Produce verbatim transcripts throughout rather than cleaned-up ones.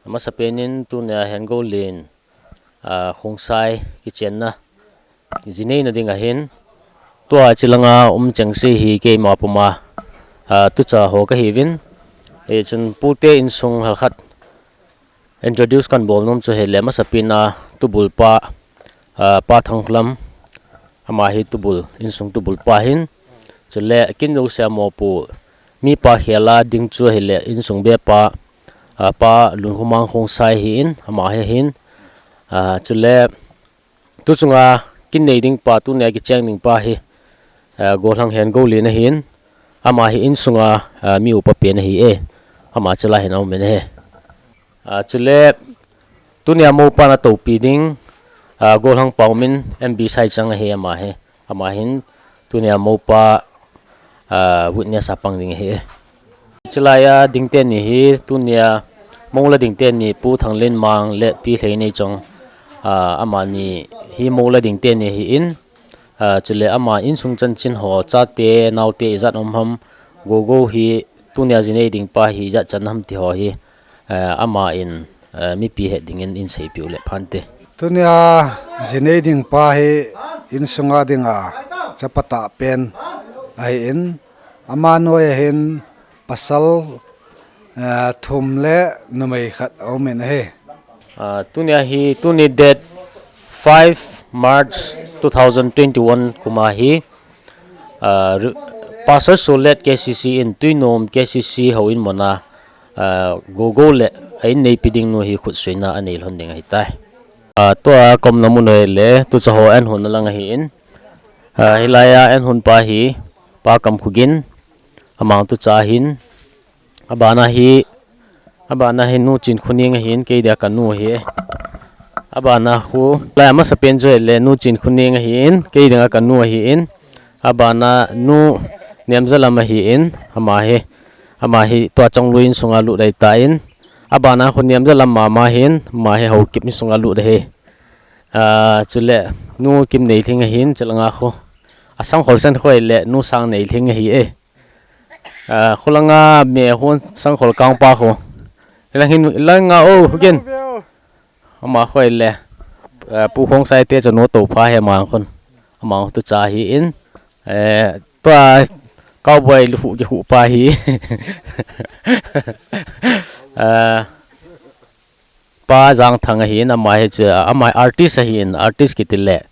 Amasapen in tunia Hengoulen, ah, Khongsai kichenna, jinei na ding ahin. Tua chilanga um chengse hi keima puma, ah, tucha ho kahiuvin. Hichun pute insung halkhat introduce kahin bol nom chu ahile, amasapen a tubul pa, ah, Pa Thanglam, ama hi tubul, insung tubul pa ahin. Chule kin jousea mopo, mipa khela ding chu ahile, insung bepa, ah, Pa Lunkhomang Khongsai ahin, ama hi ahin. Ah, chule tuchunga kin nei ding pa, tunia kicheng ding pa hi, ah, Golhang Hengoulen ahin, ama hi insunga, ah, mi upa pen ahi e, ama chule hin aumin ahi. Ah, chule tunia moupa na toupi ding, ah, Golhang Paomin M B Saichang ahi, ama hi, ama hin tunia moupa, ah, witness a pang ding ahi e. Chulaiya ding teni hi tunia moula ding teni Pu Thanglenmang le Pi Lheineichong, ah, amani hi moula ding teni ahin, ah, chule ama insung chanchin ho, chate, naote ijat um ham, Gogou hi tunia jinei ding pa hi ijat chan ham ti ho hi, ah, aman, ah, mipi het dingin hin seipeh u le phante. Tunia jinei ding pa hi insunga dinga chapa tahpen ahin, ama noiya hin pasal, eh, thum le numei khat aumin ahi. Ah, tunia hi, tuni date five March two thousand twenty-one kuma hi, ah, Ru-, Pastor Solet K C C in Tuinom K C C houin muna, ah, Gogou le a inneipi ding nu hi khutsuina anei lhon ding ahitai. Ah, tua kaumna mun u ahile, tucha ho an hon na lang ahin. Ah, hilaiya an hon pa hi, Pa Kamkhogin, ama tucha ahin. Abana hi, abana hi Nu Chinkhoning ahin, kei dia kanu ahi. Abana khu, lai amasapen chu ahile, Nu Chinkhoning ahin, kei dinga kanu ahin. Abana Nu Nemjalam ahin, ama hi, ama hi tua Chonglui insunga lut ahitan. Abana khu Nemjalam mama ahin, ama hi Haokip insunga lut ahi. Ah, chule Nu Kimneilhing ahin, chulanga khu. A sangkhol sen khu ahile, Nu Sangneilhing ahi e. Ah, khulanga me hon sangkhol kangpa khu. Lang hin, langa o, hugin. Ama khu ahile, ah, Pu Khongsai te chanu toupha ahi ama khun. Ama tucha ahin. Eh, tua cowboy lukhu kikhu pa hi. Ah, Pa Jangthang ahin, ama hi chu, ama artist ahin, artist kiti le,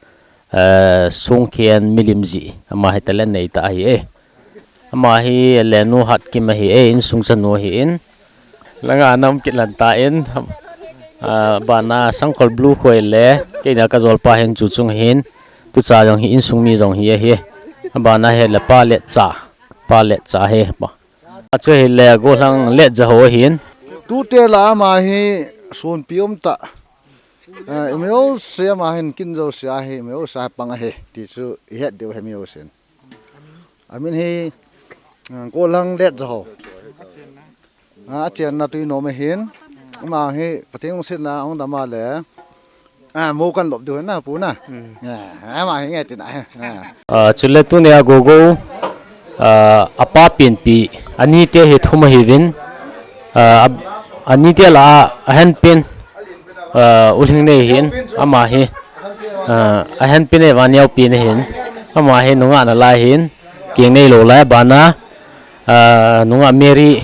eh, songkhen milim jih, ama hi talent neitah ahi e. Ama hi le Nu Hatkim ahi e, insung chanu ahin. Langa ana um kit lhon tan, ah, bana sangkhol blue khu ahile, kei dia kajolpa hin chu chung ahin, tucha jong hi insung mi jong hi ahi. Abana hi le Pa Letcha, Pa Letcha ahi. Achu ahile Golhang Letjaho ahin. Tute la ama hi sonpi um tah. Ah, imajouse ama hin kin jouse ahi, imajouse hi pang ahi, ti chu ihet diu ahi mi jousen. Amin hi, ah, Golhang Letjaho. Ah, achenna Tuinom ahin. Ama hi Pathen lungsetna ahung dam a le. Ah, mo kan lop diu na, pu na. Hmm. Ah, ama hi nge tina. Ah. Ah, chule tunia Gogou, ah, apa penpi, anite hi thum ahiuvin, ah, ab-, anite la a, ahenpen, ah, U Lhingnei ahin, ama hi, ah, ahenpen e, Vanneopen ahin, ama hi nungah nalai ahin, keng neilou lai, bana, ah, nungah Mary,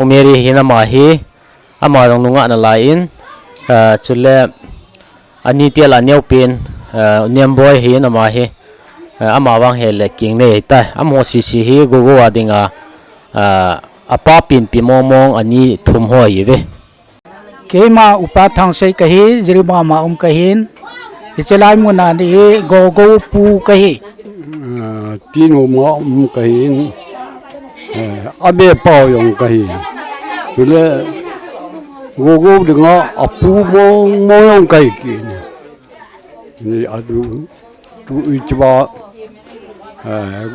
U Mary ahin, ama hi, ama jong nungah nalai in, ah, chule anite la Neopen, ah, Nemboi ahin ama hi, ah, ama vang hi le keng nei ahitai. Amaho sese hi Gogou a dinga, ah, apa penpi mong mong ani thum ho ahiuve. Keima upa Thangsei kahi, Jiribam a um kahin, hiche lai muna ni Gogou pu kahi. Ah, Tuinom a um kahin, eh, abepa jong kahi. Chule Gogou dinga apu mong mong jong kahi kit. Ni adu tu ichiba, eh,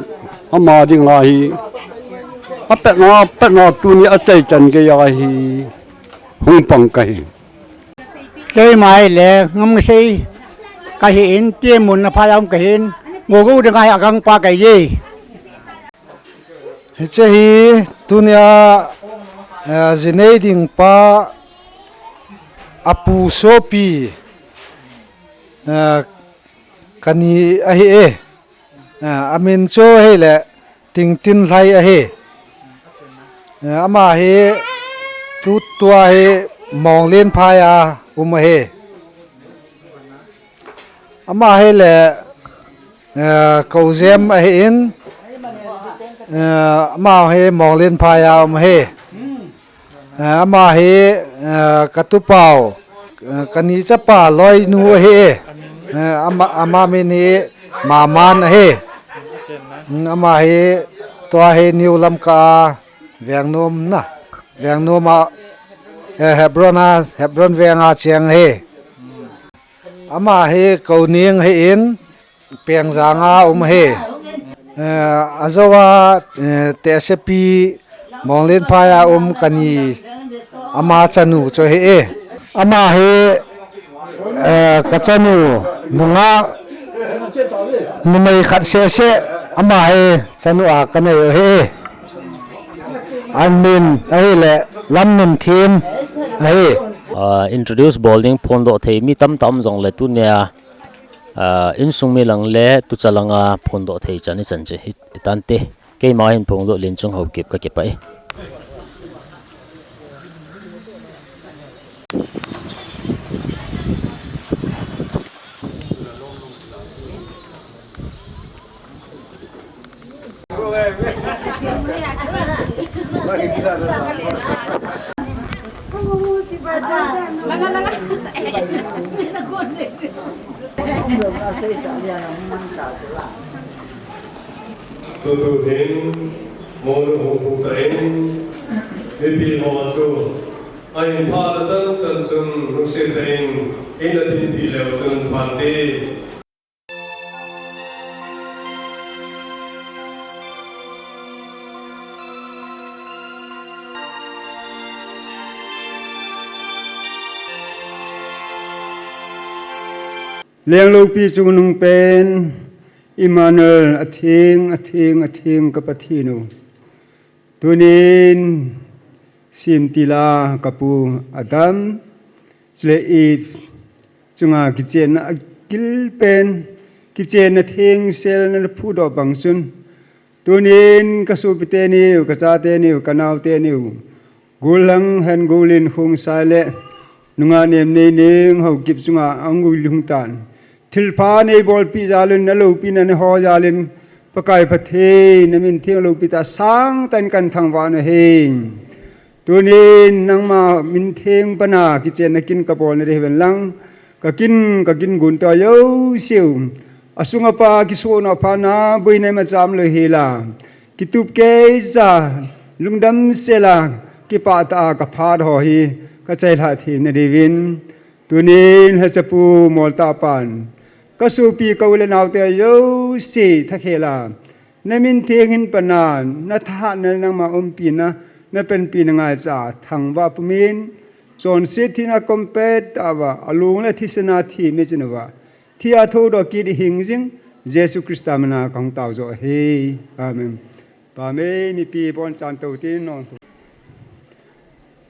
ama dinga hi apetna, apetna tuni achaichan geiya hi hung pang kahi. Keima hi le Ngamngasei kahin, Tuinom a phalam kahin, Gogou dinga hi agangpa kahi e. Hiche hi tunia, eh, jinei ding pa Apu sopi, eh, kani ahi e. Eh, amin chu ahile Tingtin Lhai ahi. Eh, ama hi tutua hi Monglenphai a um ahi. Ama hi le, eh, Kojem ahin, eh, ama hi Monglenphai a um ahi. Eh, ama hi, eh, katupau, eh, kani chapa loinu ahi. Eh, ama, ama min hi Maman ahi. Hmm, ama hi tua hi New Lamka a Vengnom na. Vengnom a, eh, Hebron a, Hebron veng a cheng ahi. Ama hi Koning ahin, Pengjang a um ahi. Eh, ajou a, eh, Tehsepi Monglenphai a um kani ama chanu chu ahi e. Ama hi, eh, kachanu nunga numei khat sese ama hi chanu a kanei u ahi e. Amin ahile Lamnunthem ahi. Ah, introduce bol ding phondoh thei mi tamtah um jongle tunia, ah, insung mi lang le tucha langa phondoh thei chan ichan che hi, hitante. Keima hin phondoh Lenchung Haokip kakipah e. Tutu hin, monu hung hung ta in, mipi ho chu, a in pha la chan chan chun, lungset ta in, in a tin pi leu chun, phan ti. Lengloupi chungnung pen, Emmanuel, atheng, atheng, atheng ka Pathen u. Tunin, simtila kapu Adam, chule Eve, chunga kichenna agil pen, kichenna thengsel na phudoh bang chun. Tunin, kasopi teniu, kacha teniu, kanao teniu. Gollhang Hengoulin Khongsai le, nunga Nemneineng Haokip chunga ahung guilhung tan. Thilpha neibolpi jalin, naloupina neiho jalin, Pakai Pathen, namin theng loupi tah sangtah in kahin thangvah u ahi. Tunin, nangma min theng pana, kichenna kin kabol nading hihen lang, kakin, kakin gun toh jouseu. Asunga pa, kisohna phatna, boina imacha umlou hela. Kitup keicha, lungdam sela, kipah tah a kaphat ho hi, kachailhah thei nadiuvin. Tunin lhachapu moltah pan, kasopi ka u le naote jouse thakhela, namin theng hin pana, nathahatna nangma umpina, napanpina ngaicha, thangvah pumin, chonset thina kompet tah uva, alung le thisana thi michin uva, thi a thoudoh kit hing jing, Jesu Christa mina kahung tao joh ahi. Amen. Pamei mipi bonchan tou tin nong tou.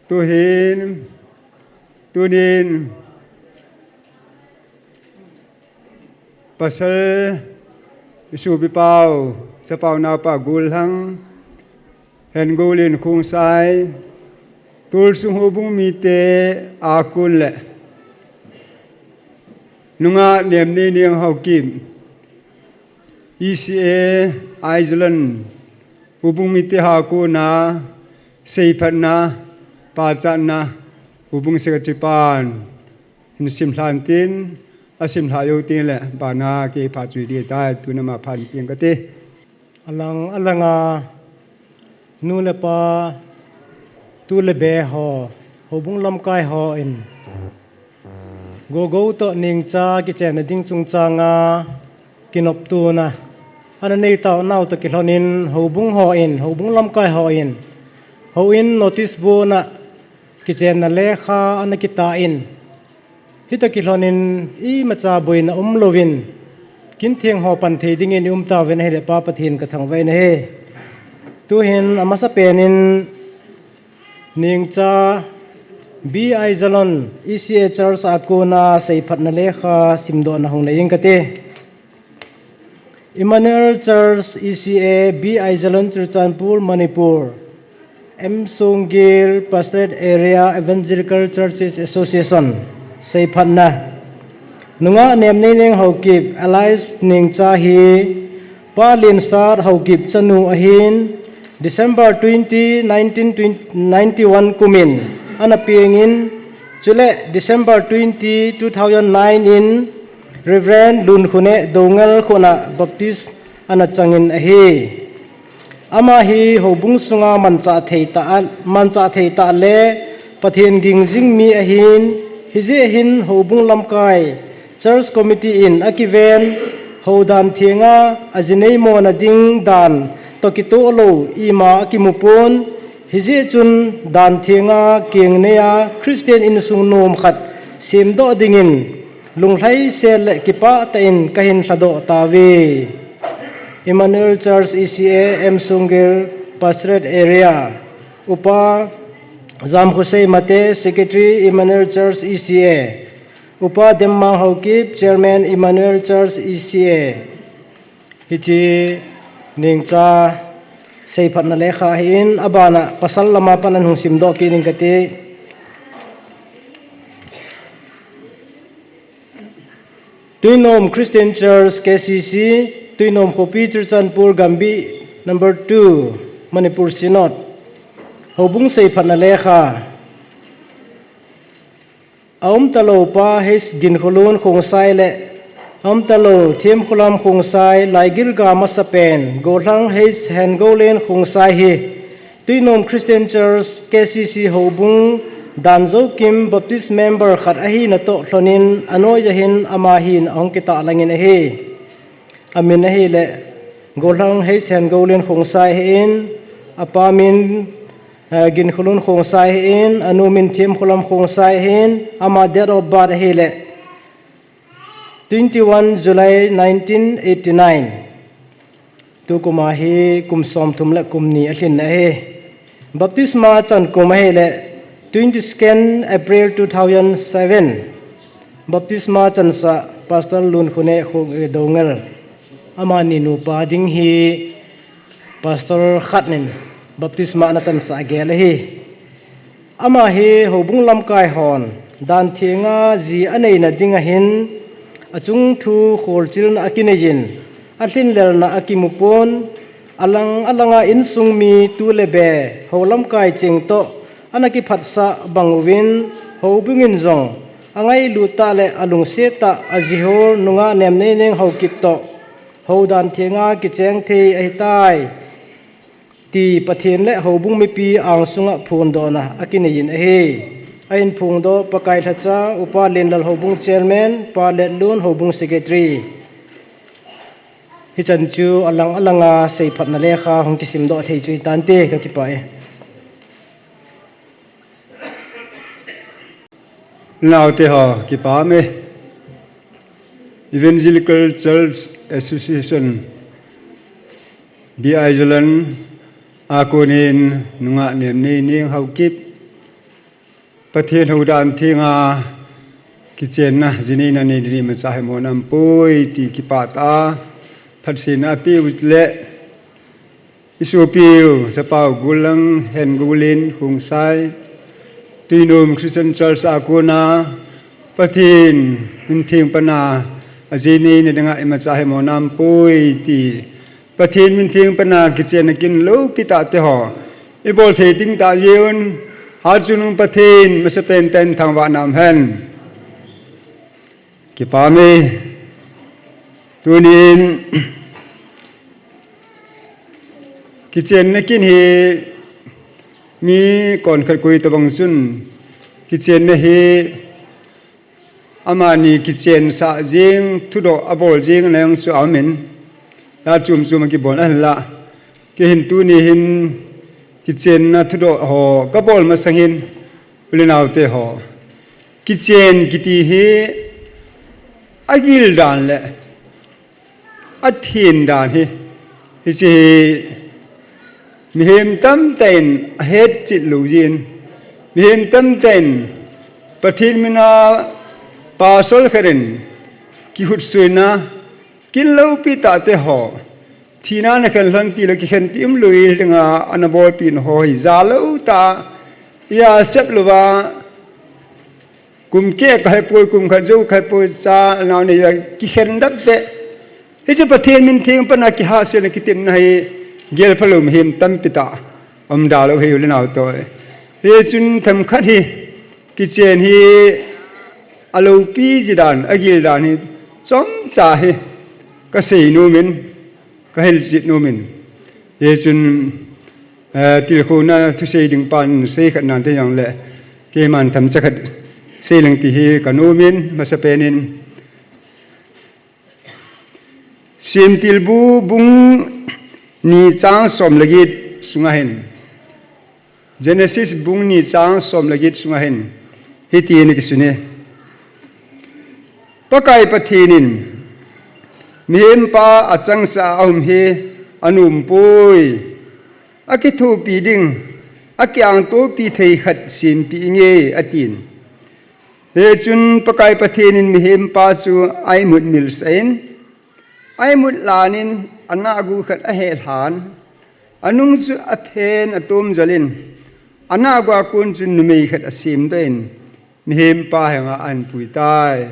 Tuhin, tunin, pasal, isopi pau, chapau naopa Gollhang, Hengoulin Khongsai, Tulsung houbung mite a kon le, nunga Nemneineng Haokip, E C A Island, houbung mite a kona, seiphatna, pachatna, houbung secretary pan, hin simlhan tin, asimlha jou tin le, bana kei phat chui ding tai, tuna ma phan piang kate. Alang, alanga, nu le pa, tu le be ho, houbung lamkai hon, Gogo toh Nengcha kichenna ding chungchanga kinoptona ana neitah u nau toh kilhonin houbung hon, houbung lamkai hon, houin notice board a kichenna lekha ana kitah in, hitoh kilhonin imacha boina umlouvin, kintheng ho pan thei dingin i um tauvin ahile Pa Pathen kathangvah in ahi. Tuhin amasapen in Nengcha B I Jalon E C A Church a kona seiphatna lekha simdohna hung nei ing kate. Emmanuel Church E C A, B I Jalon, Churachandpur, Manipur. M Songir, Pastorate Area, Evangelical Churches Association, seiphatna. Nungah Nemneineng Haokip, alias Nengcha hi, Pa Lensat Haokip chanu ahin, December twenty, nineteen ninety-one kumin ana pengin, chule December twenty, two thousand nine in Reverend Lunkhuneh Doungel khutna baptist ana changin ahi. Ama hi houbung sunga manchah thei tah, manchah thei tah le Pathen ging jing mi ahin, hijeh hin houbung lamkai, church committee in akiven, houdan thenga ajinei mona ding dan toh kitoh lou ima akimu pon, hijeh chun dan thenga keng neiya Christian insung nom khat semdoh dingin lunglhaiset le kipah tah in kahin lhadoh tauve. Emmanuel Church E C A, M Songir, Pastorate Area. Upa Jamkhosei Mate, Secretary, Emmanuel Church E C A. Upa Demmang Haokip, Chairman, Emmanuel Church E C A. Hiche Nengcha seiphatna lekha ahin, abana pasal lama pat ana hung simdoh kit ing kate. Tuinom Christian Church, K C C, Tuinom Khopi, Churachandpur, Gambih number two, Manipur Synod. Houbung seiphatna lekha. Aumtalou Pa H Ginkholun Khongsai le aumtalou Themkholam Khongsai, Laigilga masapen, Gollhang H Hengoulen Khongsai hi Tuinom Christian Church, K C C houbung, Danjoukim Baptist member khat ahina toh lhonin, anoiya hin ama hin ahung kitah langin ahi. Amin ahile, Gollhang H Hengoulen Khongsai ahin, apa min, eh, Ginkholun Khongsai ahin, anu min Themkholam Khongsai ahin, ama date of birth ahile, twenty-one July nineteen eighty-nine. Tukuma hi kum somthum le kum ni alhin ahi. Baptisma chan kum ahile twenty-second April two thousand seven. Baptisma chansah Pastor Lunkhuneh Khong-, eh, Doungel. Amani nupa ding hi Pastor khat in baptisma ana chansah gel ahi. Ama hi houbung lamkai hon dan thenga ji aneina dinga hin achung thu kholchilna akineiyin, alhinlelna akimu pon, alang alanga insung mi tu le be hou lamkai cheng toh ana kiphatsah bang uvin, houbung in jong angailut tah le alungset tah aji ho Nungah Nemneineng Haokip toh houdan thenga kicheng thei ahitai, ti Pathen le houbung mipi angsunga phondohna akineiyin ahi. Ahin phongdoh Pakai lhacha, Upa Lenlal houbung chairman, Pa Letlun houbung secretary. Hichan chu alang alanga seiphatna lekha hung kisimdoh thei chu hitante, kakipah e. Naote ho, kipah e. Evangelical Church Association, B I Jalon, a konin Nungah Nemneineng Haokip, Pathen houdan thenga kichenna, jineina nei ding imacha hemo nampoi ti kipah tah a phatthei na apeh u le, isopiu, Chapao Gollhang Hengoulen Khongsai, Tuinom Christian Church a kona, Pathen mintheng pana, ajineina dinga imacha hemo nampoi ti, Pathen mintheng pana kichenna kin loupi tahte ho, ibol thei ding tah jeh un, hatchungnung Pathen masapen tah in thangvah na um hen. Kipah e. Tunin, kichenna kin hi mi konkhat koi tabang chun, kichenna hi amani kichensah jing, thudoh abol jing leng chu aumin, la chom chom a kibol ahinla, keihin tuni hin kichenna thudoh ho kabol masangin, u le naote ho, kichen kiti hi agil dan le athen dan hi, hiche hi mihem tamtah in ahetchet lou jin, Mihem tamtah in Pathen mina pasal khat in kihutsuina kin loupi tah te ho, thina na khen lhon ti le kikhen ti um lui dinga ana bolpi na ho hi ja lou tah, iya sep louva, kum keh kahe poi, kum khat jou kahe poi, cha nao nei a kikhen dap ve. Hichu Pathen min theng pana kihahsel na kitemna hi gel phalou mihem tampi tah um da lou hi u le nao toh. Hichun themkhat hi kichen hi aloupi ji dan, agil dan hi chomcha hi kasei nomin, kahil ji nomin. Hichun, eh, tilkhouna thusei ding pan sei khat nan te jong le, keiman themcha khat sei leng ti hi kanomin, masapen in. Semtilbu bung ni chang som le get sunga hin, Genesis bung ni chang som le get sunga hin, hiti hin akisun e. Pakai Pathen in, mihempa achangseh a um hi anompoi, akithopi ding, akiangtopi thei khat sempeh inge, atin. Hichun Pakai Pathen in mihempa chu aimut milsah in, aimut lan in anahgu khat ahelhan, anung chu aphen atom jol in, anahgu a kon chun numei khat asemdoh in, mihempa henga ahinpui tai.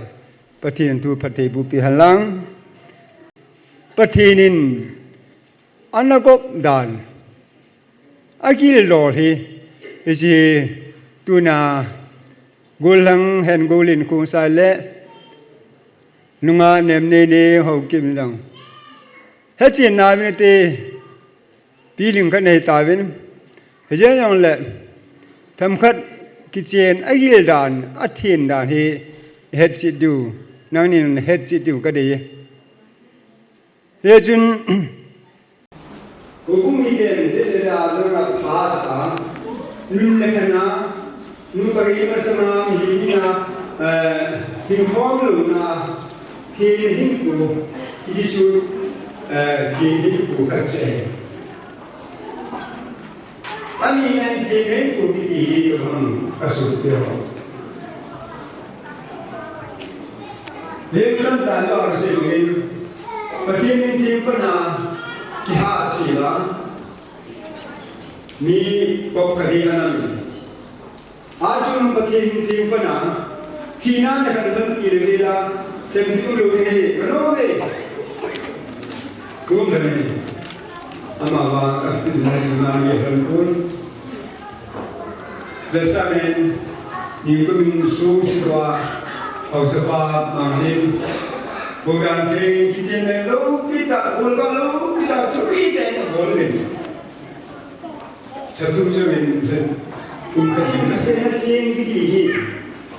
Pathen thu phatthei boh peh hen lang. Pathen in ana gop dan, agil dol hi, hiche tuna Gollhang Hengoulen Khongsai le nungah Nemneineng Haokip in jong hetchen nauvin te, piling khat nei tauvin. Hijeh jong le themkhat kichen agil dan, athen dan hi hetchet diu, nangnin hetchet diu kadei. Hichun Kou kum hi ken, jet le da, langa phasa, nun le khana, nu pagei masanga, mihem hina, eh, hinkhom louna, thil hinkho, hichu, eh, thil hinkho khat chu ahi. Ani nan thil hinkho kiti hi kou hung kasut te ho. Heng kan tan lo a kasei bangin, Pathen min theng pana kihahsel a mi kop khat hi ana um in. Achung Pathen min theng pana thina na khat ban ti le la, sem ti lou hi, kalo ve. Kum le ni. Amavang a fit na ni ma ni han kun. Vesamen, ni kumin sung siwa, hausapa, manghin. Program cheng, kichen men loupi tah, golpa loupi tah, thupi tah in golin. Thathum jouvin, kum khat in, masena cheng kiti hi.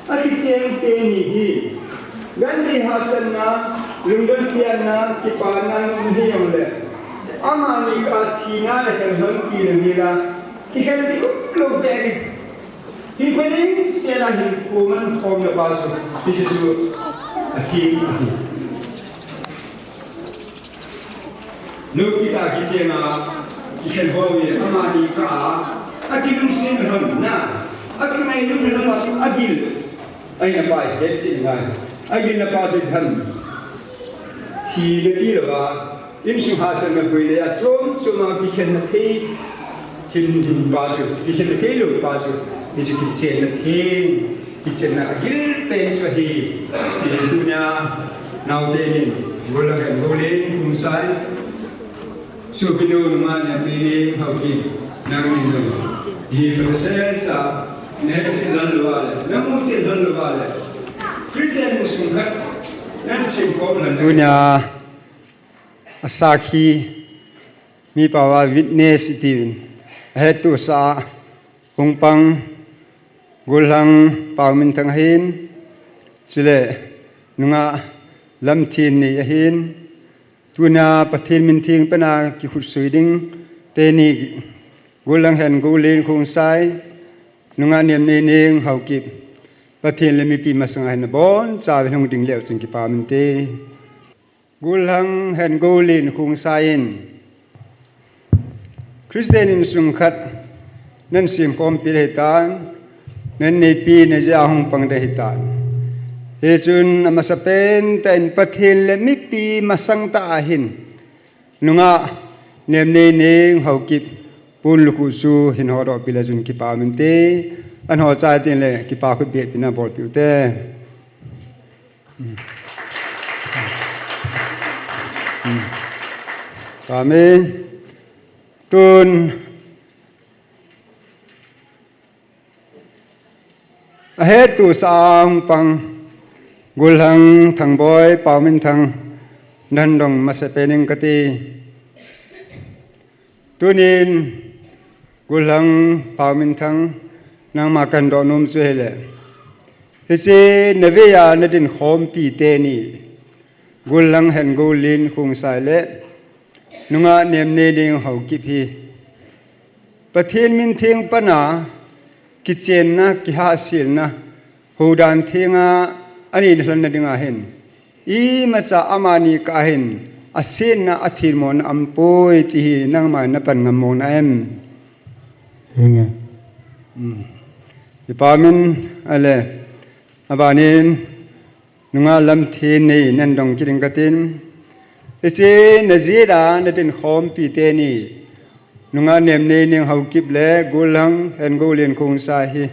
Akicheng teni hi. Gandhi hasanna, lungdon pianna, kipana, ni hi jongle. Amani kah a thina le khen hon ti le ni la. Kikhen ti um lou beh ni. Hinkho ding sela hinkho man khomna pa chu, hiche chu atheng ahi. Loupi tah kichenga, kikhen ho hi, amani kah a, akilungset lhon na, akingailutna pa chu agil. Ahina pa hi hetchet ngai. Agilna pa chu lhon. Thina ti louva, insung hasanna pui le a chom chom a kikhenna thei, khin hin pa chu, kikhenna thei lou pa chu, hichu kichenna thei, kichenna agil pen chu ahi, ti tunia, naote nin, Gollhang Hengoulen Khongsai, Supinu nungah Nemneineng Haokip, nangnin jong, hi pasal cha, nahetchet lhon louva le, namuchet lhon louva le, Christian insung khat, nan semkhom lhon. Tunia, asakhi, mi pao a witness iti uvin, ahettohsah a hung pang Gollhang Paominthang ahin, chule nungah Lamthinnei ahin, tunia Pathen min theng pana kikhutsui ding teni, Gollhang Hengoulen Khongsai, nungah Nemneineng Haokip, Pathen le mipi masanga hin abonchauvin hung ding leu chun kipah minte. Gollhang Hengoulen Khongsai in Christian insung khat nan semkhompi le hitan, Nan neipi na jeh a hung pang ding ahitan. Hichun amasapen tah in Pathen le mipi masang tah a hin nungah Nemneinem Haokip Punlukhuh chu hin hodoh peh le chun kipa um inte, ahin hochai teng le kipa khut beh pi na bolpeh ute. Amen. Tun ahettohsah a hung pang Gullhang, Thangboi, Pauminthang, nan dong masapen ing kati. Tunin Gullhang, Pauminthang, nangma kahin doh nom chu hile, hiche navei a nadin khompi teni, Gullhang Hengoulen Khongsai le nungah Nemneinem Haokip hi Pathen min theng pana kichenna, kihahselna, houdan thenga anei lhonna dinga hin imacha amani kah a hin asetna, athenmona aumpoi ti hi nangma napan ngam mong na em? Henge. Kipa um in, ale, abanin nungah Lamthenei nan dong kit ing katin. Hiche najeh a nadin khompi teni, nungah Nemneinem Haokip le Gullhang Hengoulen Khongsai hi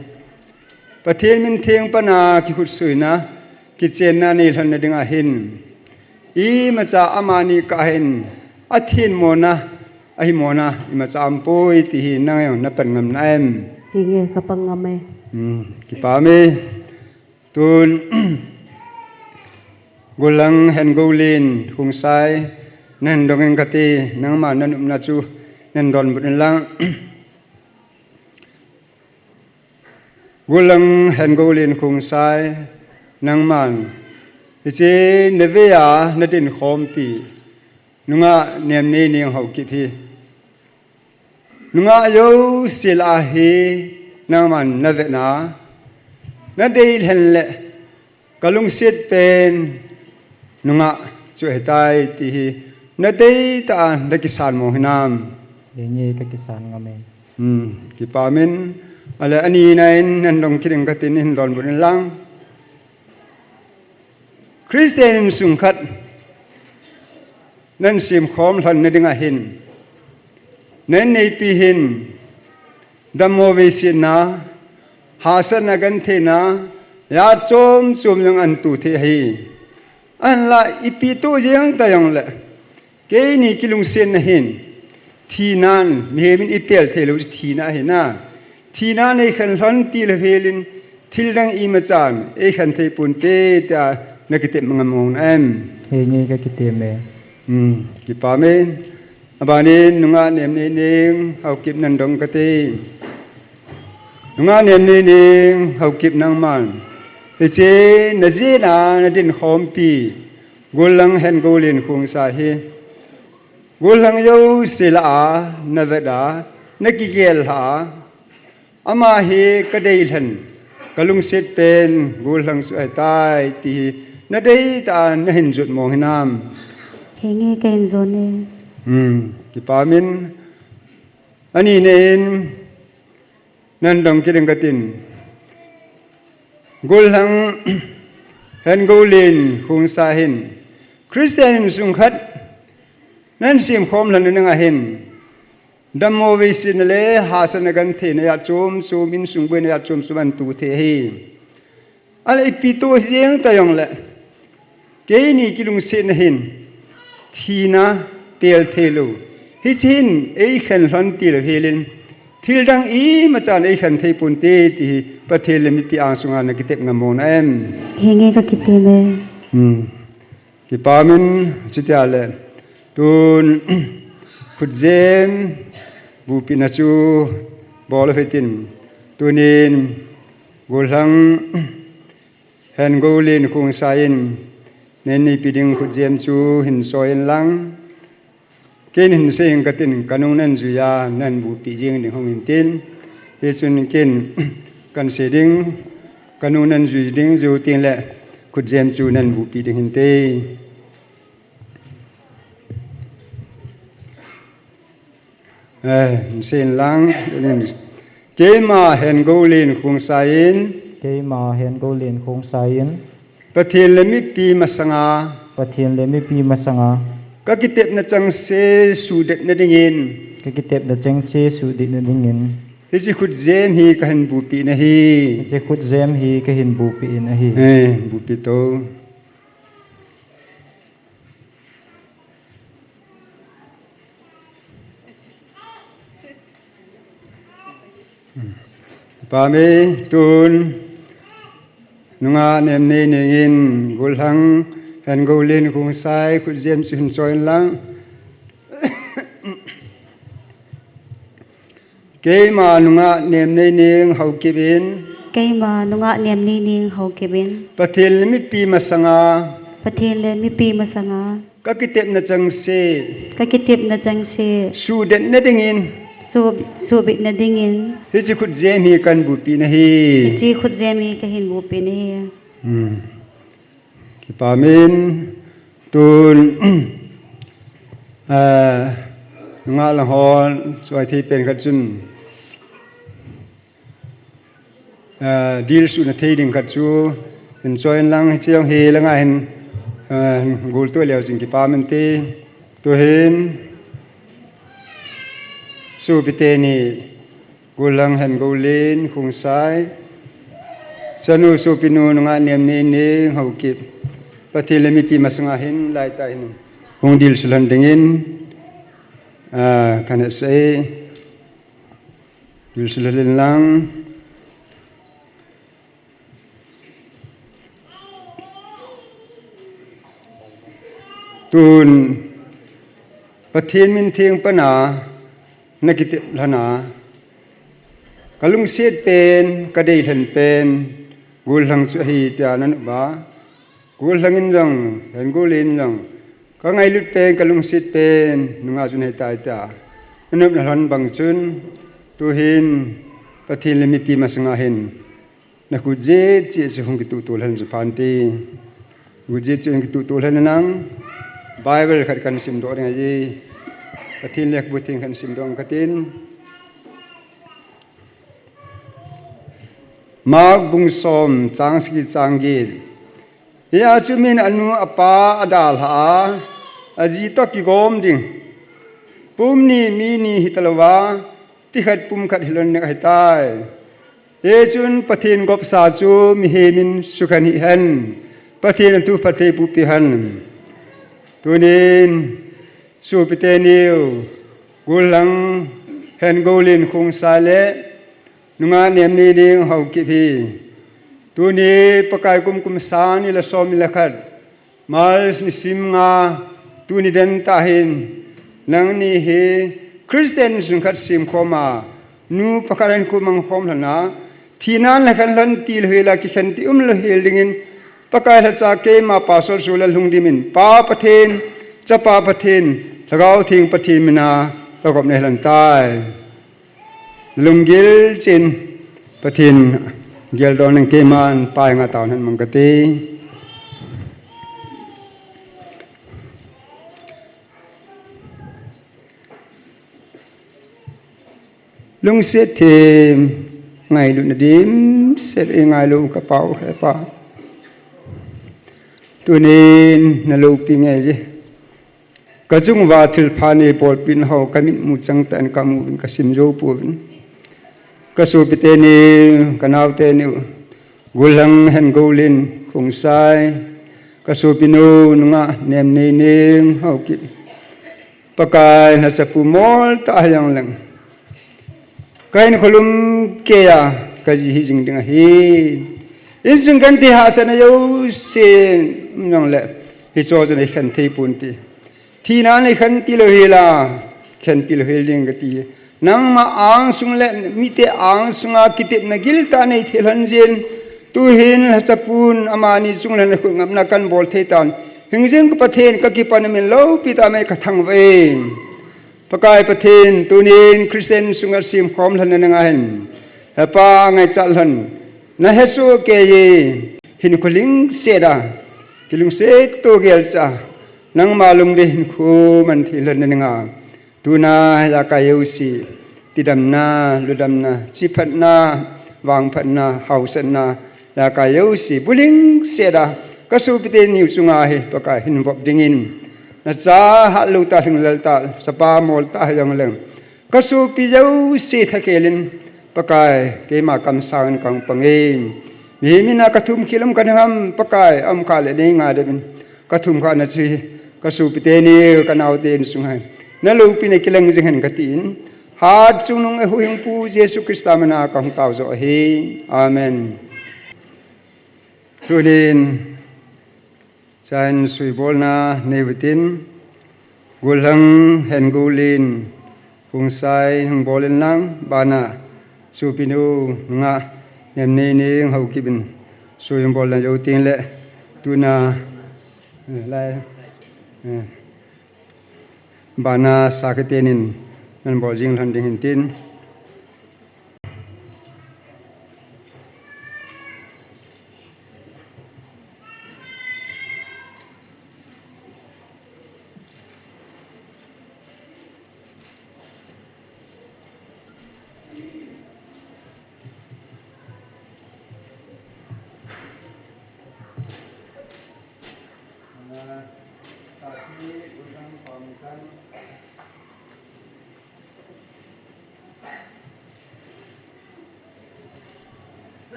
Pathen min theng pana kikhutsuina, kichenna nei lhonna dinga hin imacha amani kah a hin athenmona, ahimona imacha aumpoi ti hi nang jong napan ngam na em? Henge, kapan ngam e. Kipa um e. Tun Gullhang Hengoulen Khongsai, nan dong ing kati, nangma nanopna chu nan donbut in lang. Gullhang Hengoulen Khongsai, nangman hiche navei a nadin khompi nungah Nemneinem Haokip hi nungah jouse lah a hi nangman navetna, nadei lhen le kalungset pen nungah chu ahitai ti hi nadei tah a nakisan mong hinam? Henge, kakisan ngam e. Kipa um in, ale, anina in nan dong kit ing katin, hin donbut in lang. Christian insung khat nan semkhom lhonna dinga hin nan neipi hin dammo veisetna, hahsatna, gentheina, jat chom chom jong ahin to thei ahi. Ahinla ipi toh jeng ta jongle keini kilungsetna hin thinan, mihem in eipel theilou chu thina ahina. Thina in eikhen lhon tilou helin thildang imachan eikhen thei ponte tia nakitep ngam mong na em? Henge, kakitem e. Kipa um e. Abanin nungah Nemneinem Haokip nan dong kati. Nungah Nemneinem Haokip, nangman hiche najeh a nadin khompi Gullhang Hengoulen Khongsai hi gollhang jouse lah a navet a, nakigel lhah a, ama hi kadei lhen, kalungset pen gollhang chu ahitai ti hi nadei tah a nahin jot mong hinam? Henge, kahin jot e. Kipa um in, anina in nan dong kit ing katin. Gollhang Hengoulen Khongsai hin Christian insung khat nan semkhom lhonna dinga hin dammo veisetna le hahsatna, gentheina, jat chom chom, insung boina jat chom chom ahin to thei ahi. Ale ipi toh jeng ta jongle keini kilungsetna hin thina pel theilou, hiche hin eikhen lhon tilou helin thildang imachan eikhen thei ponte ti hi Pathen le mipi angsunga nakitep ngam mong na em? Henge, kakitem e. Kipa um in, chutia le tun khutjem buhpehna chu bol u hitin, tunin gollhang Hengoulen Khongsai in neipi ding khutjem chu hin soi in lang. Ken hin sei ing katin, kanung nan jui a nan buhpeh jeng ding hung hintin. Hichun ken kan sei ding, kanung nan jui ding, jui teng le khutjem chu nan buhpeh ding hinte. Eh, hin sei in lang, Keima Hengoulen Khongsai in. Keima Hengoulen Khongsai in. Pathen le mipi masanga. Pathen le mipi masanga. Ka kitepna chengse suhdetna dingin. Ka kitepna chengse suhdetna dingin. Hiche khutjem hi kahin bupi nahi. Hiche khutjem hi kahin bupi nahi. Eh, bupi to. Pame tun nungah Nemneineng in Gollhang Hengoulen Khongsai khutjem chu hin choi inlang. Keima nungah Nemneineng Haokip in. Keima nungah Nemneineng Haokip in. Pathen le mipi masanga. Pathen le mipi masanga. Ka kitepna chengse. Ka kitepna chengse. Suhdetna dingin. Su, suhdetna dingin. Hiche khutjem hi kahin bupi nahi. Hiche khutjem hi kahin bupi nahi. Hmm. Kipa min tun, ah, nungah lang hon, choi thei pen khat chun, ah, dilsuhna thei ding khat chu, hin choi inlang hiche jong hi langa hin, ah, gul to leu chun kipa min te, tuhin, sopite ni, Gollhang Hengoulen Khongsai, chanu sopinu nungah Nemneineng Haokip, Pathen le mipi masanga hin laitah hin hung dilsu lhon dingin, ah, kahin sei, dilsu lhon inlang. Tun Pathen min theng pana na kitep lhon a, ka lungset pen, ka deilhen pen, Gollhang chu ahi tia na nop a, Gollhang in jong, Hengoulen in jong, ka ngailut pen, ka lungset pen, nungah chu nahi tai tia na nop na lhon bang chun, tuhin Pathen le mipi masanga hin na khutjet cheh chu hung kituh tuh lhon chu phan te. Khutjet cheh hung kituh tuh lhon inlang. Bible khat kahin simdoh ding ahi. Pathen lekhabu theng kahin simdoh katin. Mark bung som chang sagi chang get. Hia chu min anu apa adalha a, aji toh kigom ding. Pum ni mi ni hitalouva, ti khat pum khat hilhon ding ahitai. Hichun Pathen gopsa chu mihem in sukhen hih hen. Pathen in thu phatthei boh peh hen. Tunin, sopite niu, Gollhang Hengoulen Khongsai le, nungah Nemneineng Haokip hi. Tuni Pakai kum kum sang ni le som ni le khat. March ni sim nga, tuni den tah hin, nangni hi Christian sung khat sem khom a, nu pakhat in khu mang khom lhon a, thina le khen lhon ti lou hel a, kikhen ti um lou hel dingin, Pakai lhacha keima Pastor Sulal Lhungdim in, Pa Pathen, Chapa Pathen, Lhagao Theng Pathen min a, ka gop nei lhon tai. Lunggil cheh in Pathen geldoh in keiman pai nga tao nan mang kate. Lungset them ngailutna dimset e ngailu ka Pa u he Pa. Tunin na loupi nge ji. Ka chung uva thilpha nei bolpeh ho ka mitmu chang tah in ka mu uvin ka sim jou pouvin. Ka sopite ni, ka naote ni, Gollhang Hengoulen Khongsai, ka sopinu nungah Nemneineng Haokip. Pakai na chapu mol tah a hijong leng. Ka hinkho lum keiya ka ji hijing ding ahi. Insung genthei hahsatna jouse um jongle, hicho chu nei khen thei ponte. Thina nei khen ti lou hel a, khen ti lou hel ding kati. Nangma angsung le mite angsunga kitepna giltah nei thei lhon jin. Tuhin lhachapun amani chunga lhon khut ngapna kan bol thei tan. Hingjing ka Pathen ka kipana min loupi tah a ka thangvah e. Pakai Pathen, tunin Christian sunga sem khom lhon na nga hin. He Pa ngaichat lhon. Na hesoh kei e, hinkho lungset a, kilungset to gel cha. Nangma lungdei hinkho man thei lhon na nga. Tuna ya ka jouse. tidamna, ludamna, chiphatna, vangphatna, hausatna, laka jouse, bulhing seta, kasopi teni chunga hi, Pakai hin vop dingin, nacha hatlou tah, lhinglel tah, sapa mol tah hijongleng, kasopi jouse thakhel in, Pakai, keima kamsang in kahung pang e. Mihem in a kathum khel um kanang ham, Pakai, aum kha le nei ngaidam in. Kathum kha na chu hi, kasopi teni, kanaote in sung hin. Naloupina kilang jing hen katin. Hatchungnung a huhhingpu Jesu Christa mina kahung tao joh ahi. Amen. Tunin, chain suibolna nei utin, Gollhang Hengoulen Khongsai hung bol in lang, bana sopinu nungah Nemneini Haokip in sui hung bol lang jou ting le, tuna, eh, lai, eh, bana sakhi tenin nan bol jing lhon ding hin tin.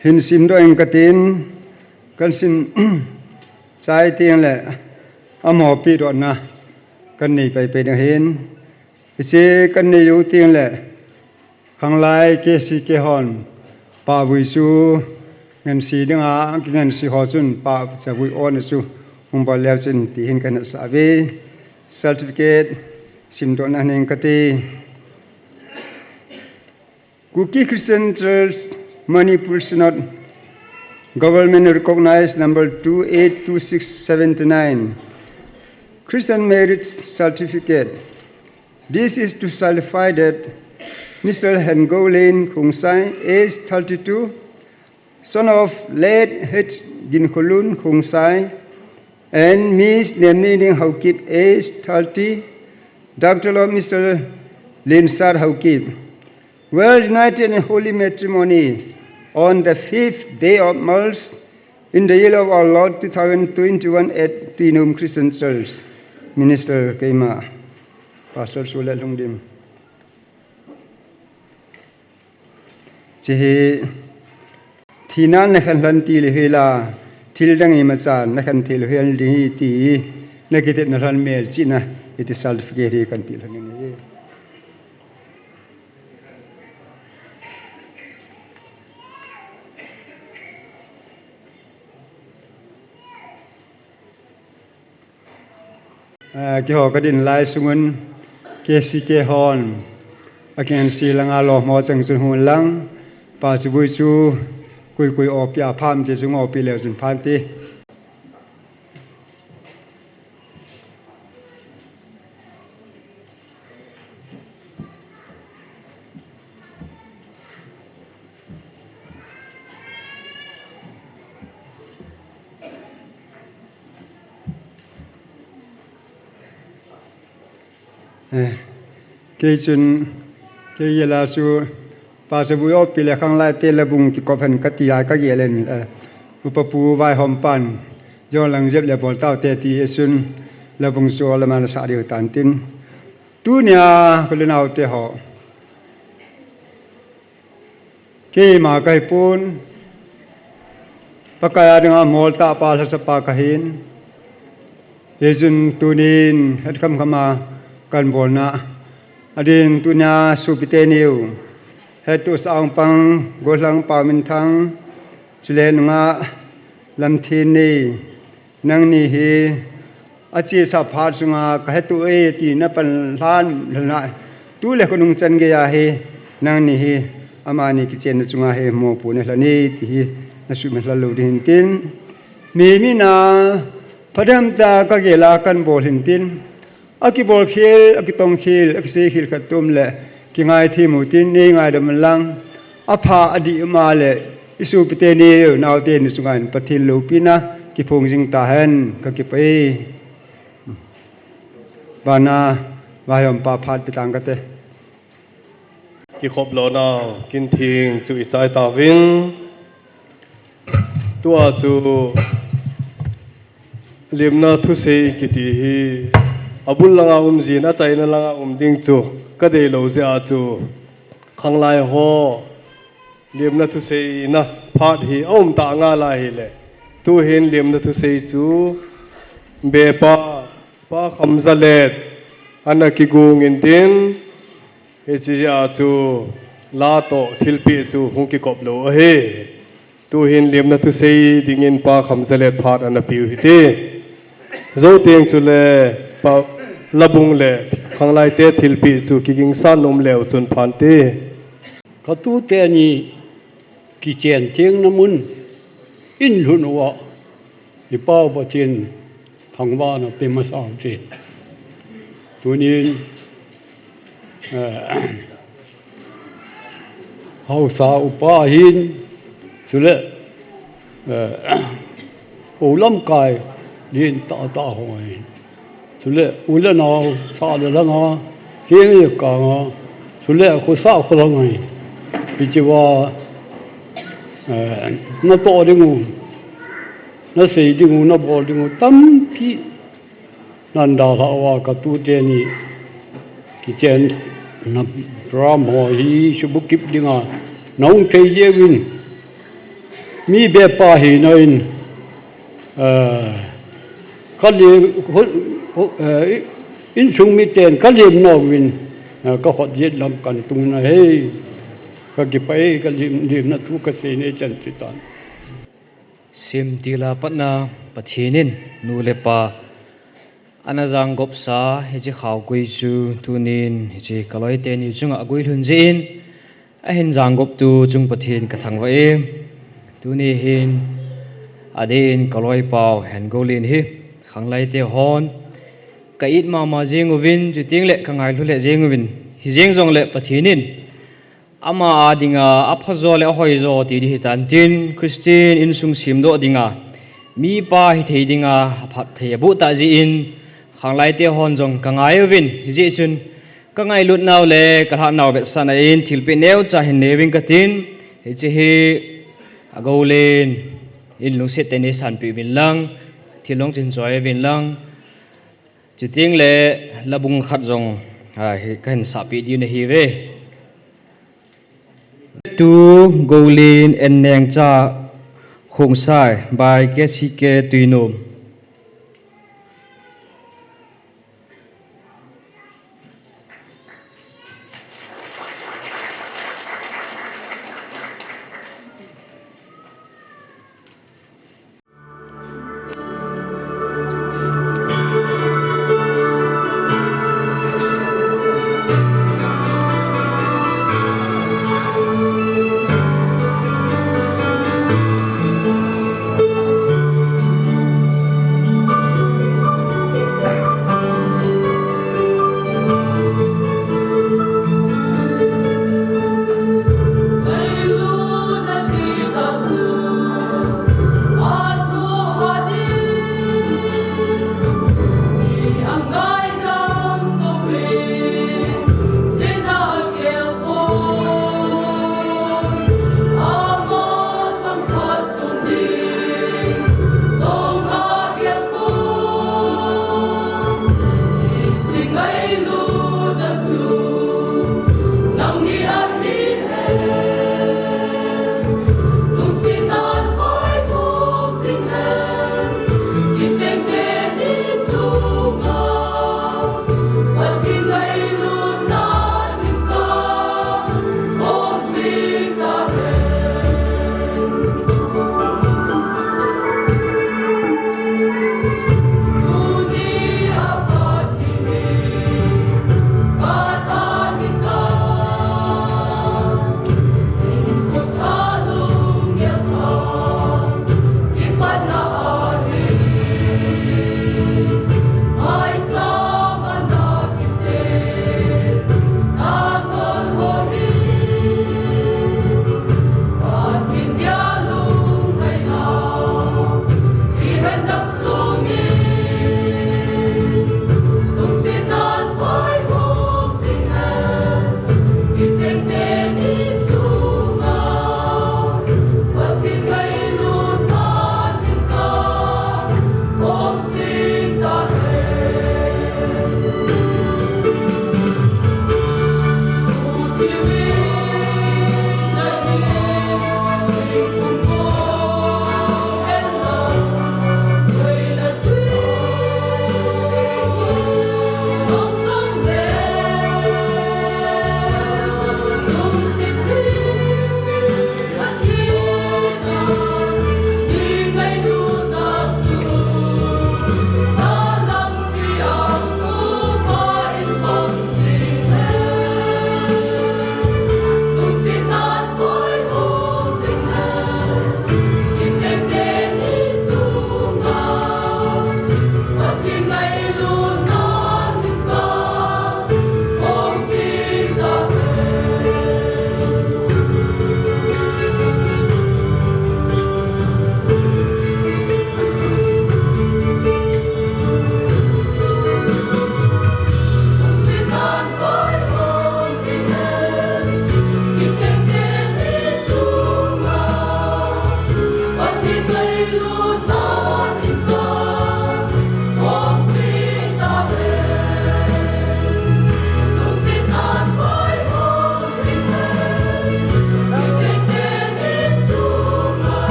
Hin simdoh ing katin, kan sim chai teng le, amaho pehdohna kan nei paipai ding ahin. Hiche kan nei jou teng le, khanglai K C K hon, pahvui chu ngansi dinga, kingansi ho chun pahchavui on chu hung bol leu chun ti hin kan sah uve. Certificate simdohna nei ing kati. Kuki Christian Church, Manipur Synod, Government recognized number two eight two six seventy-nine. Christian Marriage Certificate. This is to certify that Mister Hengoulen Khongsai, age thirty-two, son of late H Ginkholun Khongsai, and Miss Nemneini Haokip, age thirty, daughter of Mister Lensat Haokip, were united in holy matrimony on the fifth day of March in the year of our Lord two thousand twenty-one at Tuinum Christian Church. Minister keima, Pastor Sulet Lhungdim. Hiche hi, thina nakhen lhon ti lou hela, thil dang imacha nakhen thei lou hel ding ahi ti, nakitepna lhon melchihna, hiti certificate hi kan ti lhon in ahi. Ah, keiho kadin lai sungun K C K hon, akingansi langa lom ho cheng chun hung lang, pahchavui chu koi koi opi a pham ti chu ngopi leu chun phan ti. Eh, kei chun, kei jela chu, pahchavui opi le khanglai te le bung kikop hen kati a kagel in, eh, upa pu vaihom pan, jong lang jep le bol taute ti ahi chun, le bung chu lama nasah diu tan tin. Tunia, ka u le nao te ho. Keima kahi pon, Pakai a dinga moltah pa lhasapa kahin. Hijeh chun tunin, het khamkham a kabolna. Adin tunia sopi teniu. Hettohsah a hung pang, gollhang Paominthang, chule nungah Lamthenei. Nangni hi, achesa phat sunga kahettoh e ti napan lhan lhon a. Tule khonung chan geiya hi, nangni hi, amani kichenna chunga hi mopohna lhon e ti hi, nasuhmil lhon lou ding hin tin. Mi mina, Phatham tah a kagel a kanbol hintin, akibol khel, akitong khel, akisei khel khat tum le kingaithem utin, neingaidam lang. Apha adih ma le, isopite neo naote ni sunga hin Pathen loupina kiphong jing tahen, kakipah e. Vana, vaihompa phat pe tang kate. Kikhop louna, kin theng chu ichai tauvin. Tua chu lemna thusei kiti hi, abul langa um jin, achaina langa um ding chu kadei lou jeh a chu, khanglai ho lemna thuseina phat hi aum ta ngal ahile, tuhin lemna thusei chu Bepa, Pa Khamjalet ana kigong intin, hiche jeh a chu la toh thilpeh chu hung kikop lou ahi. Tuhin lemna thusei dingin Pa Khamjalet phat ana peh u hite. Jou teng chule Pa Labung le khanglaite thilpeh chu kigingsan nom leu chun phante. Katute ni kichen thengna mun in lhun uva, i Pau Pathen thangvahna pe masa u che. Tunin, eh, haosa upa hin, chule, eh, u lamkai lentah tah ho hin. Chule, u le nao, sah le langa, keng le kanga, chule, khosah kholanga hin. Hichea, eh, natoh ding u, nasei ding u, nabol ding u, tampi nan dalhah uva katute ni kichenna program ho hi subukip dinga nahung thei jeh uvin, mi bepa hina in, eh, kalem, ho, ho, eh, insung miten kalem nauvin, eh, kahot jet lam kan tungna hei, kakipah e, kalem, lemna thu kasei nei chan chutan. Semtil a patna Pathen in nu le pa ana janggopsa hiche khaokui chu tunin hiche kaloite ni chunga aguilhun jeh in ahin janggoptu chung Pathen kathangvah e. Tuni hin adeh in kaloipau Hengolen hi khanglaite hon ka it mama jeng uvin, chuteng le ka ngailhu lheh jeng uvin, hijeng jongle Pathen in ama a dinga aphajo le ahoijo ti ding hitan tin, Christian insung semdoh dinga, mipa hithei dinga aphatthei aboh tah jeh in, khanglaite hon jong ka ngai uvin, hijeh chun ka ngailutnau le ka lhahnau vetsahna in thilpeh neocha hin neuving katin, hiche hi a Golen in lungset tah in neisanpeh uvin lang, thil jong chun choi uvin lang. Chuteng le Labung khat jong, a, hi kahin sahpeh diu ahiuve. To Golen and Nengcha Khongsai by K C K Tuinom.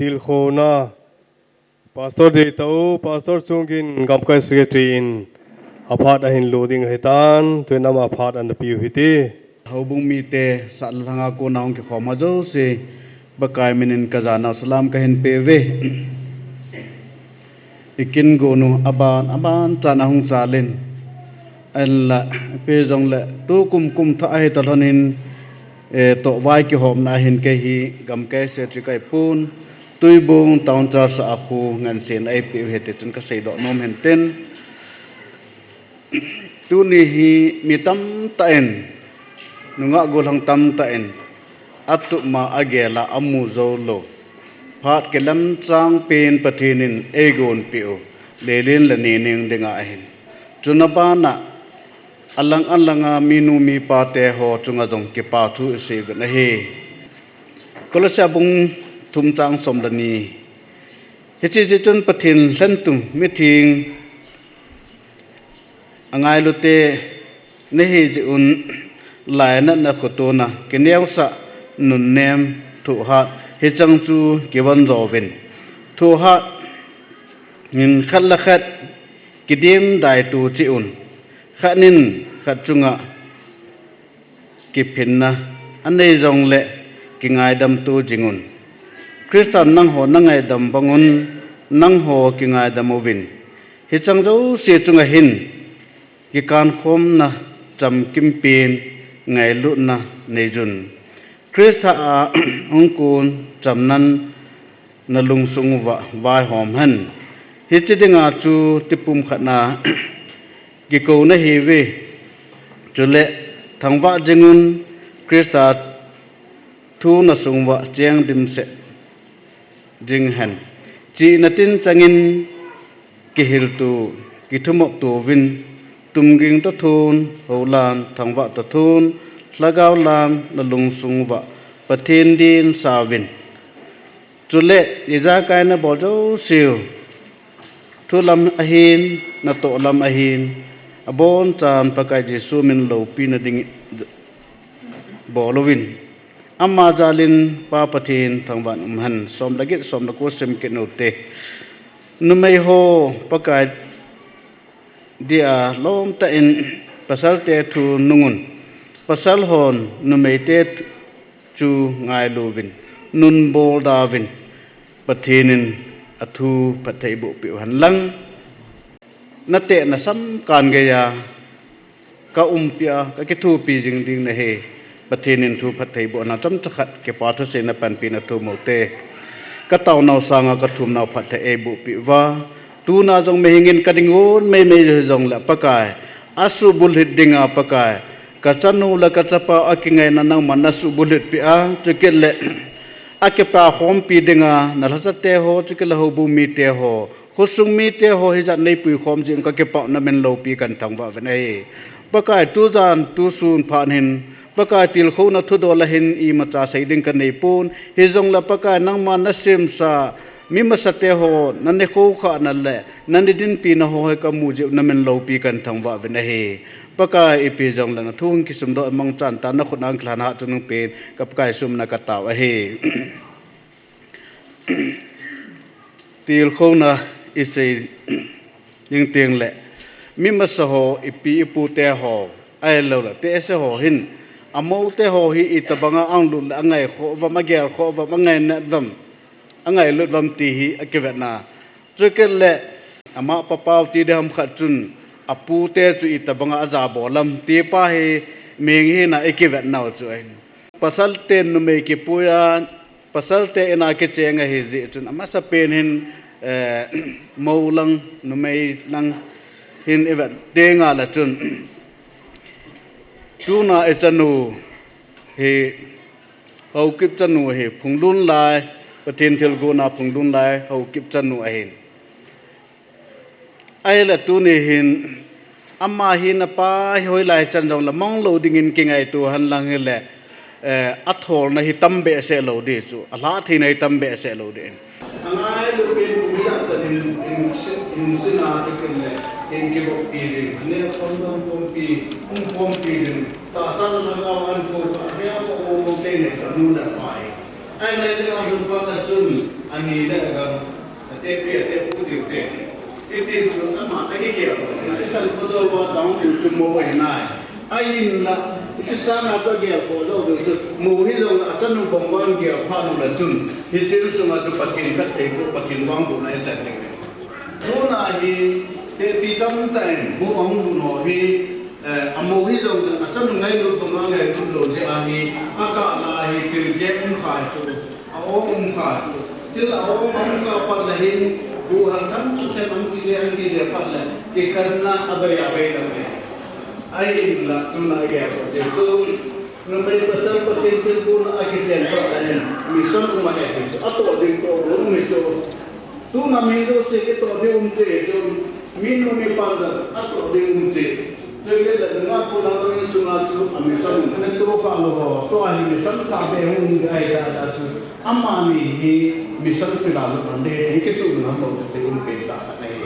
Tilkhouna Pastor Deitah u, Pastor Chunggin, Gamkai Secretary in aphat ahin lo ding ahitan, tuin ama phat ana piu hite. Houbung mite, sahlang a kona hung kikhom ho jouse, Pakai minin kajanau salam kahin peuve. Ikin gonu aban, aban chan ahung chalin. Ahinla, ipi jongle, tukum kum thah ahi talhonin, eh, tohvai kihomna ahin kei hi, Gamkai Secretary kahi pon, Tuibong Town Church a khu ngansen eipeh u ahi ti chun kaseidoh nom ahin tin. Tuni hi mi tamtah in, nungah gollhang tamtah in, atup ma agel a amu jou lou. Phat kilemchang pen Pathen in eigonpeh u, leilen le ninem dinga ahin. Chuna bana, alang alang a minu mipa teho chunga jong kipa thu isei uvin ahi. Kolosa bung thum chang som le ni. Hiche jeh chun Pathen lhentum mitheng angailute nahi jeh un lainatna khotona kineosah nunnem thohhat hicheng chu kivon jouvin. Thohhat in khat le khat kidem daitu cheh un. Khat in khat chunga kiphinna anei jongle kingaidam to jing un. Christan nangho nangaidam bang un nangho kingaidam uvin. Hicheng jouse chunga hin kikankhomna chamkim pen ngailutna neijun. Christa a hung kon chamnan nalungsung uva vaihom hen. Hiche dinga chu tipum khat na kikou nahiuve. Chule thangvah jing un Christa thu nasung uva cheng dimset jing hen. Chihna tin changin kihilto, kithumop tou vin, tumging toh thon, houlan, thangvah toh thon, lhagao lam nalungsung uva Pathen din sauvin. Chule, ijakai nabol jouseu, thulam ahin, natoh lam ahin, abonchan Pakai Jesu min loupina ding bol uvin. Ama jalin Pa Pathen thangvah in um hen. Som le get, som le ko sim kit u hite. Numei ho Pakai dia lomtah in pasalte thu nungun. Pasal hon numeite thu chu ngailu uvin. Nun bol da uvin. Pathen in athu phattheiboh peh u hen lang. Natehna samkan geiya ka umpi a, ka kithopi jing ding nahi. Pathen in thu phattheibohna chomcha khat kipa thuseina panpina thum u hite. Ka taonau sanga ka thumnau phatthei eiboh peh uva. Tuna jong mihing in ka ding un meimei hijongle Pakai. Asuhbulhit dinga Pakai. Ka chanu le ka chapa akingaina nangman nasuhbulhit peh a. Chukit le akipa khompi dinga, nalhachate ho, chukit le houbung mite ho. Khosung mite ho hijat neipuikhom jeh un kakipah u namin loupi kahin thangvah uvin ahi. Pakai tujan tusun phat hin, Pakai tilkhouna thudol a hin imacha sei ding kaneipon, hijongle Pakai nangma nasemsa, mi masate ho, nanikho khahna le, nanidinpina ho hi kamu jeh un namin loupi kahin thangvah uvin ahi. Pakai ipi jongle nathu hung kisumdoh mangchan tah nakhut a hung kilhan hat chun hung pen, ka Pakai sumna katao ahi. Tilkhouna isei ding teng le, mi masa ho, ipi ipu te ho, ahilou le, tehse ho hin, amou te ho hi itobanga ahung lut le, angaikhoh uvam, agelkhoh uvam, angainat uvam, angailut uvam ti hi akivetna. Chukit le, ama papau ti ding ham khat chun, apu te chu itobanga ajabol uvam, ti pa hi mihing hina ikivetnau chu ahin. Pasal ten numei kipui a, Pasal te in a kicheng ahi jeh chun, amasapen hin, eh, mou lang, numei lang hin ivet teng le chun. Tuna ichanu hi, Haokip chanu hi, Phunglun lai, Pathen thilgon a Phunglun lai, Haokip chanu ahin. Ahile tuni hin, ama hi napa hi hoilai chan jongle mong lou dingin kingaito hen lang hile, eh, atholna hi tam behseh lou ding chu, alhah theina hi tam behseh lou ding. Angailu pen kum ijat chan hin, hin sin, hin sin a chukit le, hin kiboppi ding, aneo khom dom khompi, um khompi ding, tahsa le lhagao a ahin kou kha, aneo kha um um tei nei kha nu le pa hi. Ahile le ahung phat le chun, Ani le agam, atepi atepu diu te. Iti chu ama a kigel. Iti kan ko do wa dang diu chu mo wai nai. Ahinla, iti sanga chu gel ko do diu chu mo hi jong a chanu bang wan gel pha nu la chun. Hiche sunga chu Pathen khat thei ko Pathen vang ko na e chan ding. Tuna hi, tepi tamtah in, bu ahung lhun ho hi, eh, amo hi jong, achanu ngailut banga ngailut lou jeh ahi, akah la hi, thil gel um kha chu, a-ong um kha chu, thil a-ong um kha pat le hin, bu hal tham sem an kije, an kije pat le, kikhenna abei abei le. Ahinla, tuna gel ko chu, numei pasal Pathen thilgon a kichen pat le hin, mission um ahi chu, atoh ding toh, bu um hi chu, Tuna mi jouse kitoh ding um thei chu, mi nu mi pa jong atoh ding um thei. Chule le nga ko lang in sunga chu a mission. Nen to kha lou ho, tua hi mission kha be hung ding ahi ta ta chu. Amani hi mission field a lut man ding, hi kisu man ham lou te um pen ta ta nei.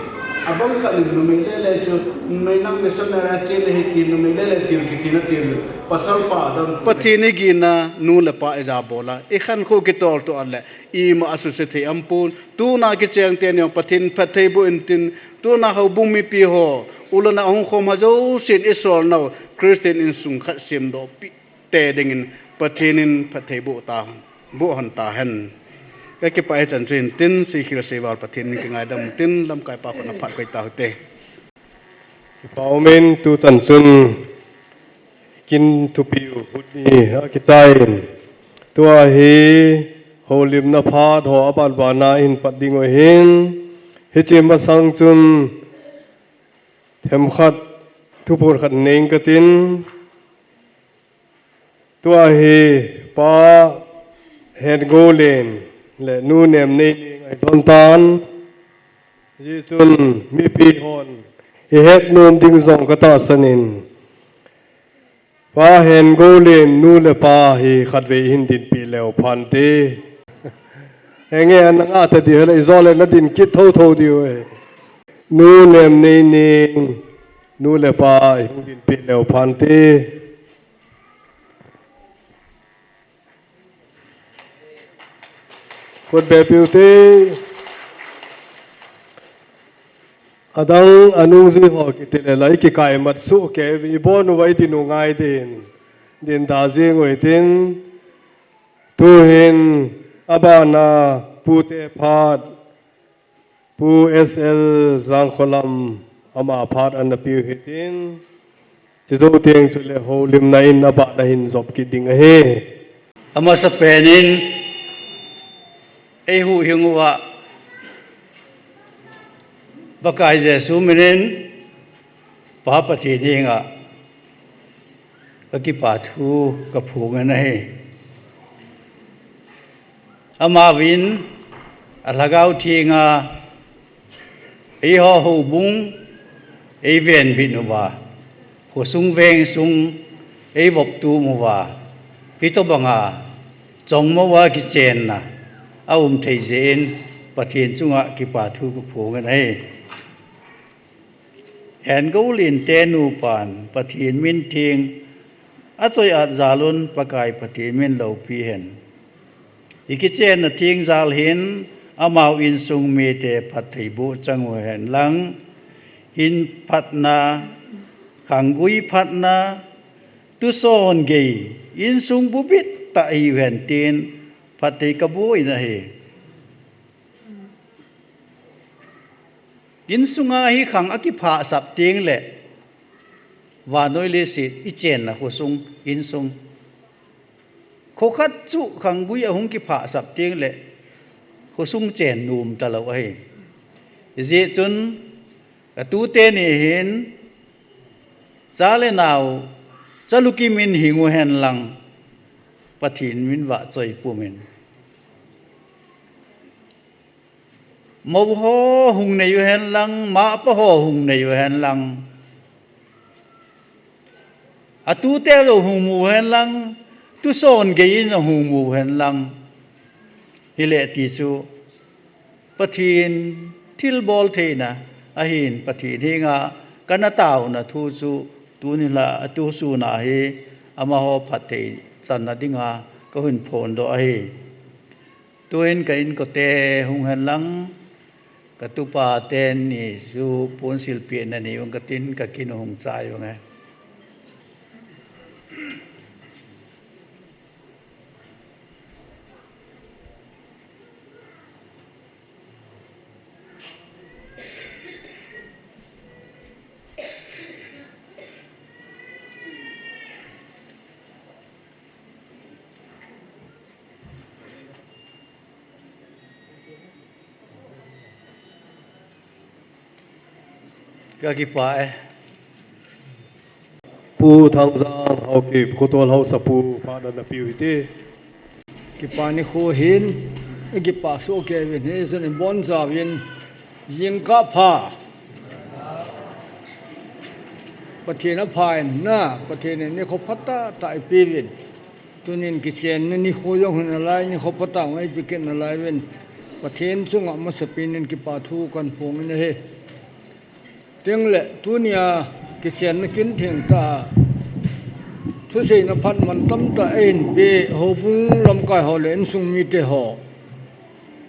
Abang khat in numei le le chu, numei nang missionary a che le hi ti numei le le til kiti na til. Pasal pa dam. Pathen i ginna nu le pa i ja bol a. I khankho kitol to a le. Ima asuse thei aum pon. Tuna kicheng teni jong Pathen phattheiboh intin, tuna houbung mipi ho, u le nao hung khom ho jousen i solnau, Christian insung khat semdoh pi te dingin Pathen in phattheiboh ta, boh hon tahen. Ka kipah e chan chu hintin, seikhel seival Pathen in kingaidam tin, lamkai pa khut na phat koi tau hite. Kipah umin tuchan chun kin thupi u hut ni a kichai in. Tua hi houlimna phat ho aban bana hin pat ding u hin. Hiche masang chun themkhat thuphon khat nei ing katin. Tua hi Pa Hengolen le Nu Nemneini ngaidon tan. Hijeh chun mipi hon ihet nom ding jong katahsan in. Pa Hengolen nu le pa hi khatvei hin dinpi leu phante. Henge ana ngah ta diu hile ijole nadin kit thotho diu e. Nu Nemneini, nu le pa ihung dinpi leu phante. Khut be piu te. Adang anung ji ho kiti le la i kikai mat suh kei, i bon uva i din u ngai din, din da jing u hitin. Tuhin abana pute phat, Pu S L Jangkholam ama phat ana piu hitin, chujou teng chule houlimna in abana hin jop kit ding ahi. Amasapen in eihuhhing uva Pakai Jesu minin Pa Pathen henga kakipa thu kaphong in ahi. Amauvin alhagao thenga eiho houbung eivenbit uva, khosung vengsung eivop tum uva, hitobanga chongmo uva kichenna aum thei jeh in Pathen chunga kipa thu kaphong in ahi. Hengolen te nupan Pathen min theng achoi-at jalun Pakai Pathen min loupi hen. I kichenna theng jal hin amau insung mite phattheiboh chang u hen lang, hin phatna, khanggui phatna, tuson gei, insung bubit tah hiu hen tin phatthei kaboh in ahi. Insunga hi khang akiphah sap teng le vannoi leiset i chenna khosung, insung. Khokhat chu khanggui ahung kiphah sap teng le khosung chen nom talou ahi. Hijeh chun atute ni hin cha le nao, chalukim in hing u hen lang, Pathen min vahchoi pum in. Mou ho hung nei u hen lang, mapa ho hung nei u hen lang. Atute jong hung mu hen lang, tuson gei in jong hung mu hen lang. Hile ti chu Pathen thilbol theina ahin Pathen henga kana taona thu chu tuni la atu suna hi amaho phatthei channa dinga kahin phondoh ahi. Tuin ka inkote hung hen lang, ka tupa ten ni chu pon silpeh na ni ung ka tin ka kin u hung chai ung e. Ka kipah e. Pu Thangjal Haokip, Khotol Haosa pu, phatna na piu hite. Kipah nikho hin, i kipah soh kei uvin, hijeh in ibon chauvin, jingkah pha. Pathen apha in na, Pathen in nikho phatah tah eipeh uvin. Tunin kichenna nikho jong hi nalai, nikho phatah eipeh kit nalai uvin. Pathen chunga masapen in kipathu kahin phong in ahi. Tin le, tunia kichenna kin theng tah a, thuseina phat mantam tah eihin peh, houbung lamkai ho le insung mite ho.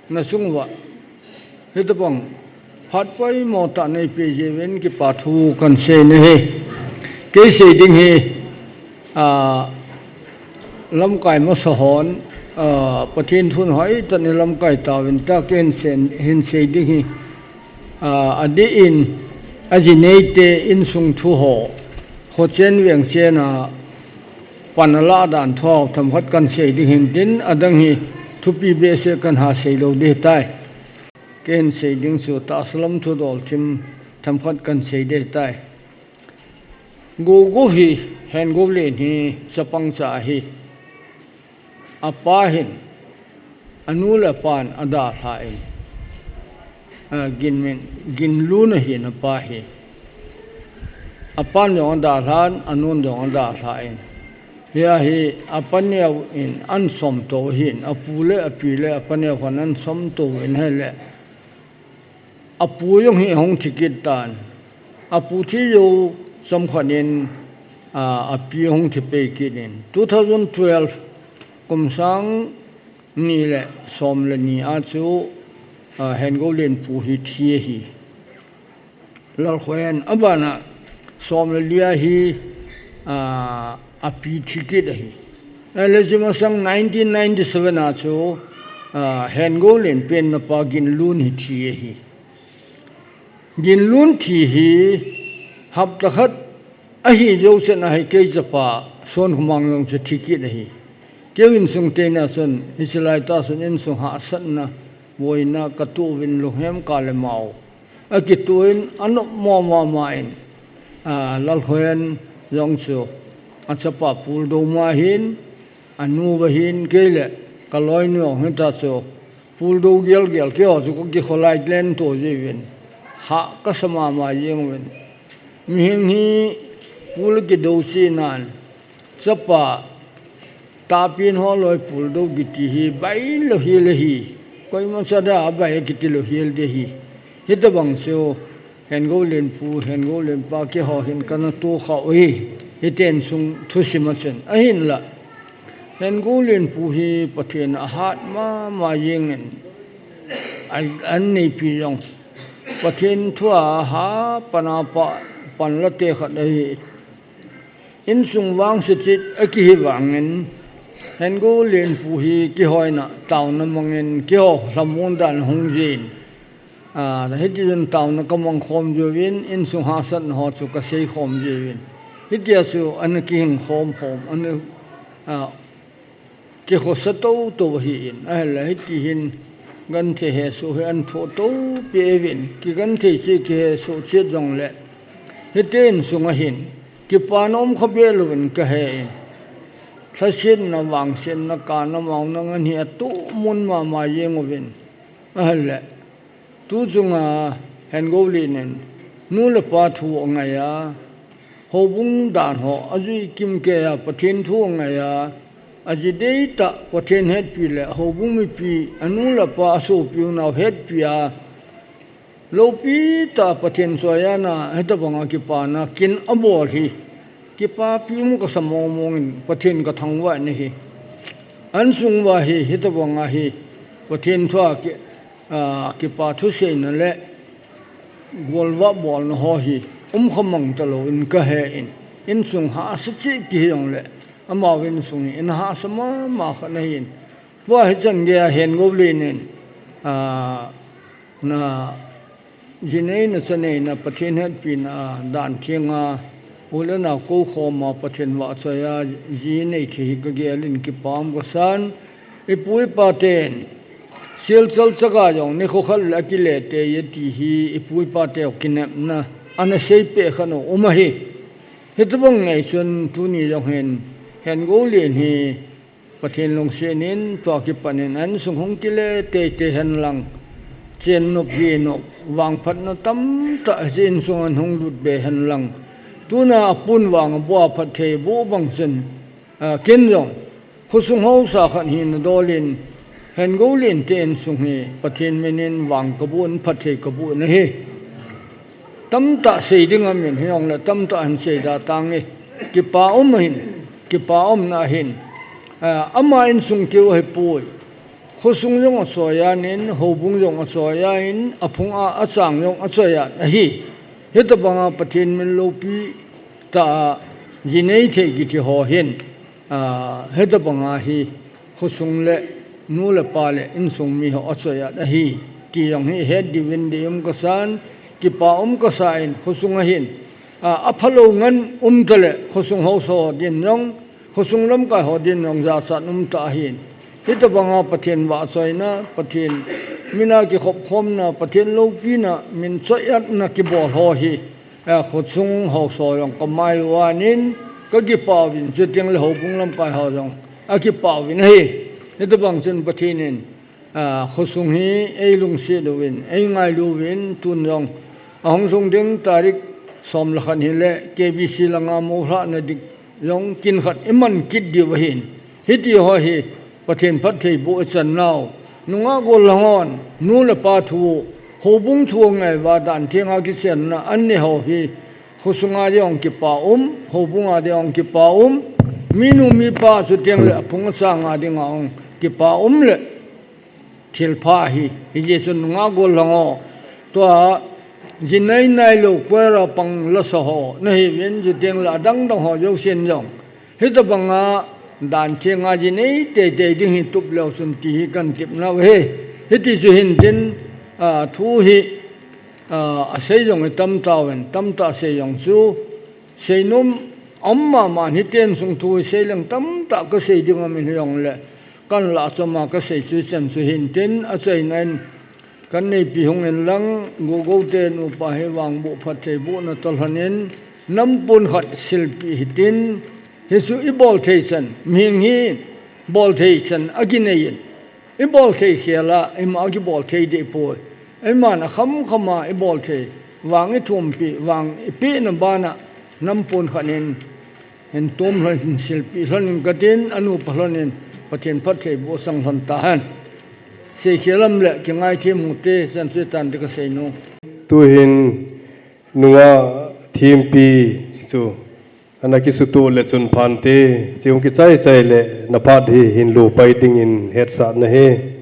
Na chung uva. Hitobang, phat poimo tah neipeh jeh uvin kipathu kahin sei in ahi. Kei sei ding hi, a, lamkai masa hon, a, Pathen thun hoitah in lamkai tauvin tia kei hin sei, hin sei ding hi. A, adeh in, aji neite insung thu ho, kho chen veng chen a, pan alah dan thu ho, themkhat kahin sei ding hin tin, adang hi thupi behseh kahin ha sei lou ding ahitai. Kei hin sei ding chu tahsa lam thudol thim themkhat kahin sei ding ahitai. Gogo hi, Hengoulen hi, chapang cha ahi. Apa hin, anu le apan adalhan, a, Ginmin, Ginlun ahin apa hi. Apan jong adalhan, anun jong adalhan. Hia hi, apa neo in ahin somto ahin, apu le api le apa neo khan ahin somto in ahile. Apu jong hi ahung thi kit tan. Apu thi jou chomkhat in, a, api ahung thi pai kit in. Two thousand twelve kum sang ni le som le ni a chu, a, Hengoulen pu hi thi ahi. Lalkhohen abana som le li a hi, a, api thi kit ahi. Ahile hiche masang nineteen ninety-seven a chu, a, Hengoulen penna pa Ginlun hi thi ahi. Ginlun thi hi hapta khat ahi jou chun ahi kei chapa Sonkhomang jong chu thi kit ahi. Kei insung teni a chun hiche laitah chun insung hahsatna, boina katoh uvin lunghem kah le mao. Akitoh in anop mama ma in, a, Lalkhohen jong chu achapa puldou ma hin, anu va hin kei le kaloinu jong hita chu puldou gel gel keiho chu kakikholai len to jiuvin. Hah kasa mama jeng uvin. Mihem hi pul kidou cheh nan. Chapa, tahpen ho loi puldou kiti hi, bailou hel ahi. Koima cha dia abai kiti lou hel ding ahi. Hitobang chu, Hengoulen pu, Hengoulen pa keiho hin kana tohkhah u ahi. Hiten sung thusim a chun. Ahinla, Hengoulen pu hi Pathen ahat mama jeng in, a, an neipi jong. Pathen thu a ha pan a pa, panla te khat ahi. Insung vangse cheh a kihi vangin, Hengoulen pu hi keiho in taona mangin, keiho lhamon dan hung jin. A, hiti chun taona kamang khom jiuvin, insung hahsatna ho chu kasei khom jiuvin. Hitia chu ana kihing khom khom, ana, a, kikhosa toto ahin, ahile hiti hin genthei hesoh hi ahin thoh to peh uvin, kigenthei cheh kihesoh cheh jongle, hiti insung a hin, kipana um kha beh louvin kahe in, lhasetna, vangsetna, kana, maona ngen hi atoh mun mama jeng uvin, ahile, Tu chunga Hengoulen in, nu le pa thu angai a, houbung dan ho, ajui kimkei a, Pathen thu angai a, aji deitah Pathen hetpi le, houbung mipi, anu le apa, asopi unau hetpi a, loupi tah Pathen choi a na, hitobang a kipana, kin abol hi. Kipapi um kasa mong mong in Pathen kathangvah in ahi. An sung uva hi, hitobang a hi, Pathen thu a ki, a, kipa thuseina le golvah bolna ho hi um kha mang talou in ka he in, insung hahsa cheh kihi jongle, amau insung hi in hahsa mama khat ahin. Tua hichan geiya Hengoulen in, a, na, ji neina cha neina, Pathen hetpina a, dan thenga u le nao kou khoma Pathen vahchoiya ji nei thei hi ka gel in kipa um ka san. Ipu ipa ten Silchar Chaga jong nikho khat le akile tei e ti hi ipu ipa teu kinepna ana seipeh khat u um ahi. Hitobang nei chun tuni jong hin Hengoulen hi Pathen lungset in tua kipat in a insung hung kile teitei hen lang, chennop, genop, vangphatna tamtah hiche insung a hung lut be hen lang. Tuna apun vang aboh a phatthei aboh bang chun, a, ken jong khosung haosa khat hina dol in, Hengoulen te insung hi Pathen min in vang kaboh in phatthei kaboh in ahi. Tamtah sei ding aum in, hijongle tamtah hin sei da tange. Kipa um ahin, kipa umna ahin. A, ama insung keu ahipoi. Khosung jong achoiya in, houbung jong achoiya in, aphung a, achang jong achoiya ahi. Hitobanga Pathen min loupi tah a ji nei thei kiti ho hin, a, hitobanga hi khosung le nu le pa le insung mi ho achoiya ahi ti jong hi het diuvin deium ka san, kipa um ka sa in khosung a hin, a, aphalou ngen um tale khosung haosa ho din jong, khosung lamkai ho din jong jachat um tah ahin. Hitobanga Pathen vahchoina, Pathen min a kikhop khomna, Pathen loupina, min choiyatna kibol ho hi, a, khosung haosa jong kamai uva in, ka kipa uvin, chuteng le houbung lamkai ho jong akipa uvin ahi. Hitobang chun Pathen in, a, khosung hi eilungset uvin, eingailu uvin, tun jong ahung lhung ding tarik som le khat hile K B C langa moulhahna dik jong kin khat iman kit diu ahin. Hiti ho hi Pathen phatthei boh ichan nau. Nungah gollhang hon, nu le pa thu, houbung thu ngaiva dan thenga kisenna an nei ho hi, khosunga ding jong kipa um, houbunga ding jong kipa um, minu mipa chuteng le aphung achanga dinga jong kipa um le thilpha ahi. Hijeh chun nungah gollhang ho, tua ji nei nailou, choir a pang lasa ho nahiuvin, chuteng le adang dang ho jousen jong hitobanga dan thenga ji nei teitei ding hi tup leu chun ti hi kan tepna u ahi. Hiti chu hintin, a, thu hi, a, asei jong hi tamtah uvin, tamtah sei jong chu seinom aum mama in, hiten sung thu hi sei leng tamtah ka sei ding aum in, hijongle kan lah choma ka sei chu ichan chu hintin, achaina in, kan neipi hung in lang, Gogou te nupa hi vangboh phatthei bohna toh lhon in, nampon khat silpeh hitin, hichu ibol thei chan, mihem hi bol thei chan akinei in, ibol thei khel a, eima kibol thei deh poi. Eiman akham khama ibol thei, vang ithumpi, vang ipehna bana, nampon khat in, hin tom lhon, hin silpeh lhon in katin, anupa lhon in, Pathen phatthei boh sang lhon tahen. Seikhel lam le kingaithem u te, chan chu tan te kasei nom. Tuhin nungah thempi chu ana kisutoh le chun phante, chehung kichai chai le naphat hi hin lo pai dingin hetsahna ahi.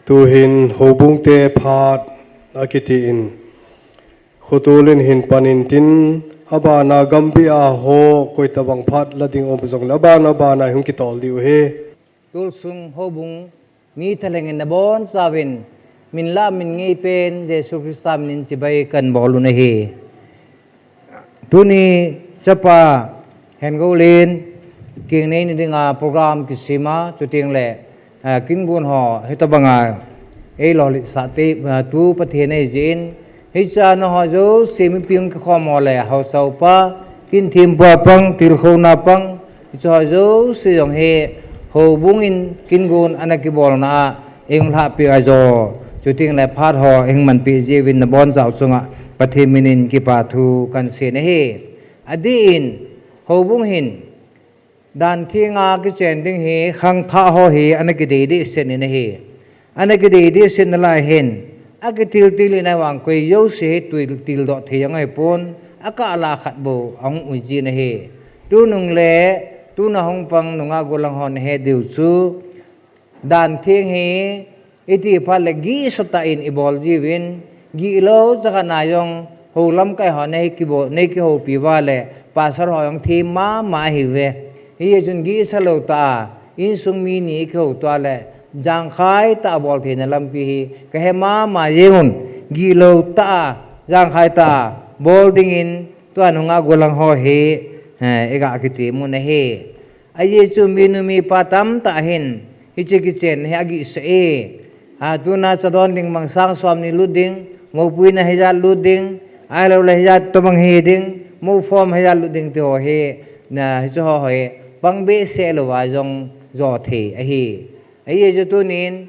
Tuhin houbung te phat akiti in, khotulin hin panin tin, abana gampi a ho koitabang phat la ding um jongle abana abana hung kitol diu ahi. Tulsung houbung mi thalheng in nabonchauvin, min lah min ngei pen Jesu Christa min in chibai kahin bol u ahi. Tuni chapa Hengolin kingnei ni dinga program kisem a, chuteng le, ah, kingun ho hitabanga eilolhitsah te, ah, tu Pathen ahi jeh in, hiche a nangho jouse mipi hung kikhom ho le haosa upa, kin thempu a pang, tilkhouna pang, hiche ho jouse jong hi houbung in kingun ana kibolna a eihung lhahpeh a jo, chuteng le phat ho eihung manpeh jeh uvin nabonchauva chunga Pathen min in kipa thu kahin sei ahi. Adeh in, houbung hin dan thenga kichen ding hi khangthah ho hi ana kidei dehset in ahi. Ana kidei dehset nalai hin, akitil til in ahivang koi jouse hi tuitil doh thei jong ahipon, akah lah a khat bou ahung ui jin ahi. Tunung le tuna hung pang nungah gollhang hon ahet diu chu, dan theng hi iti phat le gihsatah in ibol jiuvin, gihlou chakhat na jong hou lamkai ho nei kibol, nei kihoupi uva le pastor ho jong them mama ahiuve. Hijeh chun gihsa lou tah a insung mi ni ikihouto a le jangkhai tah a bol theina lampi hi kahe mama jeng un, gihlou tah a, jangkhai tah a bol dingin tua nungah gollhang ho hi, eh, iga kitem u ahi. Ajeh chu minu mipa tamtah hin hiche kichen hi agihsah e. A, tuna cha don ding mang sang som ni lut ding, moupuina hijat lut ding, ahilou le hijat tobang hi ding, mou form hijat lut ding ti ho hi, na, hiche ho hi pang behseh louva jong jo thei ahi. Ajeh chu tunin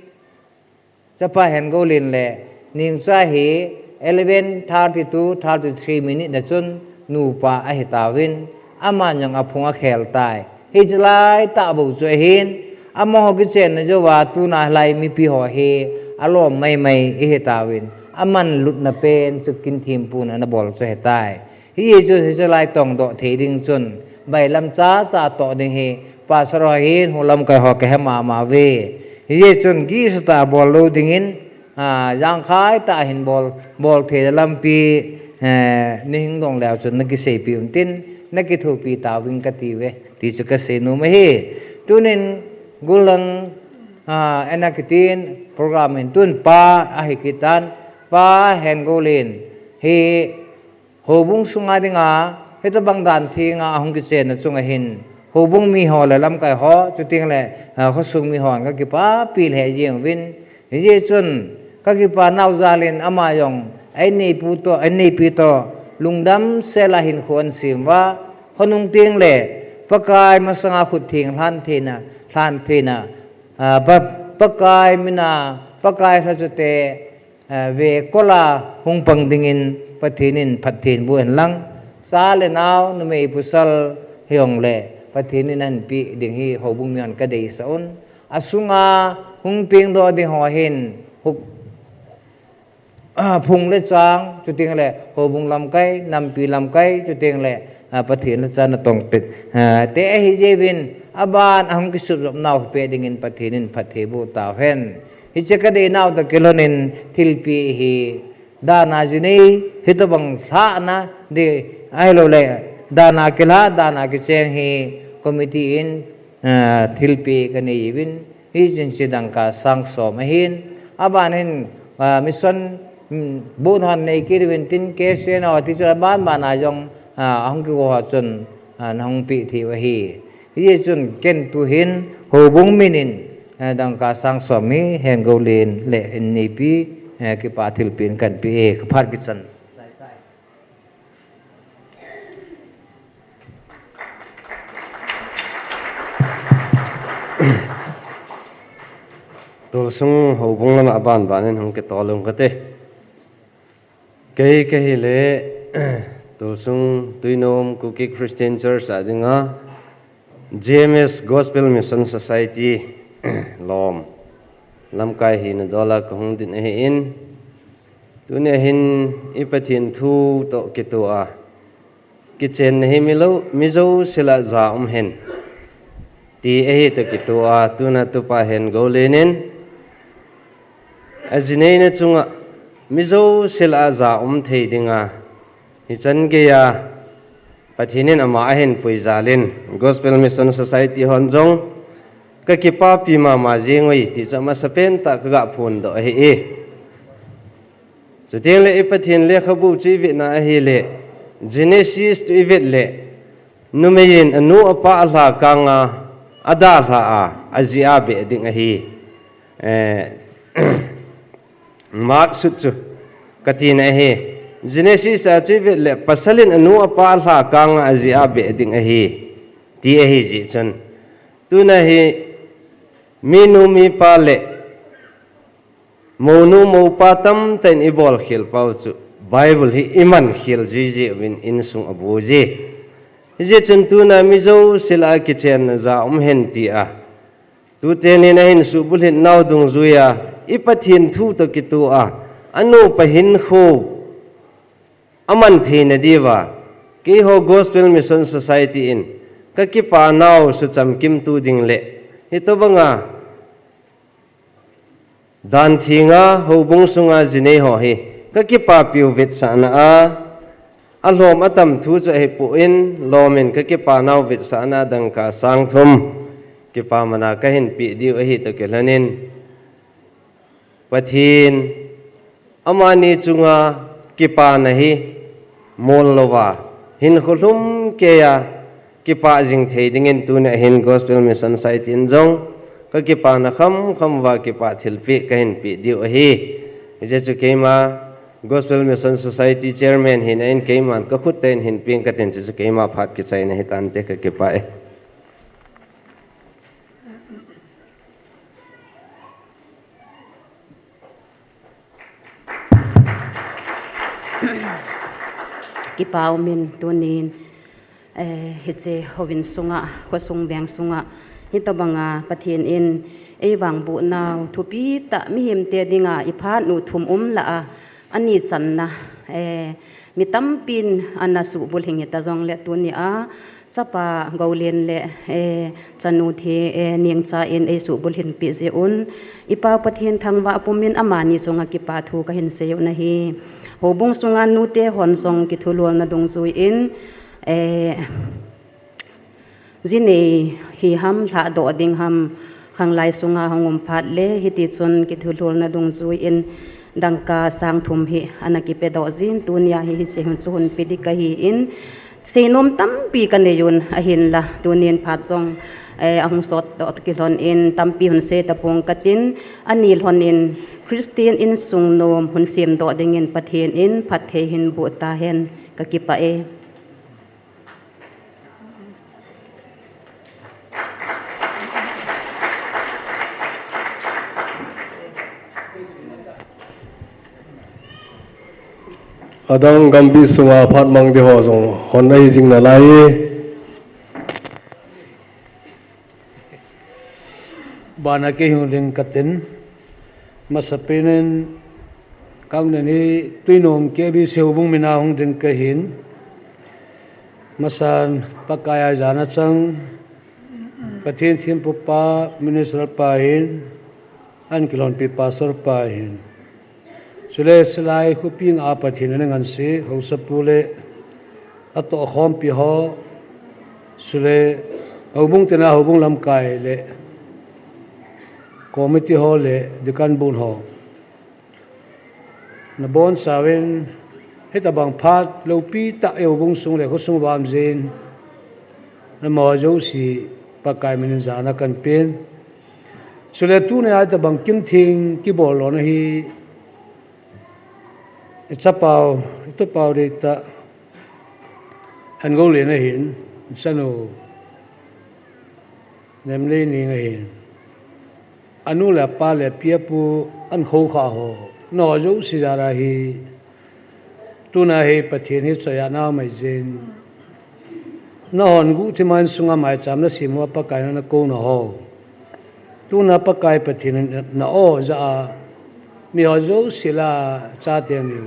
Chapa Hengolin le Ningcha hi eleven thirty to thirty-three minute na chun nupa ahitauvin, aman jong aphung akhel tai. Hiche lai tah bou chu ahin, amaho kichenna jouva tuna lai mipi ho hi alom maimai ihitauvin, aman lutna pen chu kin thempuna ana bol chu ahitai. Hijeh chun hiche lai tongdoh thei ding chun, bailam chacha toh ding hi, pastor ho hin, hou lamkai ho kahe mama uve. Hijeh chun gihsatah a bol lou dingin, a, jangkhai tah a hin bol, bol theina lampi, eh, nahung dong leu chun nakiseipeh un tin, nakithopi tauving kati uve, ti chu kasei nom ahi. Tunin gollhang, a, ana kitin program hin tun pa ahi kit tan, Pa Hengolin hi, houbung sunga dinga, hitabang dan thenga ahung kichenna chunga hin, houbung mi ho le lamkai ho, chuteng le, ah, khosung mi hon kakipapi lheh jeng uvin. Hijeh chun, kakipa nau jal in ama jong, a inneipu toh, a inneipi toh, lungdam sel a hinkho ahin sem uva, khonung teng le, Pakai masanga khut theng lhan theina, lhan theina, ah, Pa-, Pakai mina, Pakai lhacha te, eh, vekol a hung pang dingin Pathen in phatthei boh hen lang. Cha le nao, numei pasal hijongle Pathen in ahin peh ding hi houbung mi hon kadeisah un. Asunga hung pengdoh ding ho hin huk, ah, phung le chang, chuteng le houbung lamkai, nampi lamkai, chuteng le, ah, Pathen lhacha natong pet, ah, te ahi jeh uvin, aban ahung kisuhjop nau hi peh dingin Pathen in phatthei boh tauhen. Hiche kadeinau toh kilhonin thilpeh hi, dan a jinei, hitabang lhahna ding, ahilou le, dan a kilhah, dan a kicheng hi, committee in, eh, thilpeh kanei uvin, hiche chu dangka sang som ahin, aban hin, eh, mission, mm, bohna nei kit uvin tin, K C N O ti chu aban ban a jong, eh, ahung kigo ho chun, eh, nahung peh thei u ahi. Hijeh chun ken tuhin houbung min in, eh, dangka sang som hi Hengolin le inneipi, eh, kipa thilpeh in kahin pe e, kaphat kichan. Tulsung houbung lama aban ban in hung kitol ung kate. Kei, kei hile, Tulsung Tuinom Kuki Christian Church a dinga, G M S Gospel Mission Society, lom. lamkai hina dola kahung din ahin, tunia hin i Pathen thu toh kitoh a, kichenna hi mi lou, mi jouse lah a ja um hen, ti ahi toh kitoh a, tuna tupa Hengoulen in, ajineina chunga mi jouse lah a ja um thei dinga, hichan geiya Pathen in ama ahin puijal in, Gospel Mission Society hon jong kakipapi mama jing uve ti chu amasapen tah kaga phondoh ahi. Chuteng le i Pathen lekhabu chu i vetna ahile, Genesis chu i vet le, numei in anu apa alha kanga adalha a, aji a beh ding ahi. Eh, Mark sut chu katina ahi. Genesis a chu i vet le, pasal in anu apa alha kanga aji a beh ding ahi, ti ahi jeh chun, tuna hi minu mipa le mounu moupa tamtah in i bolkhel pau chu Bible hi i mankhel juijeh uvin insung abu ji. Hijeh chun tuna mi jouse lah a kichenna ja um hen tia, tuten in ahin suhbulhit nau dungjuiya, i Pathen thu toh kitoh a, anupa hinkho aman theina diuva, keiho Gospel Mission Society in kakipa nau suchamkimtu ding le, hitobanga dan thenga houbung sunga jinei ho hi kakipapiu vetsahna a, alhom atam thu chu ahipon, lom in kakipa nau vetsahna dangka sang thum kipa mana kahin peh diu ahi toh kilhon in, Pathen amani chunga kipana hi mol louva, hinkho lhumkeiya kipah jing thei dingin tuna hin Gospel Mission Society in jong kakipana khamkham uva kipah thilpeh kahin peh diu ahi. Hijeh chun keima Gospel Mission Society Chairman hina in keiman kakhut tah in hin peng katin, chuchu keima phat kichaina hitante, kakipah e. Kipa umin tunin, eh, hiche houin sunga, khosung veng sunga, hitobanga Pathen in eivangboh nau thupi tah mihemte dinga iphat u thum um lah a, ani channa, eh, mi tampin ana suhbulhing hita jongle tunia, Chapa Goulen le, eh, chanu thi, eh, Nengcha in eisuhbulhin peh jeh un, i Pa Pathen thangvah pumin amani chunga kipa thu kahin sei u ahi. Houbung sunga nute hon jong kithulhuhlna dungjuiyin, eh, jinei hi ham, lhahdoh ding ham, khanglai sunga hung um phat le, hitichun kithulhuhlna dungjuiyin dangka sang thum hi ana kipedoh jin, tunia hi hiche hun chu hun pe ding kahin, seinom tampi kanei un ahinla, tunin phat jong, eh, ahung sotdoh kilhon in tampi hun sei tapong katin, ani lhon in Christian insung nom hun semdoh dingin Pathen in phatthei hin boh tahen, kakipah e. Adang gampi sunga phat mang ding ho jong hon ahi jing nalai e. Bana kei hung ding katin, masapen in, kang nani Tuinom K B C houbung mina hung ding kahin, masan Pakai a jana chang, Pathen thempu pa, Minister pa hin, ahin kilhonpi Pastor pa hin. Chule Silai khopi a Pathen ana ngansei, haosapu le atohkhompi ho, chule houbung tina houbung lamkai le committee ho le deacon bun ho. Nabonchauvin hitobang phat loupi tah eihoubung sung le khosung uva um jin, namo jouse Pakai minin jana kahin pen. Chule tunia hitobang kimtheng kibol lona hi, ichapau, itupau deitah, Hengoulen ahin, ichanu Nemleineng ahin. Anu le apa le api apu ahin khoukhah ho, nangho jouse jal a hi, tuna hi Pathen hi choi-at nau mai jin, nangho guhthima insunga maicham nasem uva Pakai in ana kouna ho, Tuna Pakai Pathen in na aw ja a, mi ho jouse lah a chate ni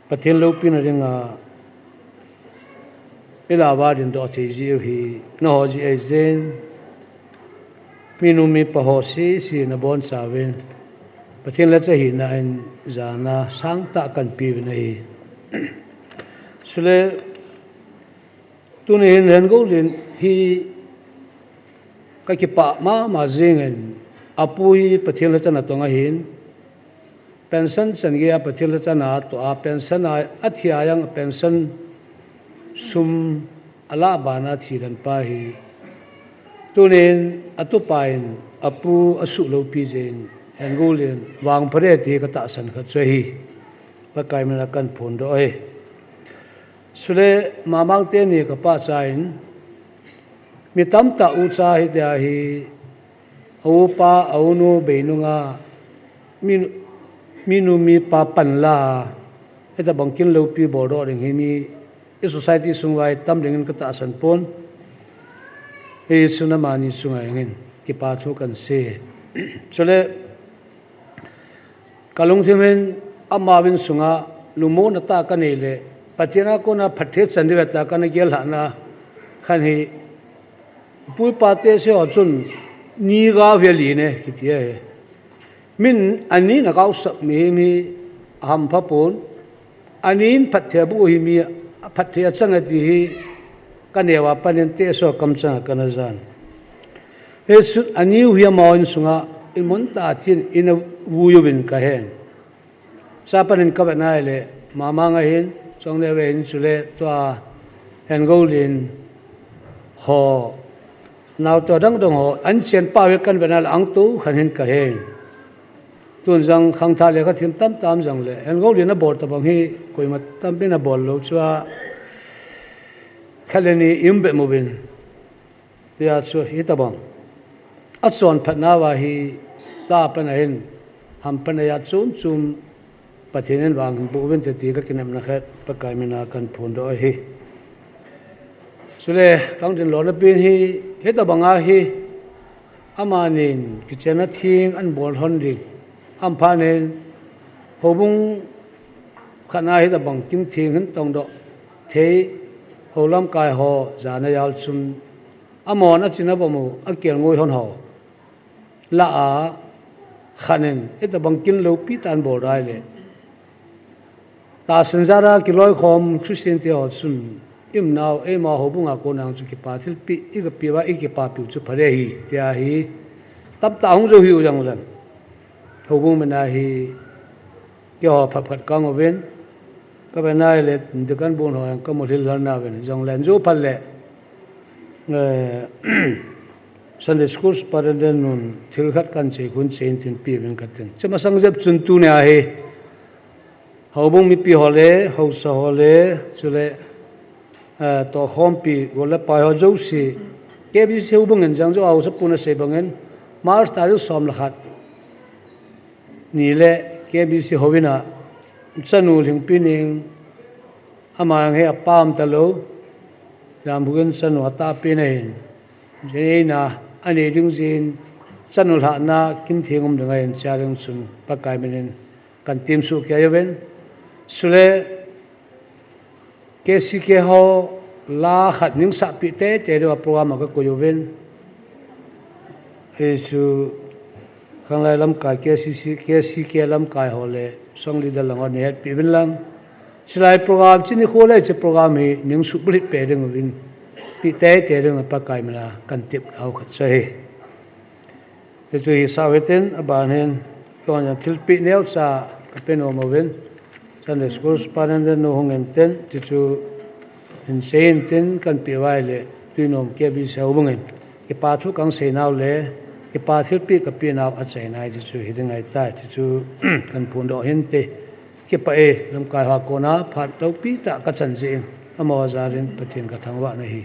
Pathen loupina dinga i lah uva dingdoh thei jiu hi, nangho jeh ahi jeh in, minu mipa ho sese nabonchauvin, Pathen lhacha hina in jana sangtah kahin peuvin ahi. Chule, tuni hin Lhengoulen hi kakipah mama jingin, apu hi Pathen lhacha natong ahin, pension chan geiya Pathen lhacha natoh a, pension a, athi a jong pension sum alah bana thi dan pa hi. Tunin atupa in apu asuh loupi jeh in, Lhengoulen vangphat e ti katahsan khat chu ahi. Pakai mina kahin phondoh ahi. Chule mamang teni kapachat in, mi tamtah ucha hitia hi, aupa, aunu bei nunga, mi, minu mipa panla, hitobang kin loupi boldoh ding hi mi, i society sunga hi tam dingin katahsan pon, hichun amani chunga hin kipa thu kahin sei. Chule, kalungthim hin ama insunga lungmonna tah kanei le, Pathen a kona phatthei chan diu ve tia kana gel lhahna khat hi, pu ipa tese ho chun ni gao hi ali ne kiti ahi. Min ani na gaosap mihem hi ahampha pon, ani in phatthei aboh hi mi, phatthei achang e ti hi kaneo a panin tese ho kamchanga kana jan. Hichun ani u hi ama insunga inmun tah a thi in ana vui uvin kahen. Cha panin kavet nai le, mamang ahin, Chongneo ahin, chule tua Lhengoulen ho, naote dangdang ho, ahin chenpeh uve kahin vet nai le, angtou khat hin kahen. Tun jong khangthah lekhathiem tamtah um jongle, Lhengoulen abol tobang hi koima tampin abol lou chu a, khat le ni i um bep uvin. Hijeh chun hitobang achonphatnauva hi, tah a pat ahin, hamphatna a chom chom Pathen in vang hin boh uvinte ti kakinepna khat Pakai mina kahin phondoh ahi. Chule, kahin ding lona pen hi, hitobanga hi, amanin kichenna theng ahin bol lhon ding, ahinphatnin, houbung khat na hitobang kin theng hin tongdoh thei, hou lamkai ho jana jal chun, amahon achin avom u, akelngoi lhon ho lah a, khat in, hitobang kin loupi tah in bol dai le, tahsan jat a kiloikhom Christian te ho chun, i umnau, eima houbung a kona chu kipa thilpeh i kapeh uva, i kipapiu chu phat e hi, tia hi tamtah hung jou hiu jongle, houbung mina hi keiho phat phat kaum uvin, kavet nai le, deacon bun ho jong kamu lhilhal nauvin, jongle jou phat le, eh, Sunday School Superintendent nun thil khat kahin sei, kahin sei in tin peuvin katin. Chumasang jep chun tunia hi, houbung mipi ho le, haosa ho le, chule, eh, tohkhompi, gol le pai ho jouse, K B C houbung in jong jou a haosapu in asei bangin, March tarik som le khat ni le K B C houin a, chanu Lhingpi Neng, ama jong hi apa um talou, Jamhukin chanu atahpen ahin, jeh in a, anei ding jeh in, chanu lhahna kin theng um ding ahin, chea ding chun Pakai minin kahin temsuh kei uvin. Chule, K C K ho la khat ningsahpeh teitei diuva program a kakoi uvin. Hichu khanglai lamkai K C C, K C K lamkai ho le song leader lang ho nahetpeh uvin lang. Chulai program, chuni kho le hiche program hi ningsuh bulhit peh ding uvin, peh teitei ding uva Pakai mina kahin tepnau khat chu ahi. Hichu hisah u hitin, aban hin, keiho jong thilpeh neocha kape nom uvin, Sunday School Superintendent nu hung intin, tichu hin sei intin, kahin peh uva ahile, Tuinom K B C houbung in kipa thu kahin seinau le, kipa thilpeh kapenau achaina ahi, tichu hiding ahitai, tichu kahin phondoh hinte. Kipah e, lamkai ho a kona phat loupi tah kachan jeh in, amaho jal in Pathen kathangvahna ahi.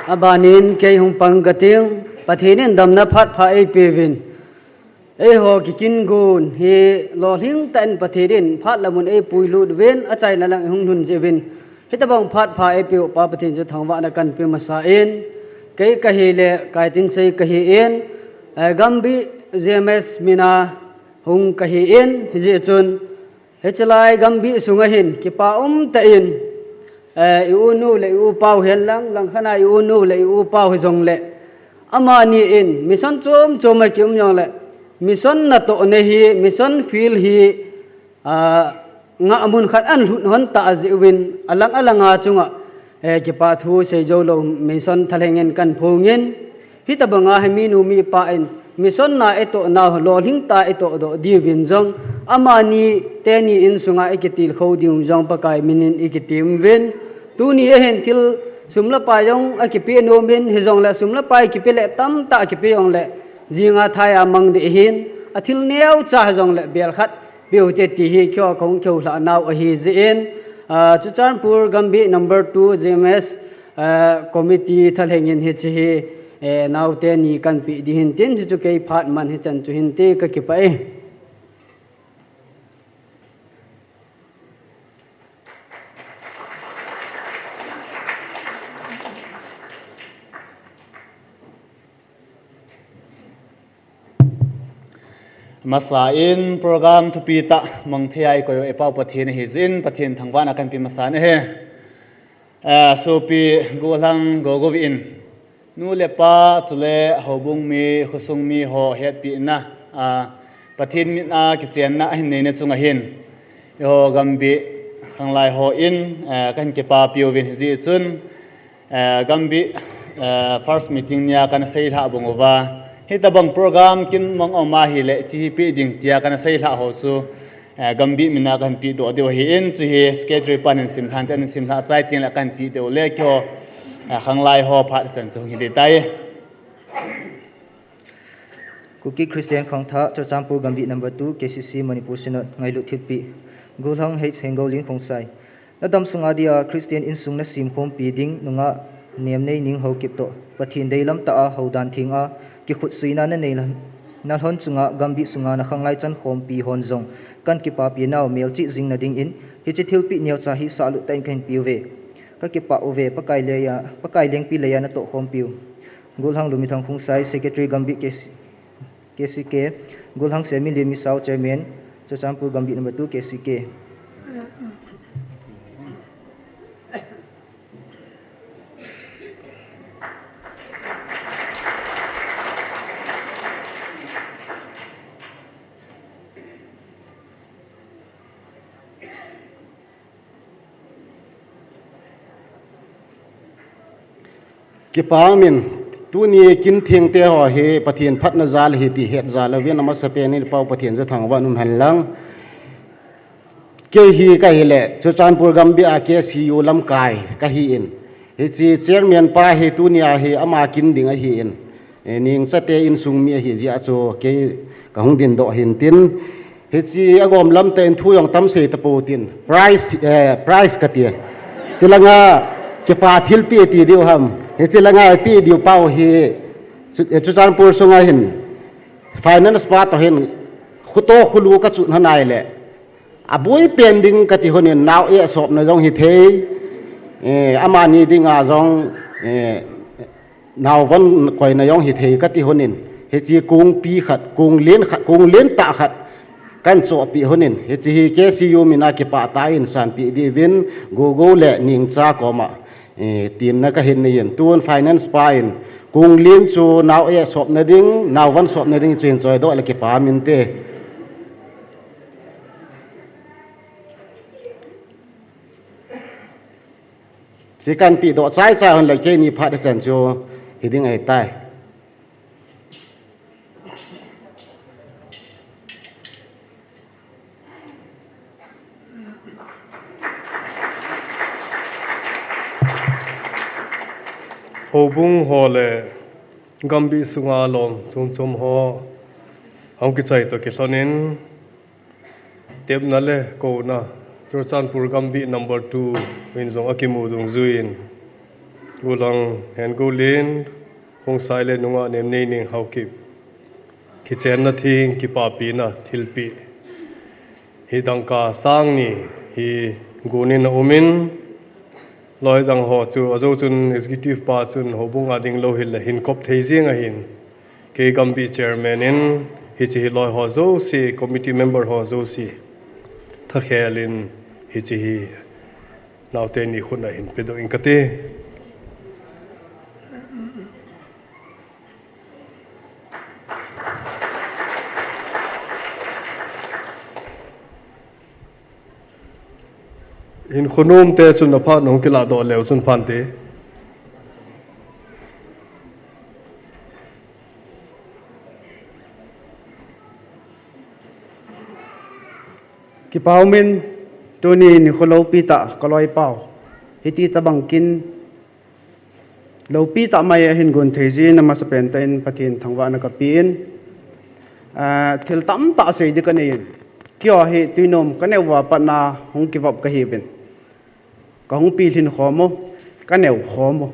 Abanin kei hung pang kating, Pathen in damna phat pha eipeuvin. Eiho kikin gon hi lolhing tah in Pathen in phat le mun eipui lut uvin, achaina lang ihung lhun jeh uvin, hitobang phat pha eipeu Pa Pathen chu thangvahna kahin pe masa in, kei kahile Kaitinsei kahin, eh, Gambih J M S mina hung kahin, hijeh chun, hichelai Gambih sunga hin kipa umtah in, eh, i-u nu le i-u pau hihen lang, langkhat a i-u nu le i-u pau hijongle, amani in mission chom chom a kium jongle, mission natohna hi, mission field hi, ah, ngah mun khat ahin lhut hon tah jeh uvin, alang alang a chunga, eh, kipa thu seijou lou mission thalheng in kahin phongin, hitobang a hi minu mipa in mission na itohna lolhing tah a itohdoh diuvin jong, amani teni insunga ikitilkhou diu jong Pakai minin ikitem uvin. Tuni ahin thil sum le pai jong akipeh nomin, hijongle sum le pai kipeh le tamtah kipeh jongle, jinga thai a mang ding ahin, athil neocha hijongle bel khat peute ti hi keiho kahung kihou lhah nau ahi jeh in, ah, Churachandpur Gambih number two J M S, ah, committee thalheng in hiche hi, eh, naote ni kahin peh ding ahin tin, hichu kei phat man hichan chu hinte, kakipah e. Masa in program thupi tah mang thei a eikoi u i Pau Pathen ahi jeh in Pathen thangvahna kahin pe masa in ahi. Eh, sopi gollhang Gogovih in, nu le pa chule houbung mi, khosung mi ho hetpina, ah, Pathen min a kichenna ahin neina chunga hin, eiho Gambih khanglai hon, eh, kahin kipapi uvin, hijeh chun, eh, Gambih, eh, first meeting nia kana seilhah bang uva, hitobang program kin mang um ahile hiche hi pe ding tia kana seilhah ho chu, eh, Gambih mina kahin pehdoh diu ahin, chu hi secretary pan in simlhan, ten simlhah chai tengle kahin pehdoh le keiho, eh, khanglai ho phat chan chu hung hi ding tai. Kuki Christian Khangthah, Churachandpur Gambih number two, K C C Manipur Synod, ngailut thilpeh. Gollhang H Hengoulin Khongsai. Nadam sunga dia Christian insung nasem khompi ding nungah Nemneinin Haokip toh, Pathen deilam tah a houdan theng a kikhutsuina nanei nalhon chunga Gambih sunga nakhanglai chan khompi hon jong kahin kipapi nau melchih jing nading in, hiche thilpeh neocha hi sahlut tah in kahin peuve. Kakipah uve, Pakai leiya, Pakai lengpi leiya natoh khompiu. Gollhang Lumithang Khongsai, Secretary Gambih K C K, Gollhang Seminlian Misao, Chairman, Churachandpur Gambih number two K C K. Kipa umin, tuni kin thengte ho hi Pathen phatna jal ahi ti het jal uvin, amasapen in Pau Pathen chu thangvah in um hen lang. Kei hi kahile, Churachandpur Gambih a K C U lamkai kahin. Hiche chairman pa hi tunia hi ama kin ding ahin. Eh, Nengchate insung mi ahi jeh a chu kei kahung dingdoh ahin tin. Hiche agom lam tah in thu jong tam sei tapou tin. Prize, eh, prize kati. Chulanga kipa thilpeh ti diu ham. Hiche langa ipeh diu pau hi chu, eh, Churachandpur sunga hin finance pa toh hin khuto khulu kachun hon ahile, aboipen ding kati hon in, nao eh sopna jong hithei, eh, amani dinga jong, eh, naovon koina jong hithei kati hon in, hiche kongpi khat, konglen khat, konglen tah khat kahin chohpeh hon in, hiche hi K C U mina kipah tah in sanpeh diuvin Gogo le Nengcha koma, eh, temna kahin nei in, tun finance pa in konglen chu nao eh sopna ding, naovon sopna ding chu hin choidoh le kipa minte. Chu kahin pehdoh chai chai hon le keini phat chan chu hiding ahitai. Houbung ho le Gambih sunga lom chom chom ho hung kichai toh kilhonin, tepna le kouna Churachandpur Gambih number two in jong akimu dungjuiyin, Gollhang Hengoulin Khongsai le nungah Nemneinin Haokip, Kichenna theng, kipapina thilpeh hi dangka sang ni hi gonin aumin, loi dang ho chu ajo chun executive pa chun houbung a ding lou hile hin kop thei jeng ahin, kei Gambih chairman in hiche hi loi ho jouse, committee member ho jouse thakhel in hiche hi naote ni khut a hin pedoh ing kate. Hinkho nomte chun aphat hung kiladoh leu chun phante. Kipa umin, tuni nikho loupi tah kaloipau hiti tabang kin loupi tah mai ahin gon thei jin, amasapen tah in Pathen thangvahna kapen, ah, thil tamtah sei ding kanei in. Keiho hi tuinom kaneo uva patna hung kivop kahiuvin. Kahung pilhin khom u, kaneo khom u.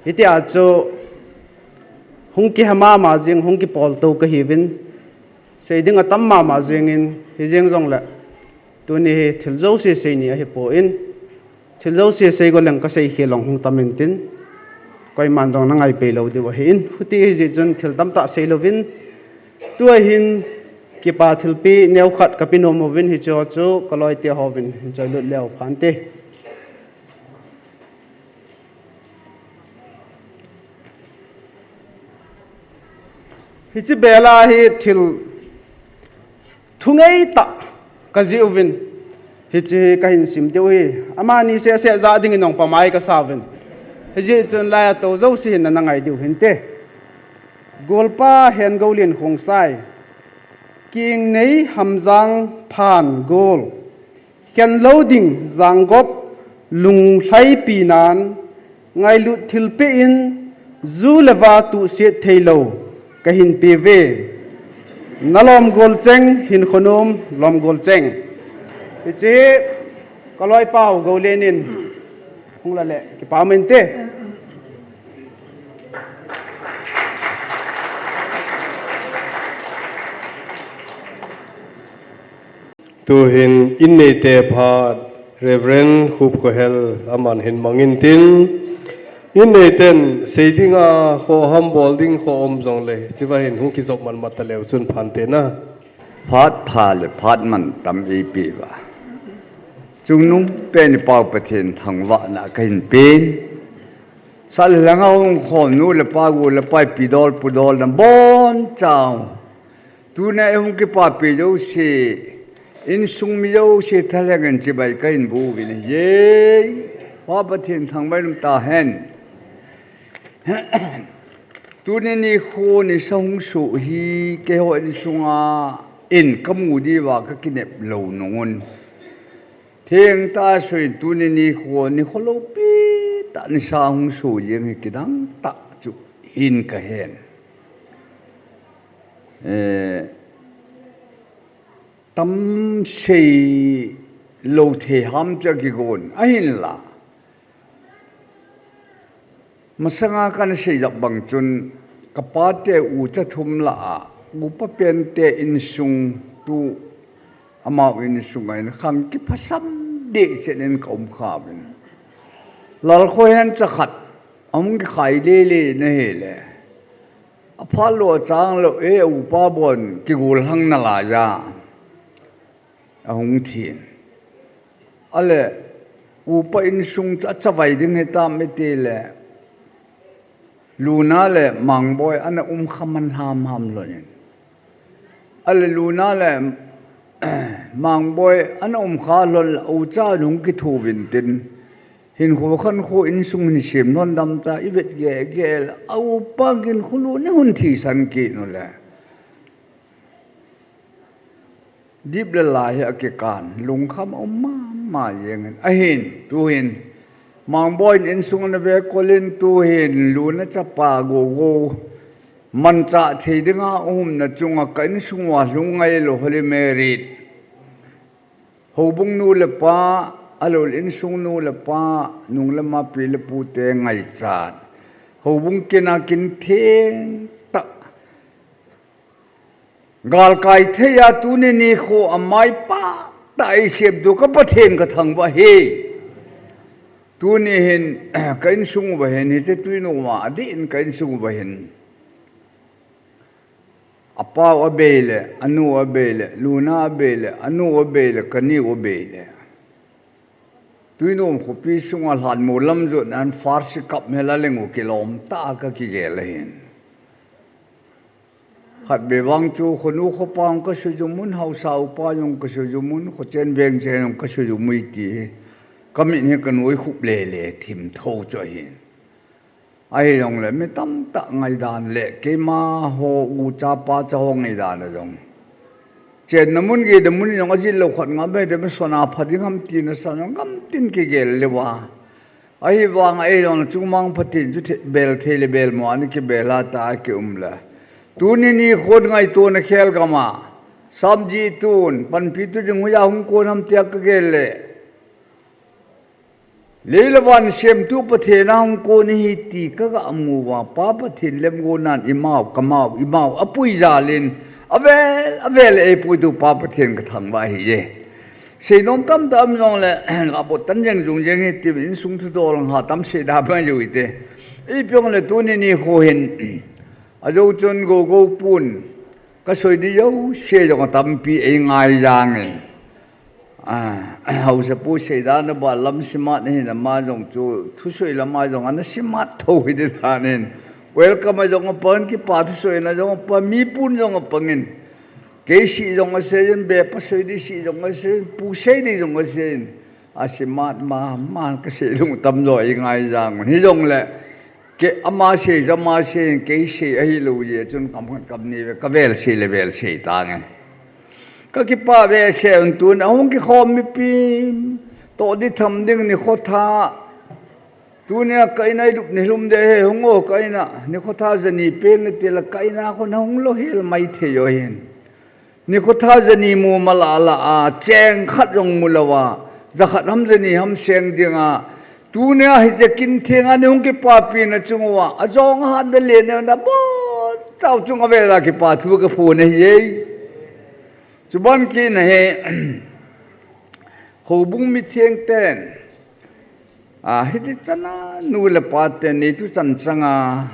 Hitia chu hung kiha mama jeng, hung kipoltou kahiuvin. Sei ding atam mama jengin, hijeng jongle tuni hi thil jouse sei ni ahipon, thil jouse sei goleng kasei khel jong hung tam intin, koiman jong nangai pei lou diu ahin, huti hijeh chun thil tamtah sei louvin, tua hin kipa thilpeh neokhat kape nom uvin, hicheho chu kaloite hovin hin choilut leu phante. Hiche bela hi thil thungeitah kajih uvin, hiche hi kahin sim diu ahi, amani sehseh jah dingin jong pamai kasauvin, hijeh chun laiya tou jouse hin nangai diu hinte. Golpa Hengoulen Khongsai, Kingnei Hamjang Phangol, Khenlou Ding Janggop, Lunglhaipi Nan, Ngailut Thilpeh in, Ju le Va Tuhset Theilou, kahin peuve. Nalom Golcheng, Hinkho Nom Lom Golcheng. Hiche hi kaloipau Goulen in hung la le kipa um inte. Tuhin inneite phat Reverend Khupkhohel aman hin mang intin, inneiten sei dinga khoham bol ding kho um jongle hichea hin hung kijop matmat taleu chun phante na. Phat pha le phat mantam eipeuva, chungnungpen Pau Pathen thangvahna kahin pen. Sah le lhanga hung khom nu le pa, gu le pai, pidol pudol, nabonchauvin, tuna ihung kipapi jouse, insung mi jouse thalheng in chibai kahin boh uvin ahi. Pa Pathen thangvah in um tahen. Tuni nikho nisa hung soh hi keiho insunga in kamu diuva kakinep lou nungun, thengtah a sui, tuni nikho nikho loupi tah nisa hung soh jeng hi kidang tah chu hin kahen. Eh, tam sei lou thei ham chu akigon ahinla, masanga kana seijep bang chun, kapate ucha thum lah a, upa pente insung tu, amau insunga in khang kiphasam dehset in kaum khauvin, Lalkhohen chakhat ahung kikhai lele in ahile, aphat lou achang lou e, upa bon kigolhang nalaiya ahung thin. Ale, upa insung chu achavai ding hitam itile, Luna le Mangboi ana umkha man hamham lhonin. Ale, Luna le Mangboi ana umkha lhon le, ucha hung kithouvin tin, hinkho khankho insung hin sem lhon dam ta, ivet gehgeh le, aupa hinkho lhon in hung thisan kit ule, dip le lai hi akikan, lungkham aum mama jengin ahin, tuhin Mangboi in insung ana vekol in, tuhin Luna chapa Gogo manchah thei dinga umna chunga ka insung uva lhung ngailou Holy Mary, houbung nu le pa, alou le insung nu le pa, nung le ma, pi le pute ngaichat, houbung kina kin thengtah Galkai thei a tuni nikho a maipah tah a eisem tu ka Pathen ka thangvah e. Tuni hin ka insung uva hin hiche tuinom a adeh in ka insung uva hin apa u abei le, anu u abei le, luna abei le, anu u abei le, kani u abei le. Tuinom khopi sunga lhanmol lam jot nan Farsi kap hela leng u kilom tah a ka kigel ahin. Khatvei vang chu khonu khopa jong ka sujum un, haosa upa jong ka sujum un, khochen veng chen jong ka sujum u ti hi ka mit hi ka nuikhup lele thim tho chu ahin. Ahijongle mi tamtah ngaidan le keima ho u chapa cha ho ngaidan a jong chenna mun gehna mun jong ajil lou khat ngam be de, mi sona pha ding ham tina sa jong gamtin kigel le uva. Ahivanga eijongle chungmang Pathen chu the-, bel thei le bel mo a ana kibel a tah a kium le. Tuni nikho ngaitona khel gam a Samji tun panpi tu ding hoiya hung kon ham tia ka gel le. Lei le van semtu Pathen a hung kon ahi ti ka ga mu uva, Pa Pathen lemgonna in imau, kamau, imau apui jal in, avel, avel a eipui tu Pa Pathen ka thangvah ahi e. Seinom tamtah um jongle, abot tan jeng jung jeng hi ti insung thudol nga tam seida bang jong hite. Ipi jongle tuni nikho hin, ajo chun Gogou pun, ka soi ding jouse jong atampi eingai jangin. Ah, haosapu seida na ba lam simat ahin, ama jong chu thusoi lam a jong ana simat tho hi ding tah in. Welcome a jong apang, kipa thusoina jong apang, mi pun jong apangin. Kei sei jong aseiyin, bepa soi ding sei jong aseiyin, pu sei ding jong aseiyin. Asimat ma, ma ka sei lung tam jo eingai jang. Hijongle, kei ama sei, ama sei, kei sei ahilou jeh chun kam khat kam ni ve, ka vel sei le vel sei tange. Ka kipa ve se un tun ahung kikhom mipi toh ding tham ding nikho tha. Tunia ka in a ilup nilum de he hung o ka in a nikho tha jani peng tile ka in a khun hung lo hel mai thei jo hin. Nikho tha jani mu ma la la a, cheng khat jong mu lou a, jakhat ham jani ham seng ding a. Tunia hiche kin theng a ni hung kipapi na chung uva, ajong hat na le na na bon, tao chung a vela kipa thu ka phon ahi e. Chuban kit na hi, houbung mitheng ten, a, hiti chan a nu le pa ten neitu chan chang a,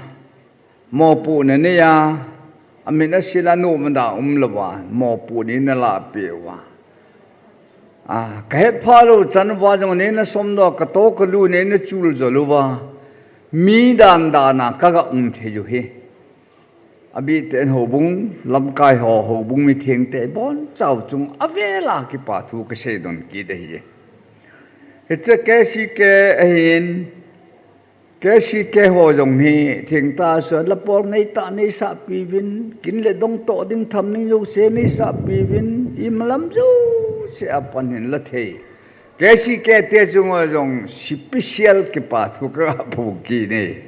mopohna nei a, amin asin a nom ada um louva, mopohna nei na lahpeh uva. A, ka hetpha lou chan uva jong nei na somdoh, ka to ka lu nei na chul jol uva, mi dan dan a ka ga um thei u hi. Abih tah in houbung lamkai ho, houbung mitheng te ibon chau chung a vela kipa thu ka seidoh kit ahi. Hiche K C K ahin, K C K ho jong hi thengtah a suan la pol ngeitah nei sahpi uvin, kin le dong toh ding tham ding jouse nei sahpi uvin, imalam jouse a pan hin la thei K C K te chunga jong special kipa thu ka ga phong kit e.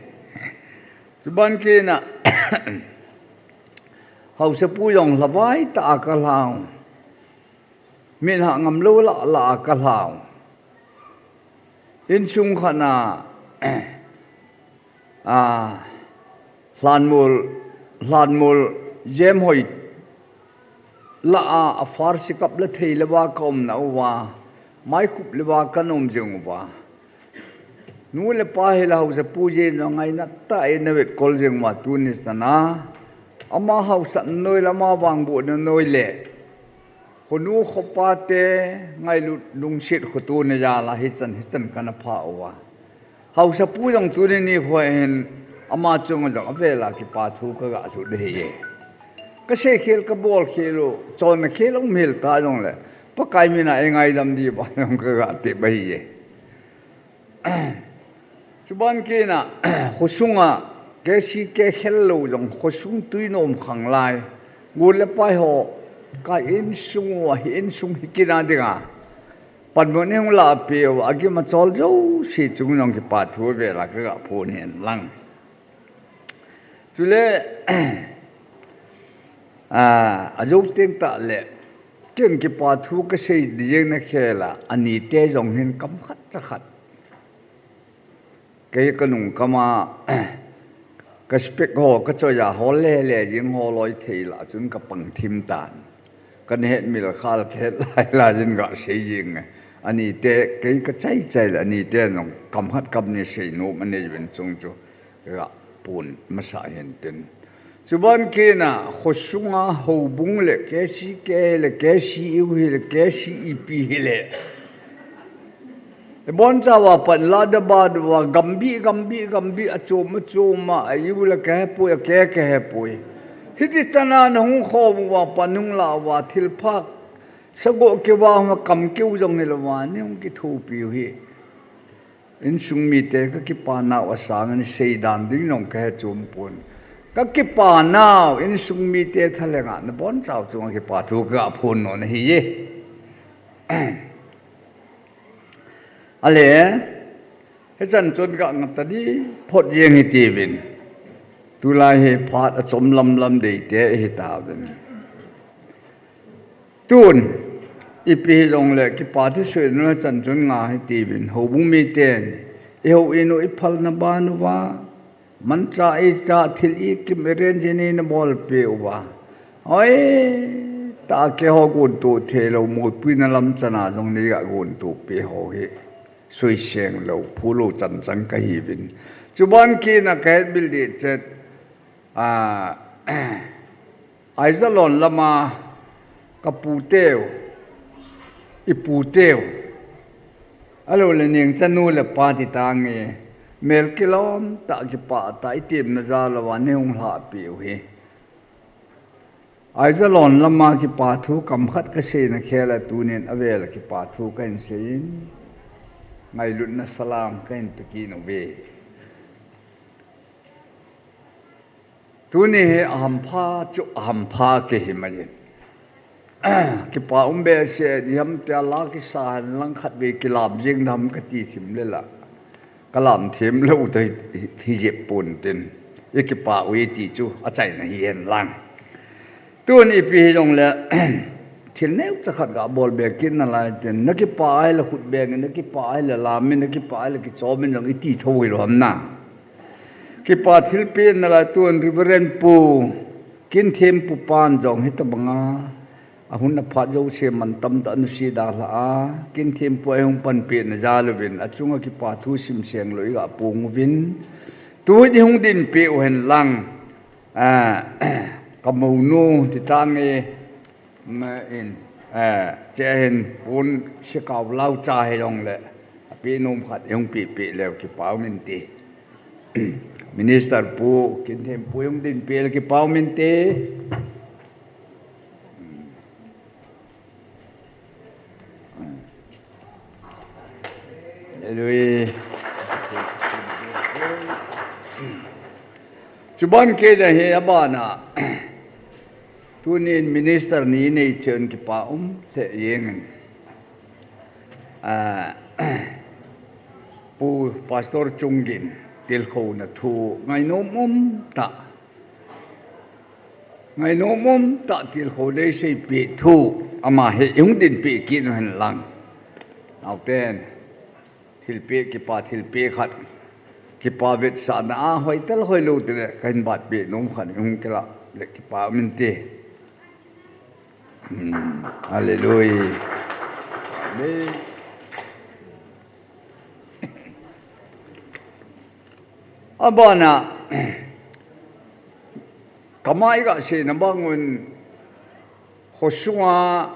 Chuban kit na, haosapu jong hlavai tah a ka lhau, mit hah ngam lou lah lah a ka lhau. Insung khat na, a, lhanmol, lhanmol jem hoi lah a, a Farsi kap la thei lou va ka umna uva, maikhup lou va ka um jing uva. Nu le pa hi la haosapu jeh in jong ngaina tah in ana vetkol jing uva tuni chan a. Ama haosatna noi le ama vangbohna noi le khonu khopa te ngailut lungset khotona jal a hichan, hichan kana pha uva. Haosapu jong tuni nikho hin ama chunga jong a vela kipa thu ka ga lut ahi e. Ka seikhel ka bolkhel u, chonna khel um hel ta jongle, Pakai min a eingaidam ding ba jong ka ga tep ahi e. Chuban kit na, khosunga, K C K khel lou jong, khosung tuinom khang lai. Gol le pai ho, ka insung uva, hi insung hi kit na dinga panmun nei hung lahpeh uva, agim achol jouse chung jong kipa thu vela ka ga phong hen lang. Chule, a, ajo teng tah le, ken kipa thu ka sei ding jeng na khel a, ani te jong hin kam khat cha khat. Kei ka nung kam a, Ka spec ho, ka choi a ho le le jing ho loi thei lah chun ka pang thim tan. Ka het mil khal ka het lai lai jin ka sei jing e. Ani te kei ka chai chai le ani te nong kam hat kam ni sei nu ma nei vin chung chu ka pun masa hin tin. Chuban kina khosunga houbung le K C K le K C U hi le K C E P hi le. Ibon chawa pan la da ba da wa gambi gambi gambi a chom a chom a ayu la ka hepui a ke ka hepui. Hiti chana na hung kho wa pan hung la wa thil phak. Sago ke wa hung kam ke u jong hi la wa ni hung ki thu piu hi. Insung mi te ka kipa nau a sang ni sei dan ding nong ka he chum pun. Ka kipa nau insung mi te thalenga na bon chau chung kipa thu ka phun no na hi ye. Ale, he chan chun ka ngam ta di phot jeng hi ti vin. Tulai hi phat a chom lam lam dei te hi ta vin. Tun, ipi hi jong le kipa thi sui nu he chan chun nga hi ti vin. Houbung mi ten, i ho inu i phal na ba nu va. Mancha i cha thil i kim i ren jin i na bol pe uva. Oi, ta ke ho gun tu the lo mo pi na lam chana jong ni ga gun tu pe ho hi. Sui seng lo, phu lo chan chan ka hi vin. Chuban kina ka het bil di chet. A, Aizalon lama ka pu teu, i pu teu. Alo le ning chanu le pa ti tangi. Mel kilom ta kipa ta i tim na za lo wa ni hung hla pi u hi. Aizalon lama kipa thu kam khat ka sei na khela tunin avel kipa thu ka in sei in. Ngailutna salam ka in tuki no ve. Tuni hi ahampha chu ahampha ke hi mai. Kipa um be se ni ham te la kisa han lang khat ve kilam jing dam ka ti thim le la. Ka lam thim lo ta hi jep pun tin. I kipa u i ti chu a chaina hi hen lang. Tun ipi hi jong le thil neu cha khat ga bol be kin na lai tin. Na kipa ai la khut be na kipa ai la lam na kipa ai la kichom in jong i ti tho hi lo ham na. Kipa thilpeh na la tun Reverend Pu Kinthempu pan jong hita banga. Ahun aphat jouse man tamtah nusi dalha a. Kinthempu a hung panpeh na jal uvin. Achunga kipa thu simseng lo iga pung uvin. Tu hi hung dinpeh u hen lang. A, ka mounu ti tange. Ma in, eh, che hin pun sikau lau cha hi jong le. Api num khat hung pi pi leu kipa um in ti. Minister pu, Kinthempu hung dinpeh le kipa um in ti. Hallelujah. Chuban kei da hi abana. Tunin minister ni nei thei un kipa um lheh jeng in. Ah, Pu Pastor Chunggin tilkhouna thu ngainom um tah. Ngainom um tah tilkhou dei seipeh thu ama hi hung dinpeh kit u hen lang. Naoten. Thilpeh, kipa thilpeh khat. Kipa vetsahna a hoitel hoilou tile, kahin batpeh nom khat hung kila le kipa um inte. Hmm, hallelujah. Amen. Abana, kama iga seina bangun, khosunga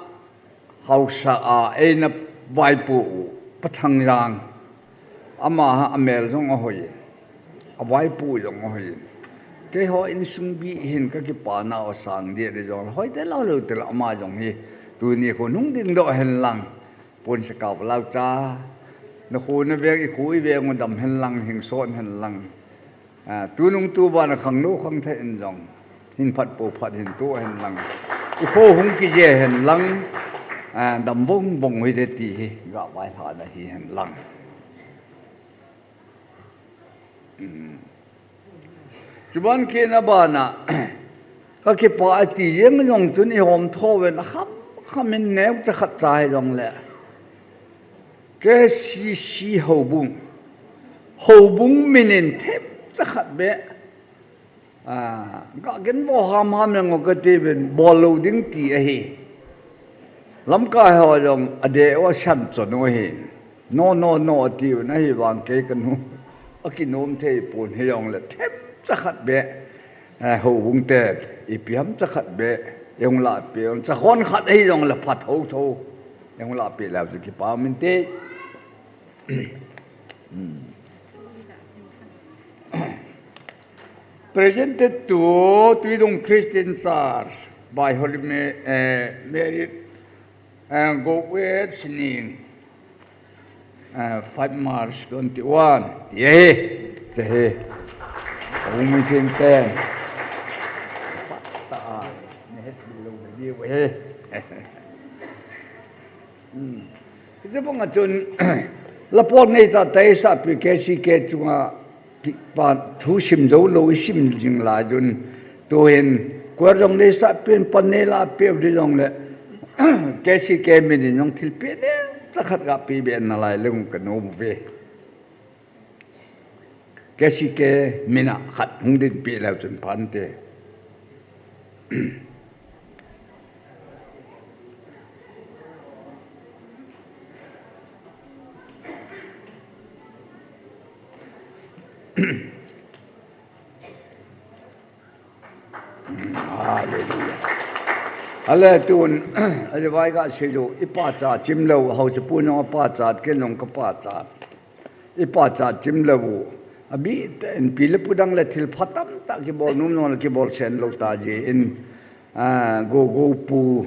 haosa a eina vaipo u, Pathangjang. Ama ha amel jong ahoi. Avaipo jong ahoi. Keiho insung bih hin kakipana u asang deh deh jong. Hoite lou lou tile ama jong hi. Tuni khun hung dingdoh hen lang. Pon sakau lau cha. Nakho naveng ikho iveng u dam hen lang, hing son hen lang. A, tunung tuban a khangnou khangthah in jong. Hin phat po phat hin tu hen lang. Ikho hung kije hen lang. A, dam vong vong u hite ti hi. Gavailhahna hi hen lang. Hmm. Chuban kei na bana. Kakipa ati jeng jong tun ihom tho ven akham kham in neocha khat cha hi jong le. K C C houbung. Houbung min in themcha khat beh. Ah, ka kin bo ham ham yang ka ti ben bol lo ding ti ahi. Lamkai ho jong adeh u asan chon u ahi. No, no, no, ati u na hi vang kei ka nu. Akinom thei pon hi jong le themcha khat be. Eh, houbung te, ipi ham cha khat be. Jong la pe, jong cha hon khat hi jong le phat ho tho. Jong la pe la chu kipa min te. Hmm. Presented to Tuidung Christian Church by Holy Ma-, eh, Mary, eh, Go West Sining, eh, five March twenty-one. Yay! Chahe. Umi ting ten. Pata. Nehet lo video he. Hmm. Hiche banga chun, lapon nei ta tai sa pi K C K chunga kipa thu sim jou lou i sim jing lai chun, tuhin kuar jong nei sa pen pan nei la pe di jong le, K C K min in jong thil pe ne, cha khat ga pe be na lai le ka nom ve. K C K min a khat hung din pe leu chun phan te. Hallelujah. Ale tun, ale vai ga se jo, i pa cha chim lou, hausa pu nong pa cha, ken nong ka pa cha. I pa cha chim lou. Abi te in pi le pu dang le thil pha tam ta kibol num nong le kibol sen lou ta ji in, ah, go go pu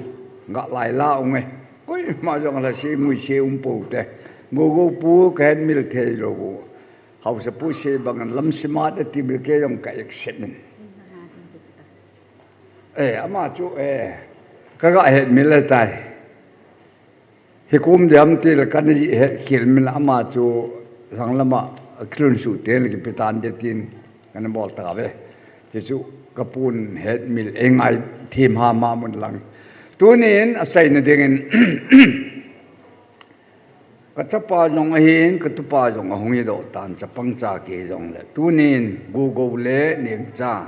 ga lai la ung e. Koi ma jong la se mui se um po te. Go go pu ka het mil thei lou. Hausa pu se bang an lam sima te ti bil ke jong ka ek set min. Eh, ama chu, eh, ka ga het mil le tai. Hi kum diam ti le kan ji het khel min ama chu lang lama kilun su te le ki pitan de tin kan bol ta ve. Ti chu ka pun het mil e ngai thim ha ma mun lang. Tunin a sai na dingin Ka chapa jong ahin, ka tupa jong ahung hi doh tan, chapang cha kihi jong le. Tunin, Gugo le Nengcha.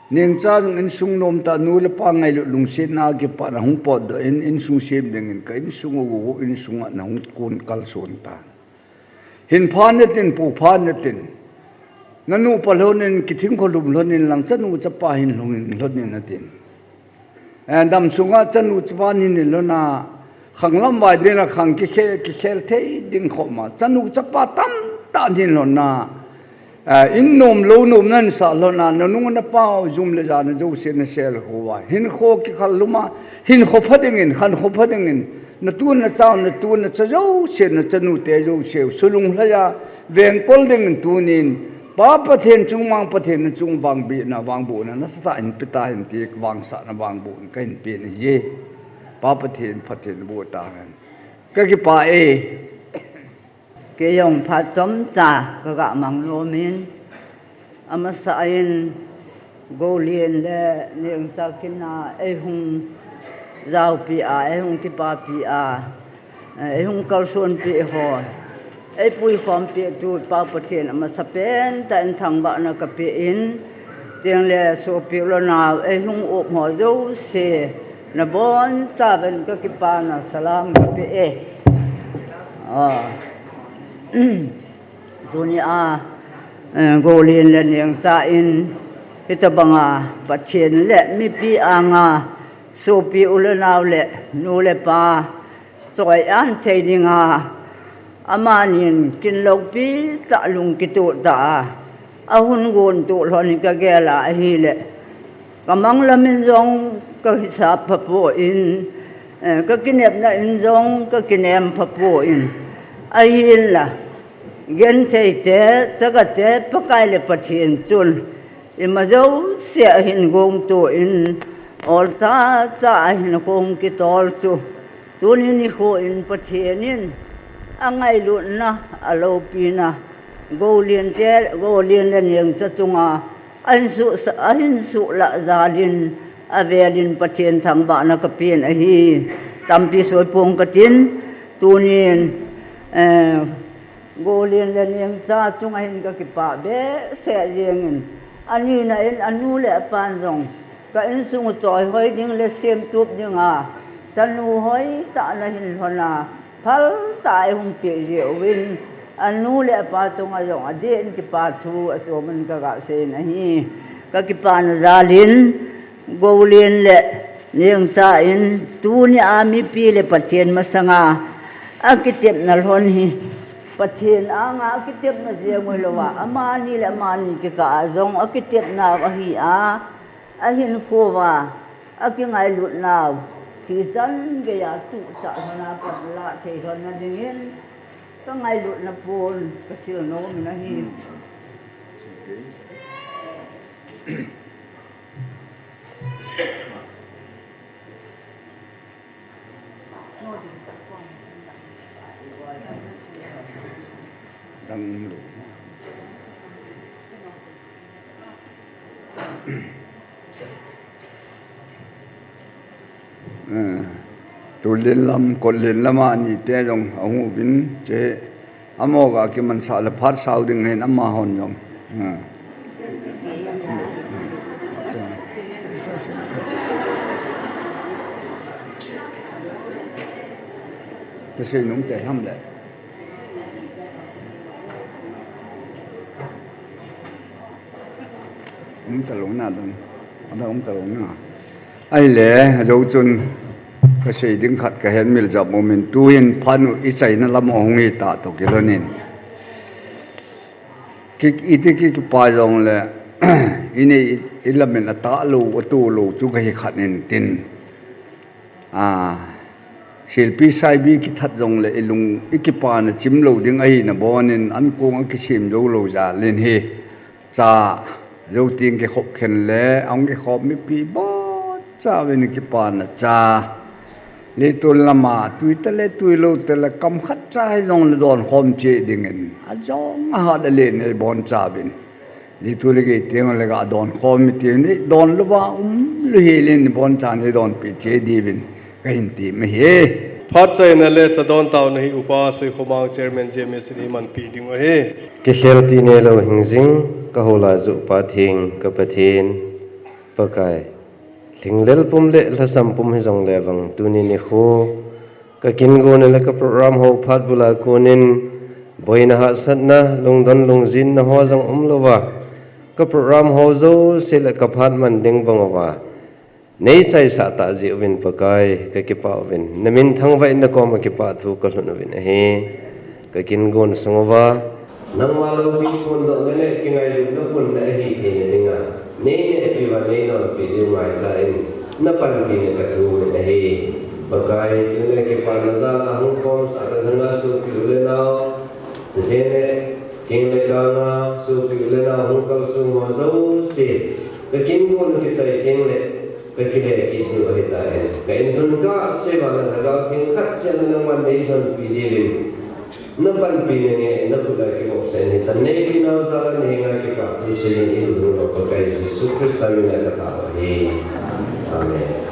Nengcha jong insung nom ta, nu le pa ngailut lungsetna kipat na hung potdoh in, insung sem dingin, ka insung u Gugo insung a na hung kun kalson tan. Hin phan natin, pu phan natin. Nanu pa lhonin, kithing kholum lhonin lang, chanu chapa hin lhungin lhonin natin. Eh, dam sunga chanu chapa nin lhona, khang lam vai dina khang kikhe-, kikhel thei ding khoma. Chanu chapa tamtah nin lhona, eh, in nom lo nom nan sa lhona, na nung na pau, zum le ja na jouse na sel kho va. Hin kho kikhal luma, hin kho pha dingin, khan kho pha dingin, na tu na chau, na tu na cha jouse, na chanu te jouse, sulung lhaya, vengkol dingin tunin, Pa Pathen chung, Mang Pathen chung vangbohna, vangbohna, nasatah in pe ta hen ti, vangsahna vangbohna, ka hin pe na hi. Pa Pathen, Pathen boh ta hen. Ka kipah e. Kei jong phat chomcha, ka ga mang lom in. Amasa in, Golin le Nengcha kin a, ei hung jaopi a, ei hung kipapi a. Eh, ei hung kalsonpi ho. Ei puikhompi tu Pa Pathen amasapen tah in thangvahna ka pe in. Teng le sopi u le nau, ei hung up ho jouse. Na bonchauvin ka kipana salam ka pe e. Ah. Tuni a, eh, Golin le Nengcha in, hitabanga Pathen le mipi anga, sopi u le nau le, nu le pa, choi an thei dinga, amanin kin loupi tah lung kitoh tah a, ahung gon toh lhon ka gel a ahile, ka mang lamin jong ka hisap pha poi, eh, ka kinepna in jong ka kinem pha poi, ahinla, genthei te, chaga te, Pakai le Pathen chun, ima jouse ahin gongto in, olcha cha ahin gong kitol chu, tuni nikho in Pathen in angailutna, aloupina, Golin te, Golin le Nengcha chunga ahin su, ahin suhlah jalin, avelin Pathen thangvahna ka pen ahi. Tampi soipong ka tin, tunin, eh, Golin le Nengcha chunga hin ka kipah behseh jengin, Anina in anu le apan jong ka insung u choi hoi ding le semtup dinga chanu hoitah nahin lhon a, phaltah a eihung peh jeh uvin, anu le apa chunga jong adeh in kipa thu achomin kaga seiyin ahi. Kakipana jal in, Goulen le Nengcha in tunia mipi le Pathen masanga akitepna lhon hi Pathen anga akitepna jeng u hilouva, amani le amani kikah a jong akitepnau ahi a, ahinkhouva akingailutnau hichan geiya tuchah lhona panla thei lhonna dingin kangailutna pon kasil nomin ahi. Tulen lam, Kotlen lama anite jong ahung uvin, che, amaho ga kimansah le phat sao ding ahin amahon jong. Kasei nom te ham le. Um talou na dong. Ada um talou na. Ahile, ajou chun kasei ding khat kahet mil jap umin, tuhin phat u ichaina lam ahung hitah toh kilhonin, iti kikipa jongle inei ilamin atahlou, atohlou chu kahi khat intin. Selpi saibi kithat jongle ilung ikipana chimlou ding ahina bonin ankong akisem joulou jalin hi, cha jouteng kikhop khen le ahung kikhop mipi bonchauvin kipana cha, leitol lama twi tale twilou tale kam khatcha hijongle donkhom cheh dingin ajong ahat alen eibonchauvin, leitol le gei tengle ga donkhom mi tivin, donlouva umlou helin iboncha neidonpeh cheh diuvin kahin tem ahi. Phat chaina le cha don taona hi Upa Soikhomang, Chairman G M S in eimanpeh dingu ahi. Kikhel ti neilou hingjing, kahou lai joh Pa theng, ka Pathen, Pakai, lhinglel pum le lhasam pum hijongle vang tuni nikho kakin gon le ka program ho phat bula konin boina hahsatna, lungdon lungjinna ho jong umlouva, ka program ho jouse le kaphat man ding banguva neichaisah tah jeh uvin Pakai kakipah uvin, namin thangvah in nakoma kipah thu kalhun uvin ahi. Kakin gon sunguva nangma loupina phondohna le kingailutna phonna ahi theina dinga neinehpeh uva neinonpeh diu ngaicha in napanpina kathu uvin ahi. Pakai, tuni kipana jal a hung khomsah kalhanga sopi u le nao, chuteng le keng le kanga sopi u le nao hung kalsong ho jouse kakin gon u kichai tengle kakile kit diu ahitan, ka inthun kahseuva na Lhagao Theng khat cheh a nangman neidonpeh diuvin napanpina nge nakhut a kivopsah in hichan neipeh nau jal a nahenga kipah thu seiyin eihil u Pakai Jesu Christa mina katao ahi. Amen.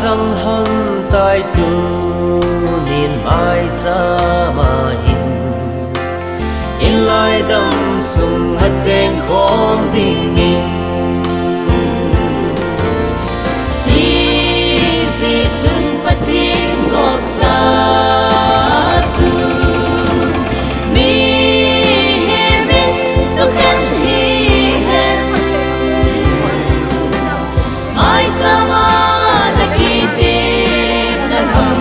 Chang hon tai tunin maicham a hin, in lai dam sung a cheng khom dingin. Hijeh chun Pathen gopsa chu mihem in sukhen hihen. Maicham a na kitepna lhon,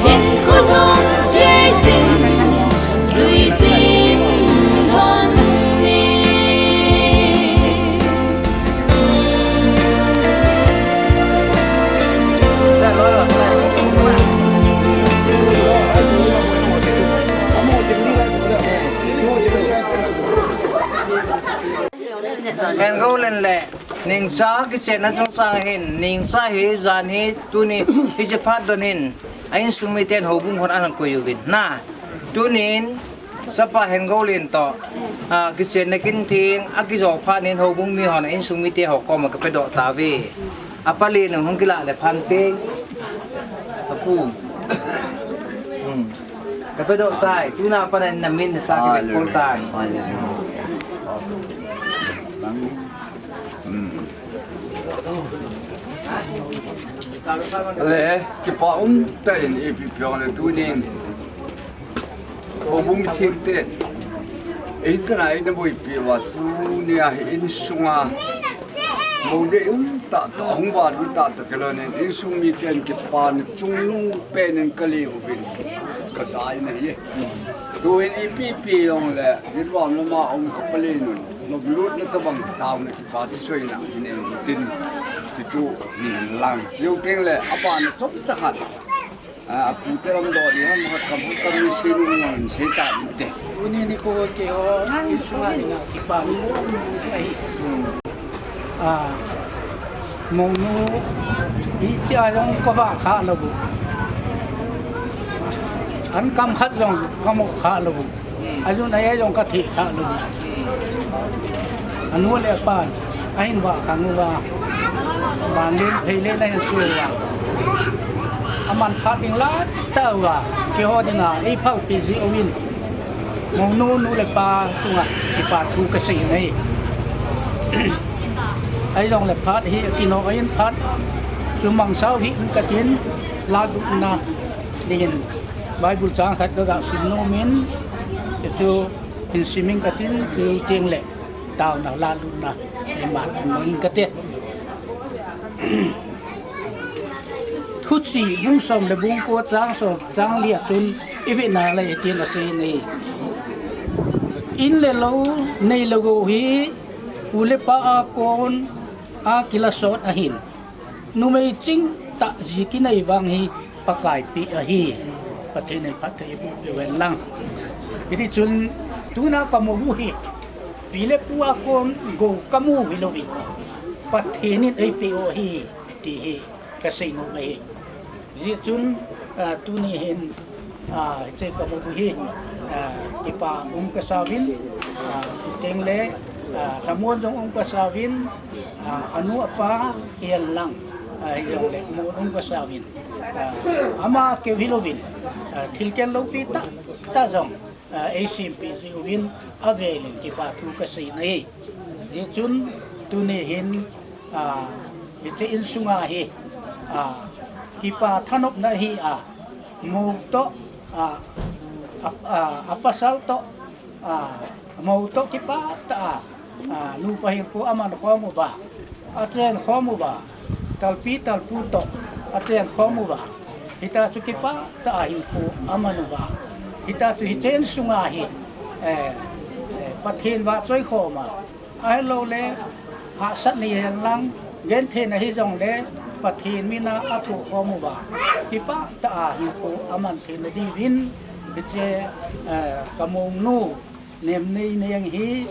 hinkho lhon geiyin, jui jing lhon ni. Hen Goulen le Nengcha kichenna chungchang hin, Nengcha hi jan hi tuni hiche phat don hin, a insung miten houbung hon ahin koi uvin. Na, tunin, chapa Hen Goulen toh, a, kichenna kin theng, akijo phat in houbung mi hon a insung mite ho koma kapedoh tauve. Apa le nung hung kilah le phan teng. Apu. Hmm. Kapedoh tai, tuna pat in namin nasa kivet kol tan. Hmm. Le, kipa um tah in ipi pi le tunin. Houbung singten. Ei chana ina boipi uva tunia hi insunga. Mou dei um tah tah hung val u tah tah kilhon in insung miten kipana chungnung pen in kale uvin. Kadei na hi. Tuhin ipi pi jongle, nilham lama um kapa le nun. Lomlutna tabang taona kipa ti soina hi nei tin. Ti chu hin lang. Jou teng le, abana chomcha khat. A, apu te lam doh ding ham, kam ham kam ni sei nu ngon sei ta ding te. Tuni nikho keiho, insung a dinga kipa ni. A, mounu, itia jong kava kha lou. An kam khat jong kamo kha lou. Ajun ahi jong kathi kha lou. Anu le apan, ahin vah khang uva. Van len phei len ahin sui uva. Aman phat ding la tah uva. Keiho dinga, ei phalpi ji uvin. Mounu nu le pa chunga, kipa thu kasei nei. Ahi jongle phat hi, kino ahin phat. Chumang sao hi, katin, la dukna dingin. Bible chang khat kaga sim nomin, chu hin simin katin, chu teng le, taona laluna, ima, ima in kate. Thuchih bung som le bung ko chang som, chang li a chun, ivet na le itin asei nei. In le lou, nei lou gou hi, u le pa a kon, a kila sot ahin. Numei chingtah ji kinei vang hi Pakai peh ahi. Pathen in phatthei eiboh peh uvin lang. Hiti chun tuna kamu u hi. Pi le pu a kon gou kamu hilou in. Pathen in eipeh u ahi. Ti hi kasei nom ahi. Hijeh chun, ah, tuni hin, ah, hiche kamu u hi, ah, kipa um kasa uvin, ah, teng le, ah, lhamon jong um kasa uvin, ah, anu apa kihen lang, ah, hijongle lhamon um kasa uvin, ah, ama keu hilouvin, ah, thil ken loupi tah tah jong, ah, eisempeh ji uvin avelin kipa thu kasei ahi. Hijeh chun tuni hin, ah, hiche insunga hi, ah, kipa thanopna hi a, mou toh, ah, a, a, a pasal toh, ah, mou toh kipah tah a, ah, nupa hinkho aman khom uva, achen khom uva, talpi talpu toh achen khom uva, hitia chu kipah tah a hinkho aman uva, hitia chu hiche insunga hi, eh, eh, Pathen vahchoi khom a, ahilouleh, hahsat nei hen lang, genthei na hijongle, Pathen mina athoh khom uva, kipah tah a hinkho aman theina diuvin, hiche, eh, kamounu, Nemnei Neng hi,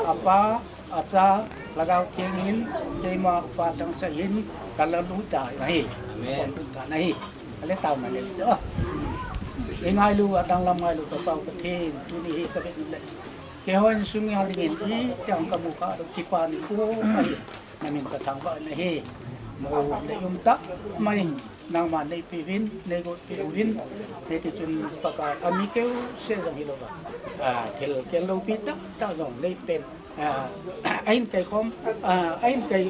apa, acha, Lhagao Theng in, keima upa tangseh in, kalalut tan ahi. Amen. Kalalut tan ahi. Ale taona nei to. Ingailu a danglam ngailu ka Pau Pathen, tuni hi kavet le. Keiho insung a dingin itiang kamu kha lou, kipa nikho ahi, namin kathangvah in ahi. mo nei um tah mai, nangma nei pe uvin, nei got pe uvin, hiti chun Pakai a mi keu se jong hilou va, a, thil kel loupi tah tah jong nei pen, a, a in kai khom, a, a in kai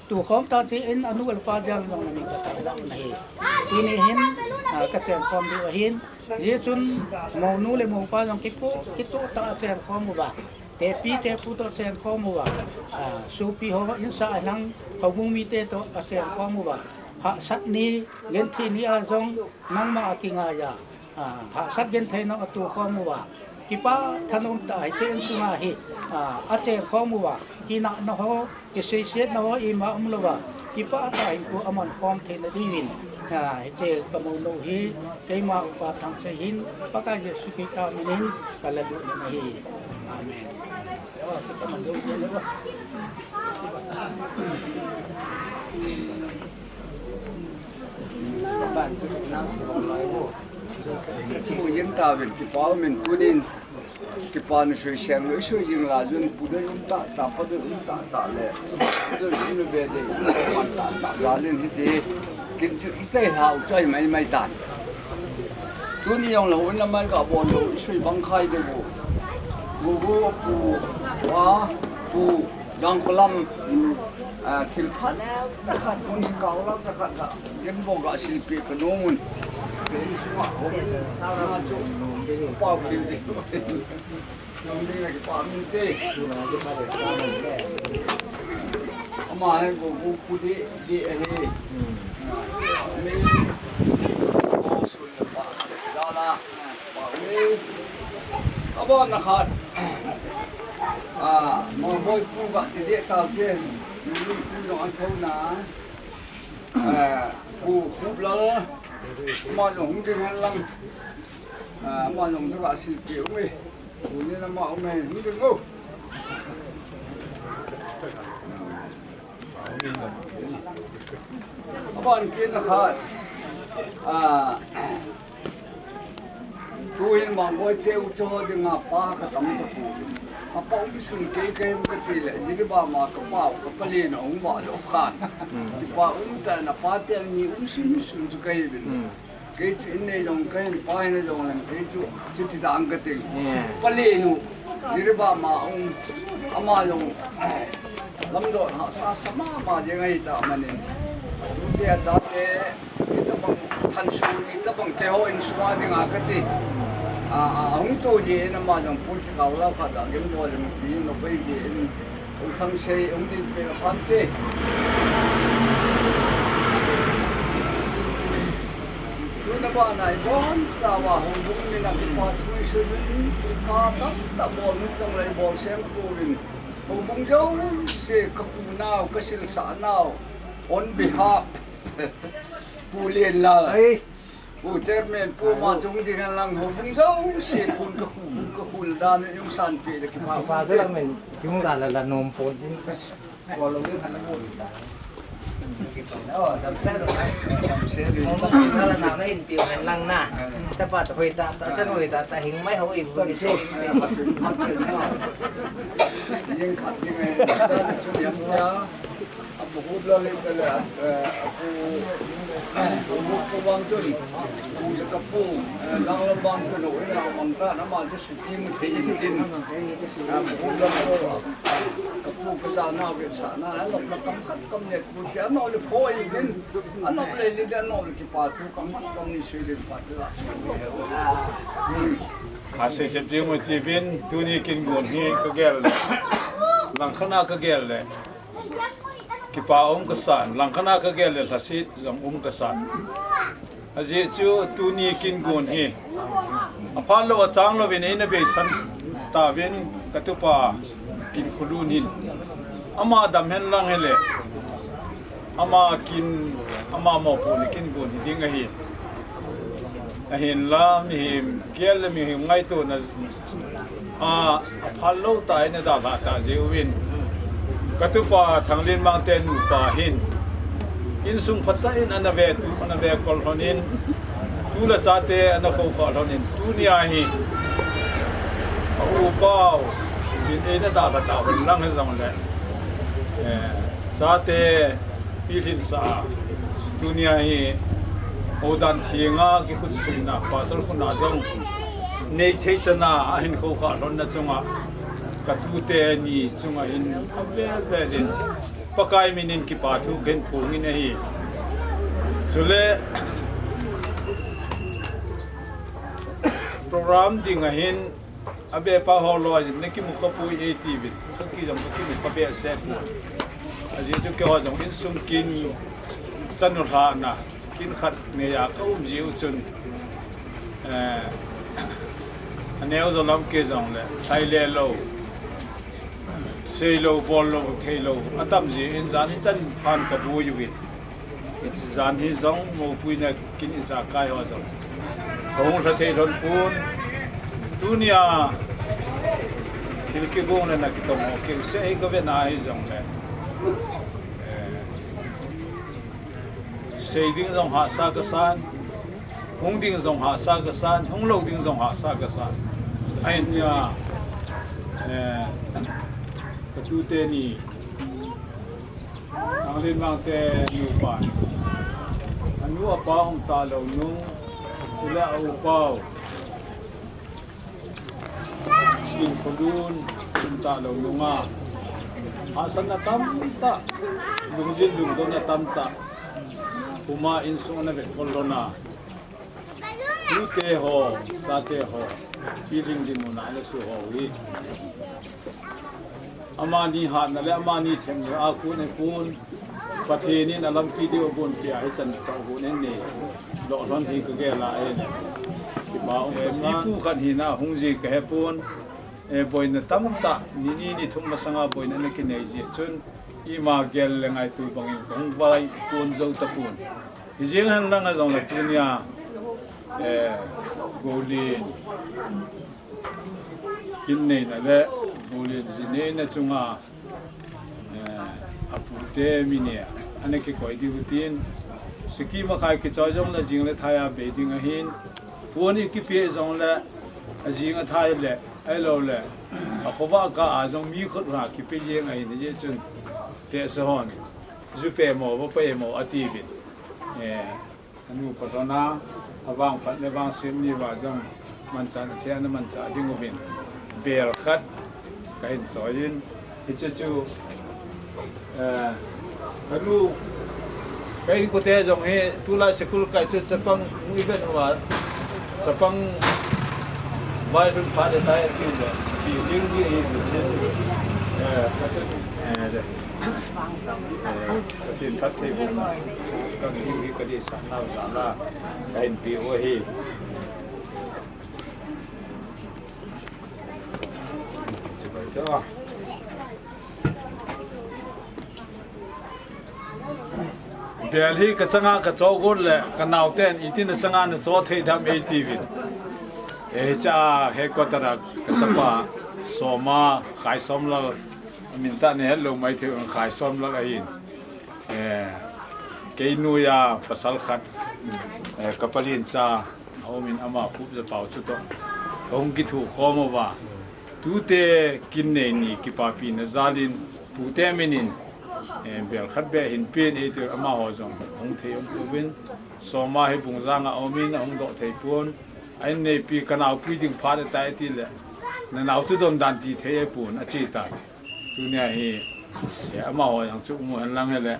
tu khom ta chi in anu le pa jal jong na min ka tai la na hi. Tuni hin, a, ka chen khom diu ahin, Hijeh chun, monu le mopa jong kipo, kito tah a chen khom uva. Tepi tepu toh chen khom uva. A, sopi ho in sa lang, houbung mite toh a chen khom uva. Hahsat ni, genthei ni a jong, nangma a kingai a. A, hahsat genthei nong a tu khom uva. Kipah thanom tah a hiche insunga hi, a, a chen khom uva. Kinahna ho, Kiseisetna ho ima umlouva, kipah tah a hinkho aman khom theina diuvin, a, hiche ka monu hi, keima upa Thangsei hin, Pakai Jesu Christa minin, ka la lutna ahi. Amen. Chu jeng tauvin, kipa umin tunin, Kipana soi seng lou, i soi jing lai chun pu dei um tah tah, pa dei um tah tah le, pu dei um le be dei um tah tah jal in hiti. Kin chu i chai hlau chai mai mai tan. Tuni jong lou in la mai ka bon lou, i soi bang khai dei bu. Bu bu pu, pa, pu, Jangkholam, a, thil pha neo cha khat, mun si kau lau cha khat ka. Ken bo ka silpi ka nung un. Ken sunga ko. Na chu. Pau khil ji. Nung ding na ki pa min te. Ama hai ko ko ku de de ahi. Mi. Ko su le pa. Da la. Abon na khat. A, Mangboi pu ka ti deh tau te. Pu jong an thou na. A, pu Khup Lal. Ama jong hung ding hen lang. A, ama jong tu ka silpi um e. Pu ni na ma um e, hung ding o. Aban kit na khat. A, tuhin Mangboi te u cho dinga pa ka tam ta pu. A pa um sun kei kei ka ti le, Jiribam a ka pa u ka palen a hung vah lou khan. Kipa um tah in a pa te ni um sun sun chu ka hi uvin. Kei chu in nei jong ka hin, pa hin jong leng, kei chu chuti dan ka ting. Yeah. Palen u, Jiribam a um, ama jong, lamdot hahsa sa mama jeng ahi ta manin. Te a chate, itabang thansun, itabang keiho insunga dinga ka ti. A, a, hung to jeh in ama jong pulsi kau lau khat a, gem do jong pi, no pai jeh in. U Thangsei, um din pe la phan te. Tuna bana i bon chawa houbung min a kipa thu i sei uvin, kipa tamtah bol min tong lei bol sem pu vin. Houbung jouse ka khu nau, ka silsah nau. On behalf. Pu Lienlal. Ai. Pu Chairman, pu ma chung ding hen lang houbung jouse khun ka khu, ka khu dan in jong san pe le kipa. Kipa ka la min, chung la la la nom pon din. Ko lo ding han mo ta. Oh, dam se lo. Dam se lo. Mo ma la na na in pi hen lang na. Sa pa to hoi ta, ta sa hoi ta, ta hing mai hoi bu se. Yen khat ding e. Chu yam ta. A pu Khup Lal le, eh, a pu, pu, pu Vangchun, pu Jakapu, eh, Langlam Vangchun, u in a mang ta, na ma chu suti mu thei in tin. A pu Khup Lal chu, ka pu ka ja na, ve sa na, a lop na kam khat kam ne, pu ti a no le pho in tin, a no le le de, a no le kipa thu kam khat kam ni sui le pa ti la. A sei chep jing u ti vin, tuni kin gon hi ka gel le. Langkhat a ka gel le. Kipa um ka san, langkhat a ka gel le lhasit jong um ka san. Ajeh chu tuni kin gon hi. A phat lou a chang louvin eina beisan tauvin ka tupa Kinkholun hin. Ama dam hen lang hile. Ama kin, ama mopohna kin gon hi ding ahi. Ahinla, mihem gel le mihem ngaitona a, a phalou tah in a dalha tah jeh uvin. Ka tupa Thanglienmang te nupa hin. Insung phatah in ana ve tu, ana ve kol lhon in. Tu le chate ana khoukhah lhon in. Tunia hi. A tupa u. Vin eina dalha tah uvin lang hijongle. Eh, chate. Pilhin sa a, tunia hi, odan thinga kikhutsuina, pasal khuna jong, nei thei chana, ahin khokha lhonna chunga, katute ni chunga hin, avel velin, Pakai minin kipa thu kahin phongin ahi. Chule, program ding ahin, Abepa ho loi in, nakimu kapoi e tiuvin, kaki jong kakimu kabe se poi. Ajeh chu keiho jong insung kin chanu lhahna, kin khat neiya kaum jiu chun, eh, aneo jo lam kei jongle, lhai le lou, sei lou, bol lou, thei lou, atam jeh in jan hichan phan kaboi uvin. Hiche jan hi jong mopuina kin ijakai ho jong kahung lha thei lhon pon. Tunia thil kigong le na kitong ho keu se hi kavena hi jongle, eh, sei ding jong hahsa kasan, hung ding jong hahsa kasan, hung lou ding jong hahsa kasan. Ahin nia, eh, katute ni Thanglin Mangte nupa. Anu apa um talou nung, chule a upau Sinkholun um talou nunga, hahsatna tamtah, lungjin lungdonna tamtah, puma insung ana vetkol lhona, tute ho, chate ho, Pi Lhingding muna ana suhou hi. Amani hatna le amani themna a kon e pon, Pathen in alampi diu abonpia hichan toh kon e ni. Loh lhon hi kagel a ahi. Kipa um kasan. Mipu khat hina hung ji kahe pon. Eh, boina tamtah, ni ni ni thum masanga boina ana kinei jeh chun, ima gel le ngaito bangin kahung vai pon jou tapon. Hijeng hen lang a jongle tunia, eh, Golin kin neina le Golin ji neina chunga, eh, apute min a ana kikoi diu tin, siki makhai kichoi jongle jing le thai a bei ding ahin, pon ikipe jongle ajing athai le, ahiloule akhovah kah a jong mi khut uva kipe jeng ahin, hijeh chun tehse hon, ju pe mo, va pe mo atiuvin. Eh, Anu patona, avangphat le vangset ni uva jong, manchahna thei a ana manchah ding uvin, bel khat kahin choi in, hiche chu, eh, kanu, ka inkote jong hi, tulai school kai chu chapang hung i vet uva, chapang vailhun phat le tai ati le, chi ding ji hi, eh, ka chu, eh, Pathen phatthei boh, ka thil hi ka deisah nau jal a, ka hin pe u ahi. Bel hi ka changa ka cho got le, ka naoten, "Iti na changa na cho thei dem?" ei tiuvin. Eh, cha headquarter a ka chapa Soma, Khaisomlal, amin tah nei het lou maithei un, Khaisomlal ahin. Eh, kei noiya pasal khat, eh, ka palen cha, aumin ama Khupjapau chutoh kahung kithukhom uva, tute kin nei ni kipapina jalin, pute minin, eh, bel khat beh hin pen e ti, amaho jong hung thei um pouvin, Soma hi Bungjang a aumin, ahung doh thei pon, a inneipi ka naopi ding phat ahitai tile, na nao chu dondan ti thei ahipon, ache tan. Tunia hi, eh, amaho jong chu um u hen lang hile,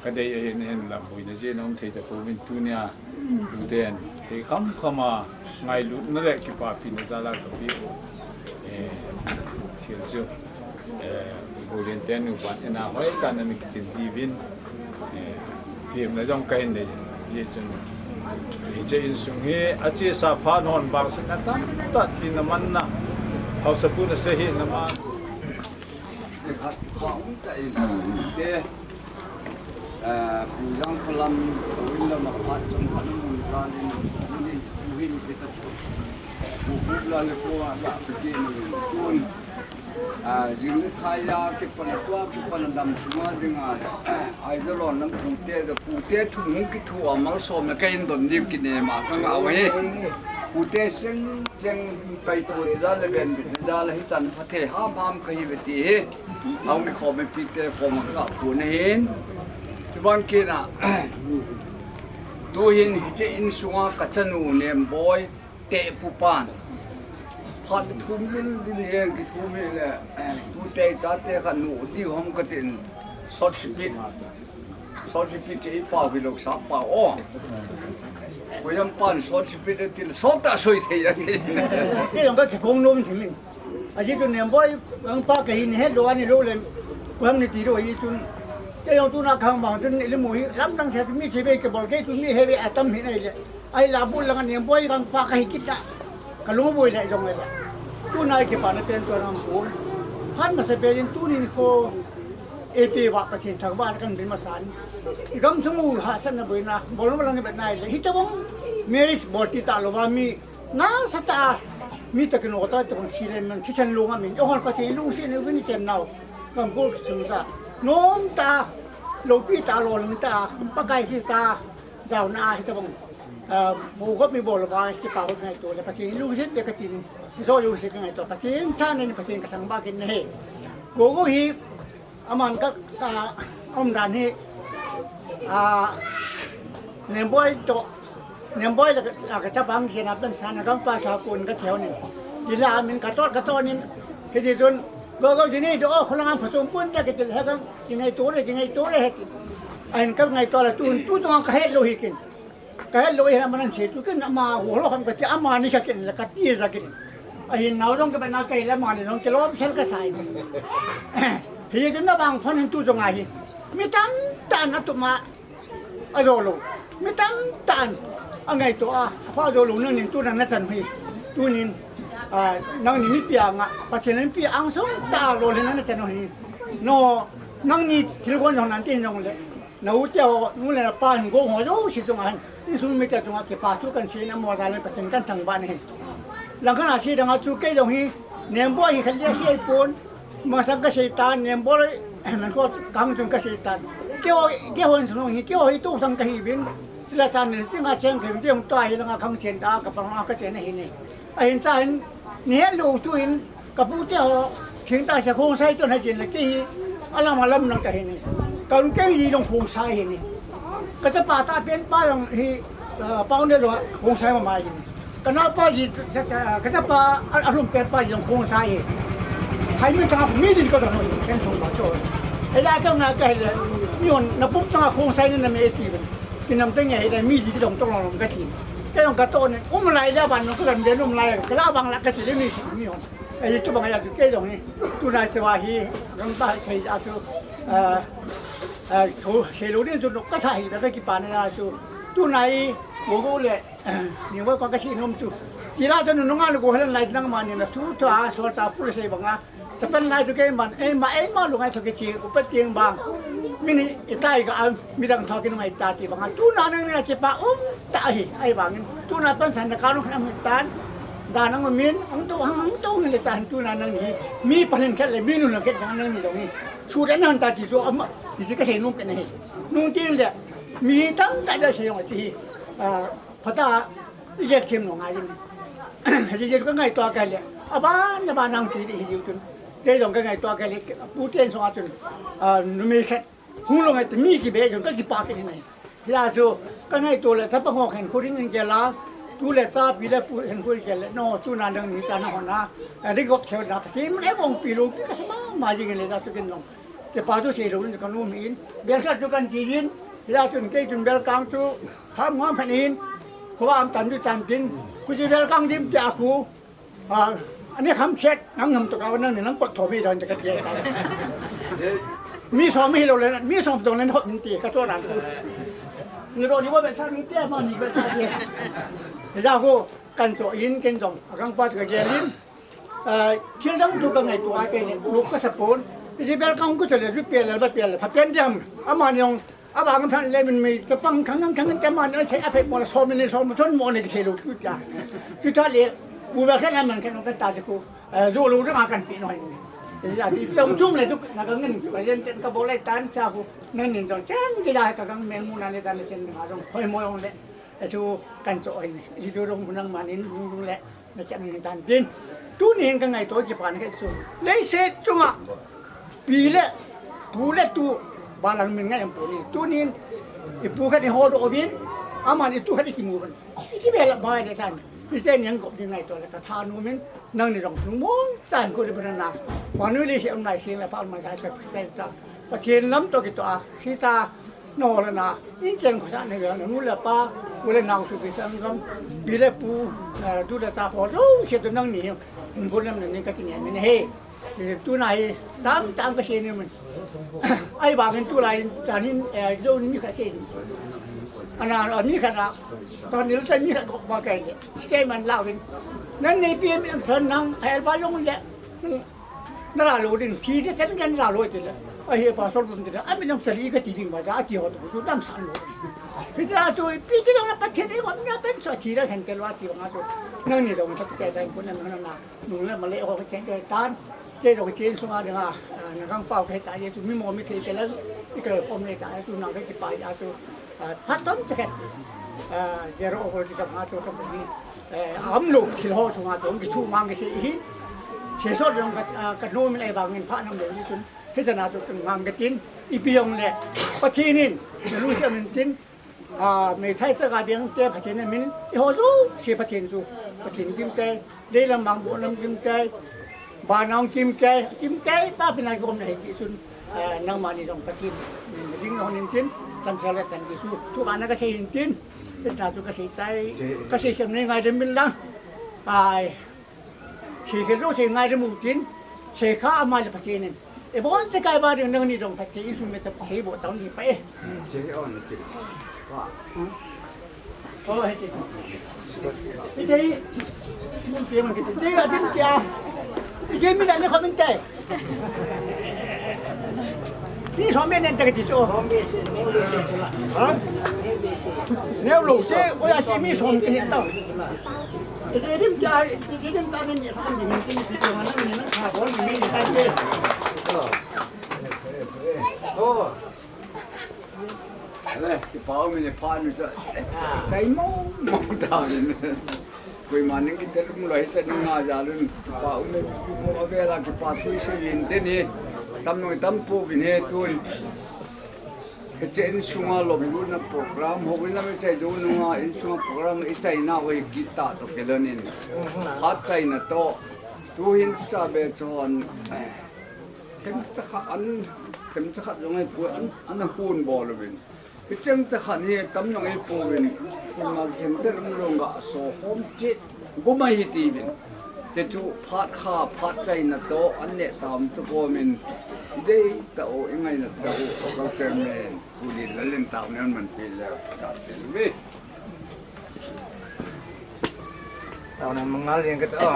ka dei ahin, ahinla boina jeh in aum thei tapouvin tunia, tuten thei khamkham a ngailutna le kipapina jal a ka pe u, eh, thil chu, eh, Golin te nupa in a hoitah in ana kitim diuvin, eh, temna jong ka hin nei, hijeh chun hiche insung hi achesa phat hon vangsetna tamtah, thina manna, haosapu na sehina man. Khat pa um ta in te, eh, Pu Jangkholam, Pu Windam a pat chun kan mun kan in, mun in, mun in kita chu. Pu Pu la le ko a la pe ke ni tun. Ah, jing le thai ya ke pan a tua ke pan a dam suma ding a. Ai ja lon lam pute da pute thu hung kithu a malsom le ka in don diu kine ma ka ngah u hi. Pute seng seng pai tu le ja le ben bit le ja le hi tan pha the ham ham ka hi ve ti hi. Hung kikhom e pite khom a ka pu na hin. Pan kina, tuhin hiche insunga kachanu Nemboi Tepu pan phat thum lul lul yen kithum hile, tute chate khat nu dihom katin, sot sipit, sot sipit kei pao hilou sa pao o. Koyam pan sot sipit atin sot ta soi thei ati. Kei jong kakiphong nom thei min. Ajeh chu Nemboi gangpa kahi, nei het lou, anei lou le, koiham nei ti lou, ajeh chun. Kei jong tuna kahung bang chun, nei le mu hi, lamdang seh chu mi che ve kibol, kei chu mi he ve atam hi nei le. Ahi la bul langa Nemboi gangpa kahi kit la. Kalung boi le jong le. Tuna kipana pen chu anam pon. Phat masa pen in tunin kho. Eipeh uva Pathen thangvahna kahin pen masa in. Igam sung u hahsatna boina, bol nom lang bet nai le. Hitobang marriage bol ti talou va mi Nasatah a, mi toh kinoh tah, toh kong thi le man, thisan lunga min, eiho Pathen lungsetna uvin ichan nau, gam gol kisung sa, nom tah, loupi tah, lolhing tah, Pakai Christa jaona a hitobang, ah, mo gop mi bol uva, kipa ho kangaito le, Pathen lungset le katin, jo lungset kangaito, Pathen thangvahna in Pathen kathangvah kit ahi. Gogo hi, Aman ka, ka, umdan hi, a, Nemboi toh, Nemboi le ka, ka chapang kina pen sana gangpa tha kun ka theo nin. Tila min ka tot, ka tot nin, hiti chun, Gogo jini do, kholanga phachom pon ta kiti le, he gam, kingaito le, kingaito le, hiti. Ahin kangaito le, tu, tu chunga kahet lou hi kin. Kahet lou hi, aman anse chu kin, ama, ho lo kham kati, amani kha kin, la kati ja kin. Ahin nao jong kibang na kahi le, amani jong kilom sel kasa hi. Hijeh chun navang phat in tu jong ahi. Mi tamtah in atum a, ajo lou. Mi tamtah in angaito a, apha jo lou nangnin tunan nachan u hi. Tunin, a, nangni mipi anga, Pathen in mipi angsung tah a lolhinna nachan u hi. No, nangni thilgon jong nan tin jong le. Na u te ho, nu le na pa hin gong ho jouse chunga hin, insung mite chunga kipa thu kahin sei in, amaho jal in Pathen kahin thangvah in ahi. Langkhat a sei ding a chu kei jong hi, Nemboi hi khat le sei ahipon, masang kasei tan, Nemboi, man ko kahung chun kasei tan. Keiho, keiho insung hi, keiho hi tou thang kahiuvin, tila chan ni, tinga cheng kei, kei hung tou hi langa khang chen da, kapang a kachen ahi ne. Ahin cha hin, nei het lou tuin, Kapu te ho, thingtah se Khongsai toh na chen le kei hi, alam alam lang kahi ne. Kalung kei hi jong Khongsai hi ne. Kachapa tah pen pa jong hi, ah, pa ne lo Khongsai mama hi ne. Kanaopa ji, cha, cha, kachapa a, alum pen pa jong Khongsai hi. Hai mi chang mi din ka jong ken song ba to. Hijeh chun na kahi le, mi hon na pum chang Khongsai ne na me ti ben. Kinam te nge hi le mi di jong tong long kati. Kei jong kato ne, um lai le ban jong ka jong den um lai, kala bang la kati le mi si mi hon. Ahi, tubang a chu kei jong hi, tuna sewa hi, gangtah thei a chu, ah, ah, thu seilou ding chu nok kasa hi, da kipa na chu, tuna hi, Gogo le, Nemboi kong kasei nom chu. Tila chu nunung a le go helen lai nang mani na thu thu a, solchah pu le sei banga. Sapen lai chu keiman, eima, eima lungai tho kichi, upa ting bang. Min hi, itai ka am, midang tho kinungai ta ti banga. Tuna nangni a kipa um tah ahi, ahivangin. Tuna pansan na kanung khanam hitan. Da nang min, ang to, ang, ang to ngi le cha hin tuna nangni. Mi palin khat le, mi nu lang khat nang nangni jong hi. Chu den han ta ti chu ama, ti si kasei nung khat ahi. Nung ting le, mi tamtah da sei jong chi hi. Ah, phatah, igel them nung ngai jin. Hijeh chun kangaito a kei le. Aban, aban nang chi di hijeh chun. Kei jong kangaito a kei le, pu ten song a chun. Ah, numei khat. Hung lou ngai te mi kibe jong ka kipa kit in ahi. Hijeh chun kangaito le chapang ho khen khuring in gel a, tu le cha pi le pu khen khuring gel le, no, tuna nangni cha na hon a, a, ri gop theo na, Pathen in eibong pi lou, pi kasa mama jing le ja chu kin jong. Kipa thu seilou in kanom in, bel khat chu kan chi jin, hijeh chun kei chun bel kang chu, kham ngam phan in, kho am tan chu tan tin, khu chi bel kang dim tia khu, A, ani kham chet, nang ngam to ka, nang ni nang pot tho mi don te ka ti ta. Mi som mi lo le, mi som dong le hot mi ti ka cho dan. Ni ro ni wa be sa mi te ma ni be sa ti. Ni ja ko kan cho in ken jong, a kang pa ka ge lin. A, thil dang tu ka ngai tu a ke ni, lu ka sa pon. Isi bel kang ku cho le, ju pe le, ba pe le, pha pen diam. Ama ni ong Abang than le min mi chapang khang khang khang te man a che a phe mo la som ni som thon mo ni thei lou tu ta. Tu ta le, u ba khan man khan ka ta che ko. Eh, zo lou dang a kan pi noi. Ya ti long chung le chu na ka ngen ka yen ten ka bo lai tan cha ko. Ngen nin jong chang ki da ka gang meng mu na le tan chen ma jong hoi mo yong le. Eh, chu kan cho hoi ni. Ji tu long mu nang man in lung lung le. Na chan ni tan din. Tuni hin ka ngaito kipan kei chu. Leiset chunga. Pi le, pu le tu. Balang min ngai em pu ni. Tunin, ipu khat ihol doh uvin, aman itu khat ikimu uvin. Ikibel a bai le san. Ite ni ang kop ni ngai to le katha nu min, nangni jong lungmong chan ko le bana na. Panu le si ang nai sing le pa man sa sa kitai ta. Pathen lam to kito a. Sita no le na. In chen ko sa ne ga nu le pa. Ko le nang su bi sang gam. Bi le pu. Eh, tu le sa ho. Ro se to nangni. Ko lam ne ka kini ne he. Tuna hi, tang tang ka sei ni mun. Ahivangin tulai, tanin, eh, jo ni ka sei ni. Ana, mi ka na, tanin ta mi ka ko ba ka le. Statement la win. Nan nei pi mi son nang, ai ba long le. Na la lo ding, ti de chen gan la lo ti le. Ai, pastor bun ti le. Ami nang sali ka ti ding ba, ja ti ho tu, tu dam san lo. Pi ta tu, pi ti long na pa ti de ko, na pen so ti da san te lo ti ba nga tu. Nangni long ta ti ka sai ko na na na. Nung le ma le ho ka chen ka tan. Kei jong chen sunga dinga, ah, na gang pau kei ta Jesu mi mo mi thei te le, i ka pom le ta Jesu na kei pa Jesu, ah, phat tom che kei. Ah, zero over ti ka ma chu ka ni. Eh, am lo thil ho sunga chu ki thu mang kei se hi. Se so jong ka, ah, ka no mi le bang in pha nam lo ni sun. He sa na chu mang ka tin. Ipi jong le. Pathen in, lu se min tin. A, meithai chaka beng te Pathen amin, eiho jouse Pathen chu, Pathen kimkei, leilam mang bolam kimkei, banang kimkei, kimkei, pa pina kikhom na hi ti chun, a, nangma ni jong Pathen, jing hon in tin, kan sel kan Jesu, thu kana ka sei in tin, ita chu ka sei chai, ka sei khem nei ngai dem min lang. Ai, Sei khe jouse ngai le mu tin, sei kha ama le Pathen in. E bon che kai ba ding nangni jong Pathen in sum me ta sei bo taun ni pa e. Che on che. Wa. Oh, he che. Che. Mu pe man ke che a din che a. Che mi da ne kho min te. Mi som me nen te ke ti so. Ha? Neo lo se, o ya si mi som ke ne ta. Ese dim ta, ese dim ta men sa di min tin ti ma na min na ka bol min ta ke. Oh. Ne, kipah um e, pha nu cha, chai mong mong ta min. Koima ning kitel um lou hita ning nga jal un, kipah um e, ko avela kipah thu isei in te ni. Tam nung tam pouvin he tun. Hiche insunga lomlutna program, houin lam ichai jou nunga insunga program ichaina hoi kit ta toh kilhon in. Phat chaina toh. Tuhin cha be chon. Themcha khat an, themcha khat jong ahipoi, an, ana hon bol uvin. Hicheng cha khat hi tam jong ahipouvin, koima khen tel um jong ga so khom chet, gum ahi tiuvin. Te chu phat kha, phat chaina toh, an neh tam toh komin, idei tah u, ingaina tah u, local chairman, Pu Lin Lalen tao nen man pi le, ka tel uve. Taona mangal jeng kit o.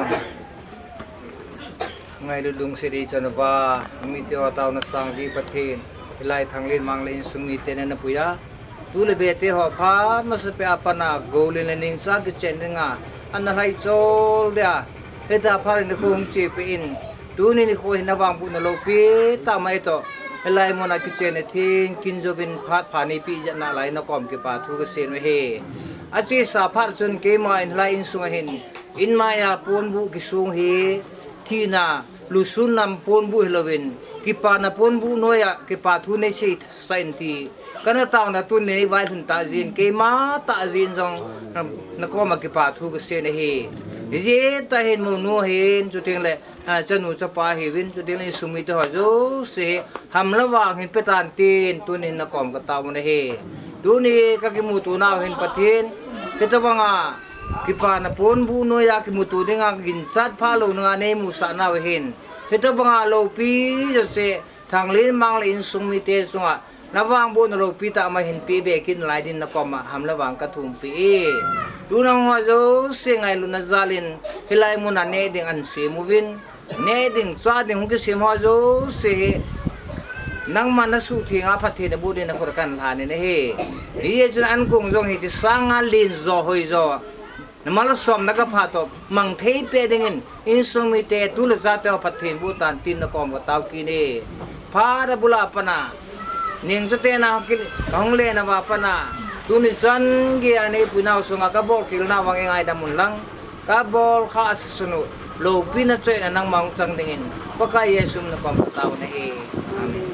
Ngailut lungset ichan uva, mite ho taona sang ji Pathen, hilai Thanglin Manglei insung mite nana puiya. Tu le be te ho phat masa peh a pat a, golin le ningchang kichen dinga, ana lhai chol dia, hita phat in nikho hung che peh in, tuni nikho hin navangbohna loupi tah mai toh, hilai muna kichen a theng kin jouvin phat pha neipeh jeh a nalai nakom kipa thu kasei u ahi. Achesa phat chun keima in hilai insunga hin, in maiya ponbuh kisong hi, thina, lusun nam ponbuh hilouvin, kipana ponbuh noiya kipa thu neisei sah in ti. Kana taona tun nei vailhun tah jeh in, keima tah jeh in jong, nakoma kipa thu kasei u ahi. Hijeh tah hin mounu hin, chuteng le, a, chanu chapa hiuvin, chuteng le insung mite ho jouse hi, ham le vang hin pe tan tin, tuni hin nakom katao u ahi. Tuni kakimuto nau hin Pathen, hitobanga, kipana ponbuh noiya kimuto dinga ginchat phah lou dinga neimusah nau hin, hitobanga loupi jouse, Thanglin Manglei insung mite chunga, navangbohna loupi tah mai hin peh be kit nalai din nakoma ham le vang kathumpeh e. Tuna hung ho jouse ngailutna jal in, hilai muna neh ding ahin sem uvin, neh ding chah ding hung kisem ho jouse hi, nangma nasuhtheng a phatthei naboh ding nakhut a kahin lhan in ahi. Hijeh chun ankong jong hiche sanga len jo hoi jo, namalsom nakapha toh, mang thei peh dingin, insung mite, tu le chate ho phatthei boh tan tin nakom katao kit e. Phat abul a pat a, ningcha tena kahung len uva pat a, tuni chan geiya neipui nau sunga kabolkhel nau vang eingaidam un lang, kabol khah a sesun u, loupina choina nangma hung chang dingin, Pakai Jesu min a nakom katao u ahi. Amen.